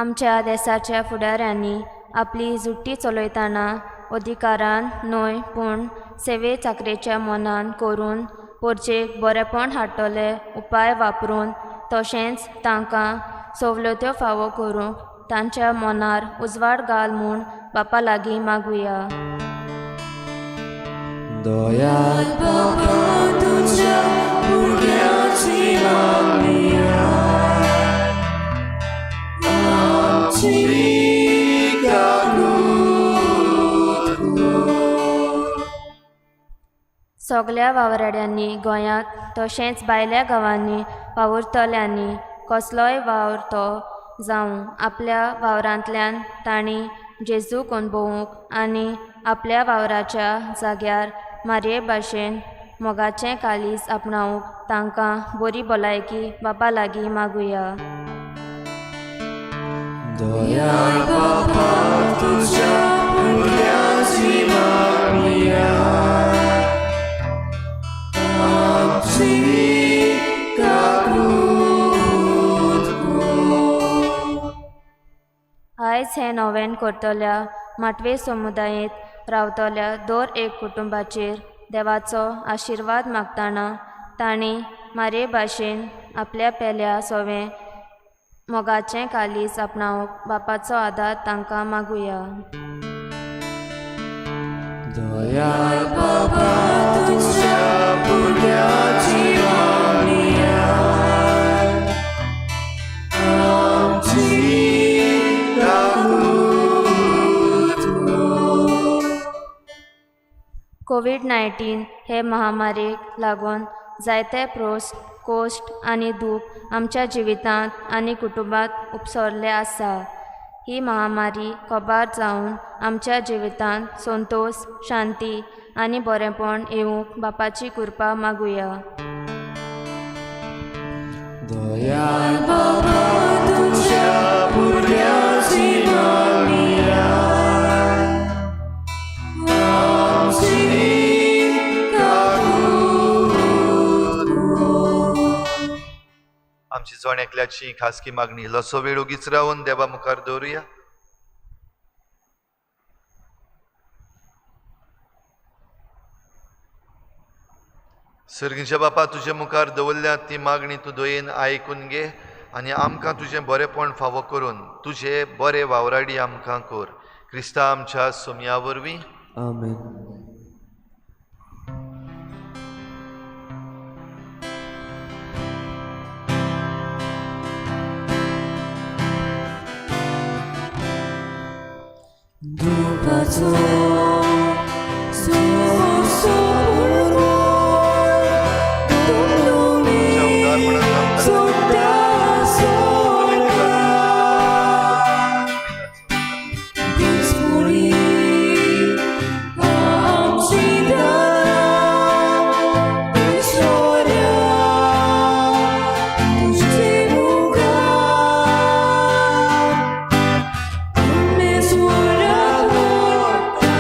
आमच्या देसाच्या फुडाऱ्यांनी आपली जुट्टी चलयतना अधिकारान न्हय पूण सेवे चाकरेच्या मनान करून पोरचेक बरेपण हाडटले उपाय वापरून तशेंच तांकां सवलत्यो फावो करूंक तांच्या मनार उजवाड घाल म्हूण बापा लागीं मागुया. दयाल बापा तुज्या भुरग्यांची मागणी आयक, आमची काकूत कर. सगल्या वावराड्यांनी गोंयांत तशेंच भायल्या गांवांनी वावुरतल्यांनी कसलोय वावर तो जावं आपल्या वावरांतल्यान तांणी जेजूक अणभवूंक आनी आपल्या वावराच्या जाग्यार मारये भाशेन मोगाचें काळीज आपणावंक तांकां बरी भलायकी बापा लागीं मागुया. दयाळ बापा तुज्या भुरग्यांची मागणी आयक, आमची काकूत कर. आयज हें नोवेन करतल्या माटवे समुदायेंत रावतल्या दर एक कुटुंबाचेर देवाचो आशिर्वाद मागतना तांणी मारये भाशेन आपल्या पेल्या सोवें मोगाचें काळीज आपणावंक बापाचो आदार तांकां मागुया. दयाळ बापा तुज्या भुरग्यांची मागणी आयक, आमची काकूत कर. कोवीड-19 हे महामारीक लागून जायते प्रोस्ट कोश्ट आनी दूख आमच्या जिवितांत आनी कुटुंबांत उपसरले आसा. ही महामारी कबार जावन आमच्या जिवितांत संतोश, शांती आनी बरेंपण येवंक बापाची कृपा मागुया. दयाळ बापा तुज्या भुरग्यांची मागणी आयक, आमची काकूत कर. आमची जण एकल्याची खासगी मागणी इल्लोसो वेळ उगीच रावन देवा मुखार दवरुया. सर्गीच्या बापा, तुजे मुखार दवरल्या ती मागणी तूं दयेन आयकून घे आनी आमकां तुजें बरेपण फावो करून तुजे बरे वावराडी आमकां कर. क्रिस्ता आमच्या सोमया वरवीं. आमेन. दुपाचो सोरो सोडटा सोरा दिसपुरी आमची दारा ईश्वरा तुझे मुखार आमी स्वरा पडटा.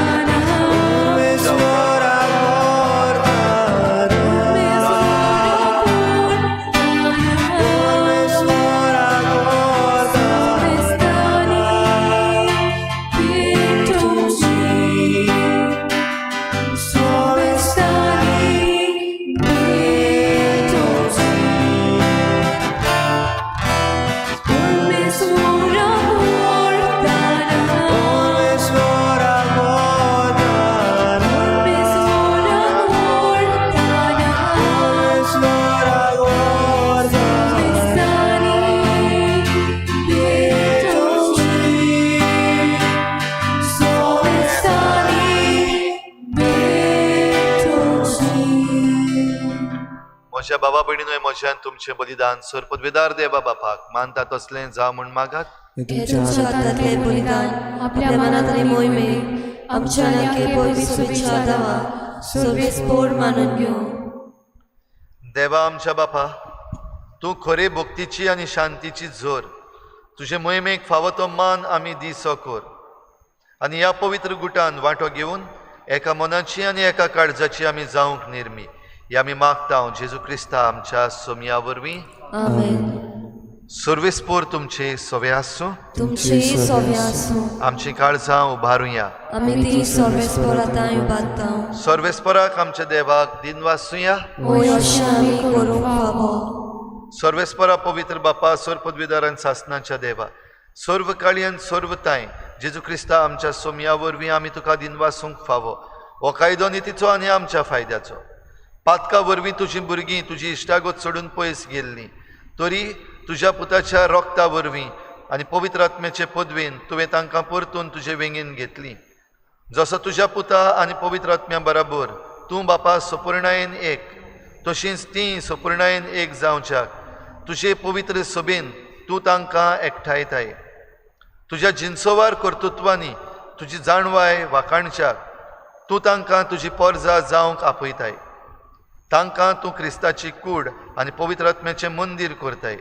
म्हज्या बाबा भयणीनो, म्हज्यान तुमचें बलिदान सरपदवेदार देवा बापाक मानता तसलें जावं म्हूण मागात। तुमच्या हातांतलें बलिदान आपल्या मनात आनी मोहिमेक आमच्या आनी पवित्र शुभेच्छा दावा सर्वेस्पोर मानून घेवं। देवा आमच्या बापा, तूं खरे भक्तीची आनी शांतीची जोर, तुजे मोहिमेक फावो तो मान आमी दिसो कर आनी ह्या पवित्र गुटान वांटो घेवन एका मनाची आनी एका काळजाची आमी जावंक निर्मी, ही आमी मागता जेजू क्रिस्ता आमच्या सोमया वरवीं। आमेन। सर्वेस्पोर तुमचे सवे आसूं, तुमचे सवे आसूं। आमची काळजां उबारुया, आमी ती सर्वेस्पोरा तांय उबारता। सर्वेस्पोराक आमच्या देवाक दिनवासुया, वय अशें आमी करूंक फावो। सर्वेस्पोरा पवित्र बापा, सर्व पदवीदार आनी सासनाच्या देवा, सर्व काळी आनी सर्व तांय जेजू क्रिस्ता आमच्या सोमया वरवीं आमी तुका दिनवासूंक फावो। हो कायदो नितीचो आनी आमच्या फायद्याचो। पातका वरवीं तुजी भुरगीं तुजी इश्टागत सोडून पयस गेल्लीं, तरी तुज्या पुताच्या रोगता वरवीं आनी पवित्र आत्म्याचे पदवेन तुवें तांकां परतून तुजे वेंगेन घेतलीं। जसो तुज्या पुता आनी पवित्र आत्म्या बराबर तूं बापा सपुर्णायेन एक, तशींच तीं सपुर्णायेन एक जावच्याक तुजे पवित्र सभेन तूं तांकां एकठांयताय। तुज्या जिनसोवार कर्तृत्वांनी तुजी जाणवाय वाखाणच्याक तूं तांकां तुजी पोरजा जावंक आपयताय। तांकां तूं क्रिस्ताची कूड आनी पवित्र आत्म्याचें मंदीर करताय।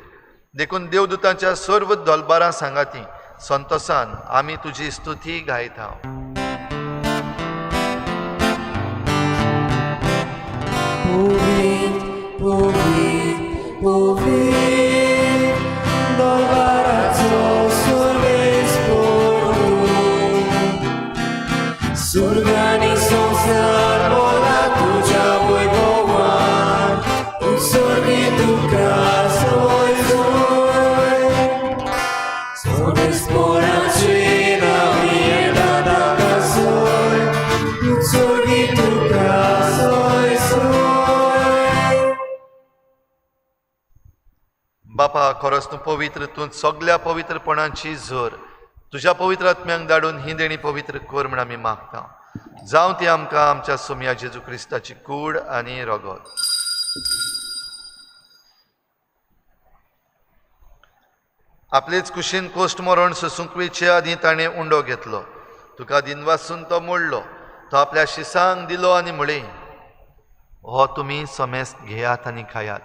देखून देवदूतांच्या सर्व दलबारां सांगाती संतोसान आमी तुजी स्तुती गायता। सुर्गानी संसार मोला तुझ्या वैभवान, उत्सर्गी तुका सोय सोय। सर्वेस्पोराचे नांवी येता ताका सोय, उत्सर्गी तुका सोय सोय। बापा, खरोच तूं पवित्र, तूं सगल्या पवित्रपणाची जोर, तुज्या पवित्र आत्म्यांक धाडून ही देणी पवित्र कर म्हूण आमी मागता। जावं ती आमकां आमच्या सोमया जेजू क्रिस्ताची कूड आनी रगत। आपलेच कुशीन कोश्ट मरण सोसूंक वेचे आदीं ताणें उंडो घेतलो, तुका दिनवासून तो मोडलो, तो आपल्या शिसांक दिलो आनी म्हळें, हो तुमी समेस्त घेयात आनी खायात,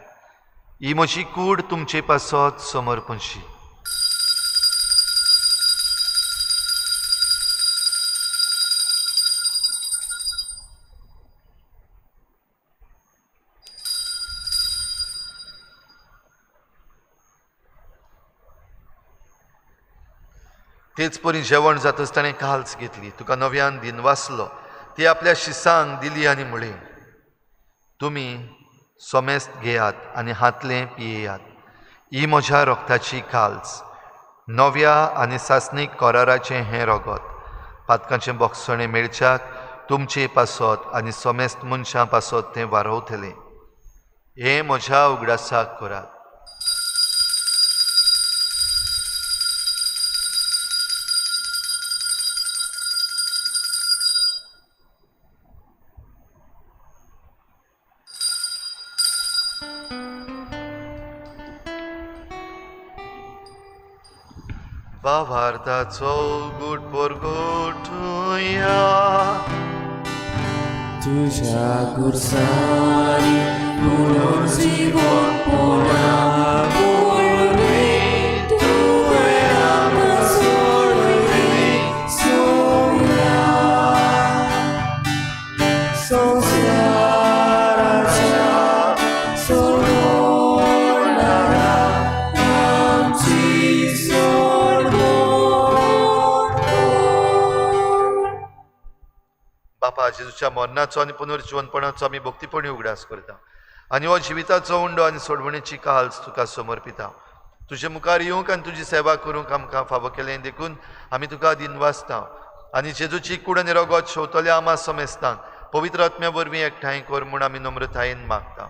ही म्हजी कूड तुमचे पासत समर्पणशी। तेच परी जेवण जातच ताणें काल्स घेतली, तुका नव्यान दिनवासलो, ती आपल्या शिसांक दिली आनी म्हळें, तुमी सोमेस्त घेयात आनी हातलें पियेयात, ही म्हज्या रोगताची काल्स, नव्या आनी सासणीक कराराचें हें रगत, पातकांचें बोगसणें मेळच्याक तुमचे पासत आनी सोमेस्त मनशां पासत तें वारवतलें। हें म्हज्या उगडासाक करात। भावार्थाचो गुट परगटुया, तुझ्या गुरसानी म्हणून जिवन पोडा पडले, तुवें आमकां सोडले सोम्या। संवसाराच्या सोडणारा आमची बापा, जेजूच्या मरणाचो आनी पुनर्जिवनपणाचो आमी भक्तीपणी उगडास करता आनी हो जिविताचो उंडो आनी सोडवणेची काल्स तुका समर्पिता। तुजे मुखार येवंक आनी तुजी सेवा करूंक आमकां फावो केलें देखून आमी तुका दिनवासता आनी जेजूची कूड आनी रगत शेवतल्या आमा समेस्तांक पवित्र आत्म्या वरवीं एकठांय कर म्हूण आमी नम्रतायेन मागता।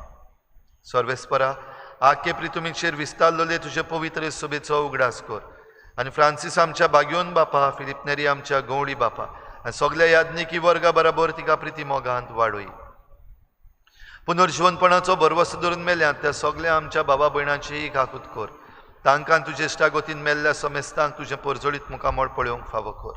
सर्वेस्परा, आखे प्रितुमीचेर विस्तारलेले तुजे पवित्र सभेचो उगडास कर आनी फ्रांसीस आमच्या बाग्योन बापा, फिलिप नेरी आमच्या गवळी बापा आनी सगल्या याज्ञिकी वर्गा बराबर तिका प्रिती मोगांत वाडय। पुनर्जिवनपणाचो भरवसो धरून मेल्यात त्या सगल्या आमच्या बाबा भयणांचीय काकूत कर. तांकां तुजे इश्टागतीन मेल्ल्या समेस्तांक तुजें परजळीत मुखामळ पळोवंक फावो कर.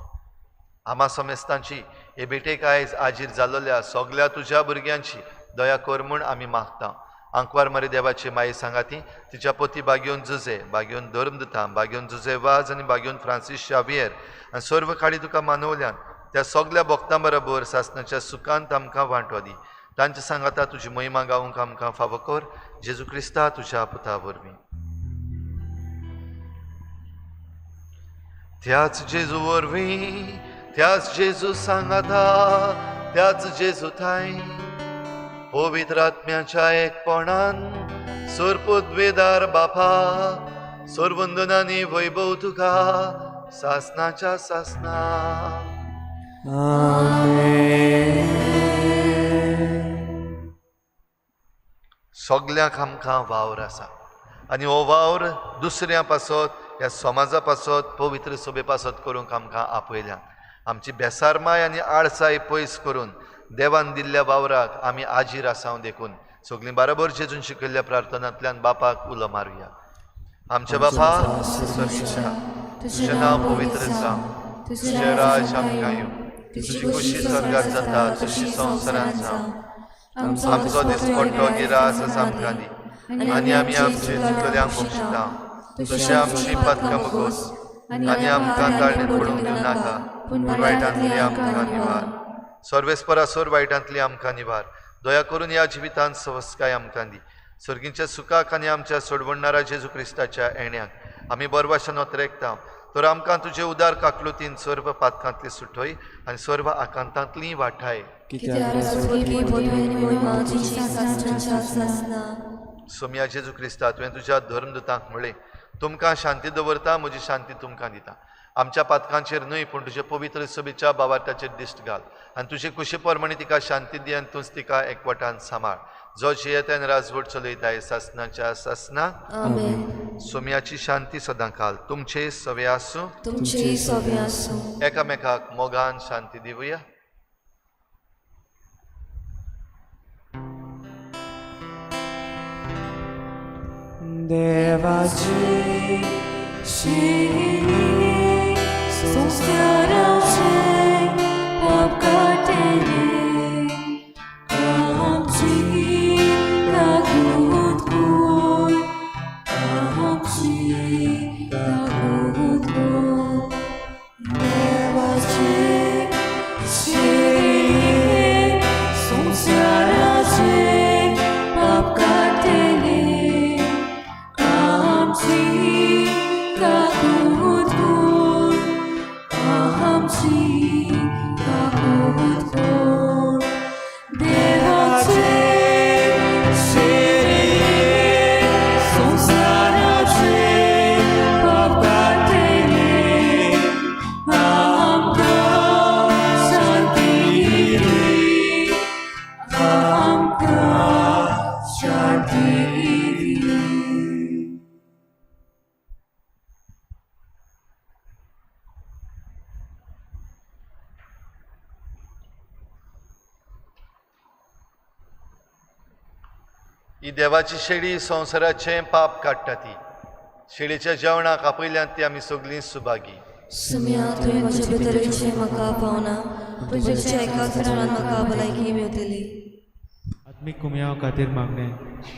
आमा समेस्तांची हे भेटेक आयज आजीर जाल्ल्या सगल्या तुज्या भुरग्यांची दया कर म्हूण आमी मागता. आंकवार मारी देवाची माई सांगाती, तिच्या पती बागेवन जुजे, बागेवन धर्मदुता, बागेवन जुजे वाज आनी बागेवन फ्रांसीस शावियर आनी सर्व काळी तुका मानवल्यान त्या सगल्या भक्तां बरोबर सासणाच्या सुखांत आमकां वांटो दी. तांच्या सांगाता तुजी महिमा गावंक आमकां फावो कर, जेजू क्रिस्ता तुज्या पुता वरवीं. त्याच जेजू वरवीं, त्याच जेजू सांगाता, त्याच जेजू थांय पवित्र आत्म्याच्या एकपणान सोरपुद्वेदार बापा सोरवंदनानी वैभव तुका सासनाच्या सासना. सगल्यांक आमकां वावर आसा आनी हो वावर दुसऱ्यां पासत, ह्या समाजा पासत, पवित्र सभे पासत करूंक आमकां आपयल्या. आमची बेसारमाय आनी आळसाय पयस करून देवान दिल्ल्या वावराक आमी आजीर आसाव देखून सगळीं बरोबर जेजून शिकयल्ल्या प्रार्थनांतल्यान बापाक उलो मारुया. आमच्या बापा तुजें नांव पवित्र जावं, तुजें राज आमकां येवं, तुजी खुशी स्वर्गात जाता तशी संवसारांत जावं. आमचो दिसपट्टो गिरास आमकां दी आनी आमी आमचे चुकल्यांक बक्षिता तशें आमची पातकां बगोस आनी आमकां ताळणेंत पडूंक दिवं नाका, पूण वायटांतली आमकां निवार. सर्वेस्परा सोर वायटांतली आमकां निवार. दया करून ह्या जिवितांत सवस्काय आमकां दी. सर्गींच्या सुखाक आनी आमच्या सोडवणणारा जेजू क्रिस्ताच्या येण्याक आमी बरवाशान ओतरेकता. तर आमकां तुजे उदार काकलुतीन सर्व पातकांतली सुटय आनी सर्व आकांतांतली वाठाय. सोम्या जेजू क्रिस्ता, तुवें तुज्या धर्मदुतांक म्हळें, तुमकां शांती दवरता, म्हजी शांती तुमकां दिता. आमच्या पातकांचेर न्हय पूण तुजे पवित्र सभेच्या बावार्थाचेर दिश्ट घाल आनी तुजे कुशी प्रमाणे तिका शांती दी आनी तूंच तिका एकवटान सांबाळ, जो जियेता आनी राजवट चलयताय सासनाच्या सासना. सोम्याची शांती सदां काल तुमचे सवे आसूं, तुमचेय सवे आसूं. एकामेकाक मोगान शांती दिवया. देवाची शिरी संस्काराचे पाप काडटले, आमची काकूत कर, आमची काकूत कर. देवाची शिरी संसाराचे पाप काडटले, आमची काकूत कर, आमची काकूत कर. देवाचे शिरी संसाराचे पाप काडटले, आमकां शांती दी, आमकां शांती दी. ही देवाची शेळी संवसाराचें पाप काडटा. ती शेळीच्या जेवणाक आपयल्यान ती आमी सगळीं सुभागी. सुम्या, तुवें म्हज्या भितर येवचें म्हाका पावना, पूण तुज्या एकाच उतरान म्हाका भलायकी मेवतली. आत्मीक कुमयाव खातीर मागणें.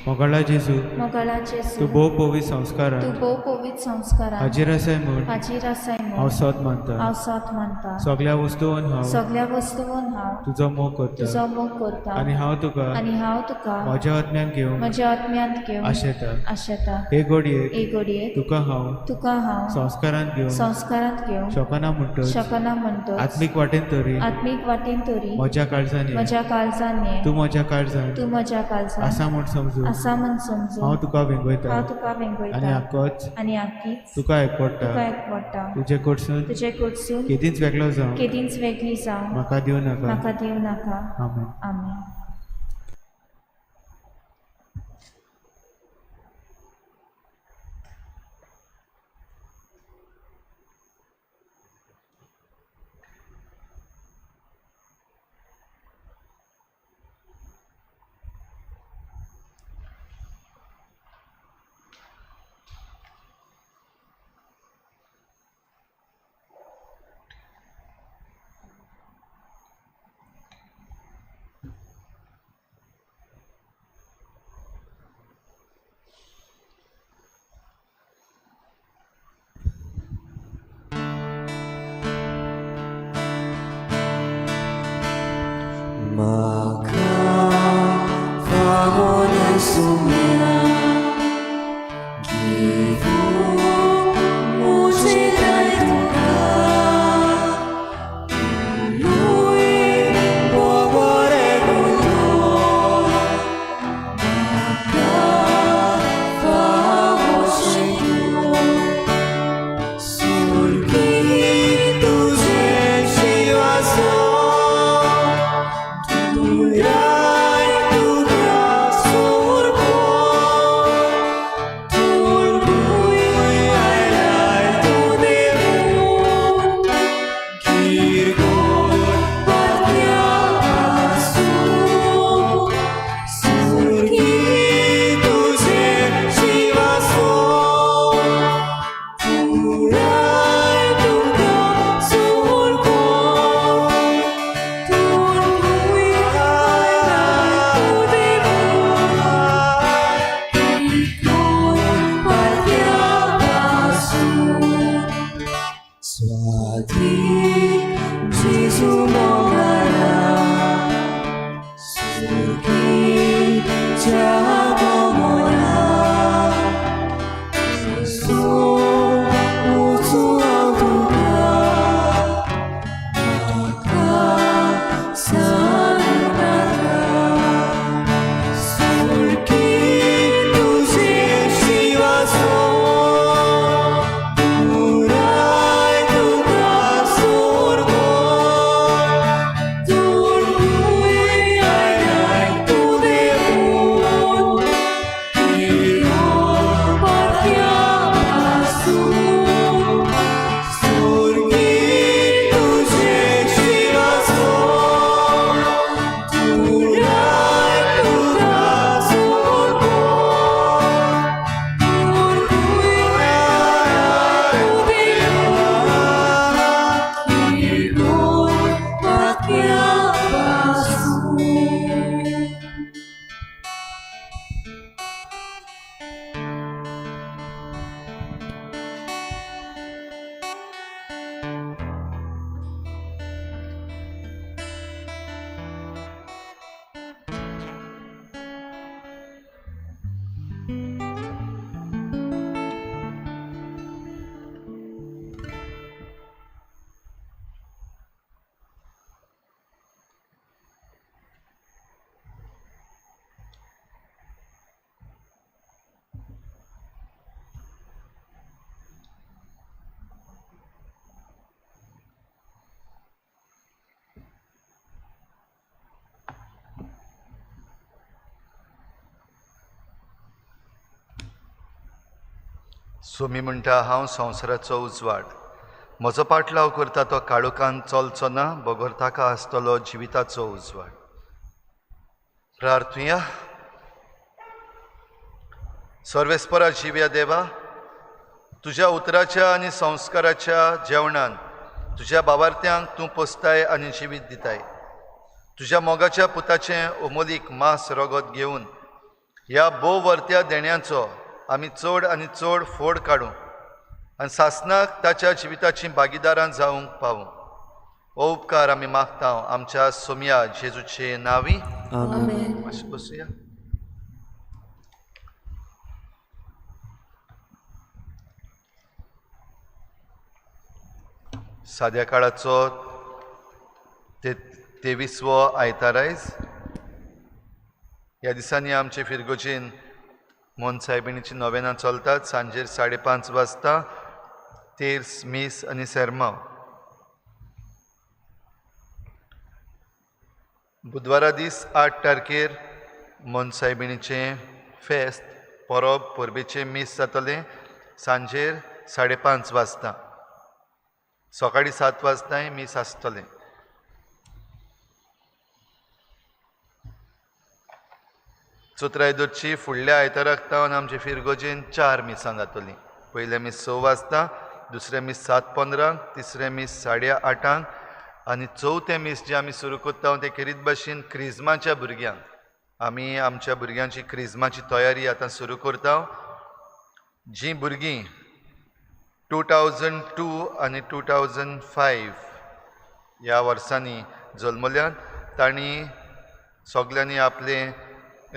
मोगाळा जेजू, मोगाळा जेजू, तूं भोव पवित्र संस्कारान तूं भोव पवित्र संस्कारान हाजीर आसाय म्हूण हाजीर आसाय म्हूण हांव सोद मानता. हांव सोद मानता. सगल्या वस्तून हांव सगल्या वस्तून हांव तुजो मोग करता तुजो मोग करता आनी हांव तुका आनी हांव तुका म्हज्या आत्म्यान घेवंक म्हज्या आत्म्यांत घेवंक आशेता. आशेता. हे घडयेक हे घडयेक तुका हांव तुका हांव संस्कारांत घेवंक संस्कारांत घेवंक शकना म्हणटच शकना म्हणटच आत्मीक वाटेन तरी आत्मीक वाटेन तरी म्हज्या काळजान ये. म्हज्या काळजान ये. तूं म्हज्या काळजान तूं म्हज्या काळजान आसा म्हूण समजून आसा म्हूण समजून हांव तुका वेंगयता हांव तुका वेंगयता आनी आकोच आनी आकीच तुका एकवडटा. तुका एकवडटा. तुजे कडसून तुजे कडसून केदींच वेगळो जावं केदींच वेगळी जावं म्हाका दिवं नाका. म्हाका दिवं नाका. आमेन. आमेन. म्हाका फावोन सुम्या घेवूं म्हजें दाय तुका तुलूय बरे उलो म्हाका फावोशें तूं सुर्गी तुजें शिवासो तुराय तुका सोरपो तुरगुय आयलाय तूं देवून किरकोळ पात्या आसूं सुर्गी तुजें शिवासो तुराय तुका सोरपो तुरगुय आयलाय तूं देवून किरकोळ पात्या आसूं स्वाती जेजू मोगाळा सुर्गी मोरा सो वचूं हांव तुका म्हाका सांग नाका सुर्गी तुजें शिवासो तुराय तुका सोरगो तुरगुय आयलाय तूं देवून किरकोळ पात्या आसूं सुर्गी तुजें शिवासो तुराय तुका सोरगो तुरगुय आयलाय तूं देवून किरकोळ पात्या आसूं. सोमी म्हणटा, हांव संवसाराचो उजवाड, म्हजो पाटलाव करता तो काळोखान चलचो ना, बगर ताका आसतलो जिविताचो उजवाड. प्रार्थुया. सर्वेस्परा जिव्या देवा, तुज्या उतराच्या आनी संस्काराच्या जेवणान तुज्या बावार्थ्यांक तूं पोसताय आनी जिवीत दिताय. तुज्या मोगाच्या पुताचें अमोलीक मांस रगत घेवन ह्या भोव वर्त्या देण्याचो आमी चड आनी चड फोड काडूं आनी सासनाक ताच्या जिविताची भागीदारां जावंक पावूं. हो उपकार आमी मागता आमच्या सोमया जेजूचे नांवी. आमेन. मातशें बसुया. साद्या काळाचो 23वो आयतार आयज. ह्या दिसांनी आमचे फिरगोजीन मोहन सायबिणीची नोवेनां चलतात. सांजेर 5:30 वाजता तेर्स, मीस आनी सेरमांव. बुधवारा दीस 8 तारखेर मोहन सायबिणीचें फेस्त परब परबेचें मीस जातलें सांजेर 5:30 वाजता. सकाळीं 7 वाजताय मीस आसतलें. चोत्राय दोरची फुडल्या आयताराक तावन आमचे फिरगोजेन 4 मिसां जातलीं. पयलें मीस 6 वाजता, दुसरें मीस 7:15, तिसरें मीस 8:30 आनी चवथें मीस जें आमी सुरू करता तें खेरीत भाशेन क्रिज्माच्या भुरग्यांक. आमी आमच्या भुरग्यांची क्रिज्माची तयारी आतां सुरू करता. जीं भुरगीं 2002 आनी 2005 ह्या वर्सांनी जल्मल्यात तांणी सगल्यांनी आपलें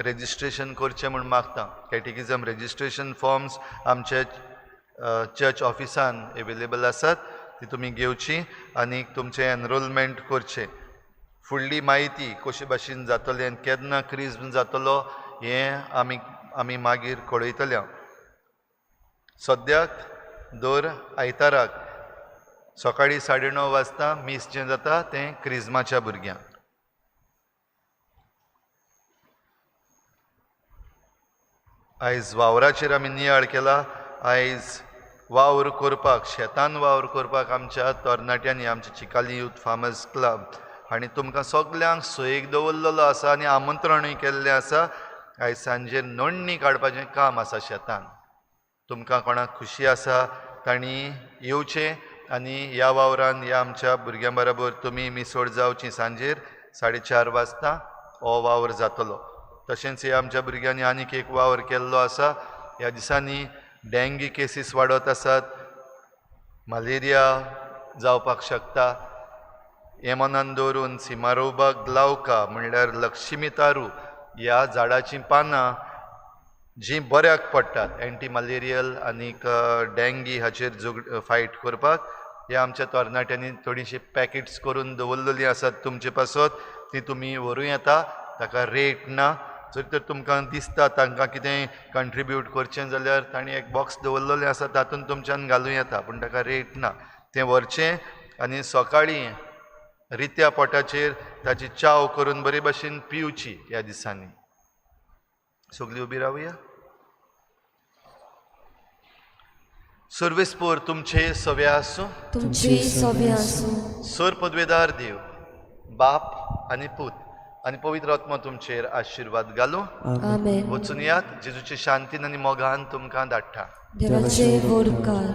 रेजिस्ट्रेशन करचें म्हूण मागता. कॅटिकिजम रेजिस्ट्रेशन फॉर्म्स आमचे चर्च ऑफिसान एवेलेबल आसात, ती तुमी घेवची आनी तुमचें एनरोलमेंट करचें. फुडली म्हायती कशे भाशेन जातलें आनी केन्ना क्रिज्म जातलो हें आमी मागीर कळयतले. सद्याक दर आयताराक सकाळीं 9:30 वाजता मीस जें जाता तें क्रिज्माच्या भुरग्यांक. आयज वावराचेर आमी नियाळ केला. आयज वावर करपाक, शेतान वावर करपाक आमच्या तरणाट्यांनी, आमच्या चिकाली यूथ फार्मर्स क्लब हांणी तुमकां सगल्यांक सोयीक दवरलेलो आसा आनी आमंत्रणूय केल्लें आसा. आयज सांजेर नोंदणी काडपाचें काम आसा शेतान. तुमकां कोणाक खुशी आसा तांणी येवचें आनी ह्या वावरान ह्या आमच्या भुरग्यां बरोबर तुमी मिसोड जावची. सांजेर 4:30 वाजता हो वावर जातलो. तशेंच ह्या आमच्या भुरग्यांनी आनीक एक वावर केल्लो आसा. ह्या दिसांनी डेंगी केसीस वाडत आसात, मलेरिया जावपाक शकता. हें मनान दवरून सिमारोबा ग्लावका म्हणल्यार लक्ष्मी तारू ह्या झाडाचीं पानां जीं बऱ्याक पडटात एंटी मलेरियल आनीक डेंगी हाचेर फायट करपाक, ह्या आमच्या तरणाट्यांनी थोडीशीं पॅकेट्स करून दवरलेलीं आसात तुमचे पासत, ती तुमी व्हरूं येता. ताका रेट ना. जर तर तुमकां दिसता तांकां कितेंय कंट्रिब्यूट करचें जाल्यार तांणी एक बॉक्स दवरलेलें आसा, तातूंत तुमच्यान घालूं येता, पूण ताका रेट ना. तें व्हरचें आनी सकाळीं रित्या पोटाचेर ताची च्याव करून बरे भाशेन पिवची. ह्या दिसांनी सगळीं उबी रावया. सर्वेस्पोर तुमचे सवे आसूं, तुमचे सवे आसूं. सर पदवेदार देव बाप आनी पूत आनी पवित्र आत्मा तुमचेर आशिर्वाद घालूं. आमेन. वचून यात, जेजूचे शांतीन आनी मोगान तुमकां धाडटा. देवाचे व्हड उपकार.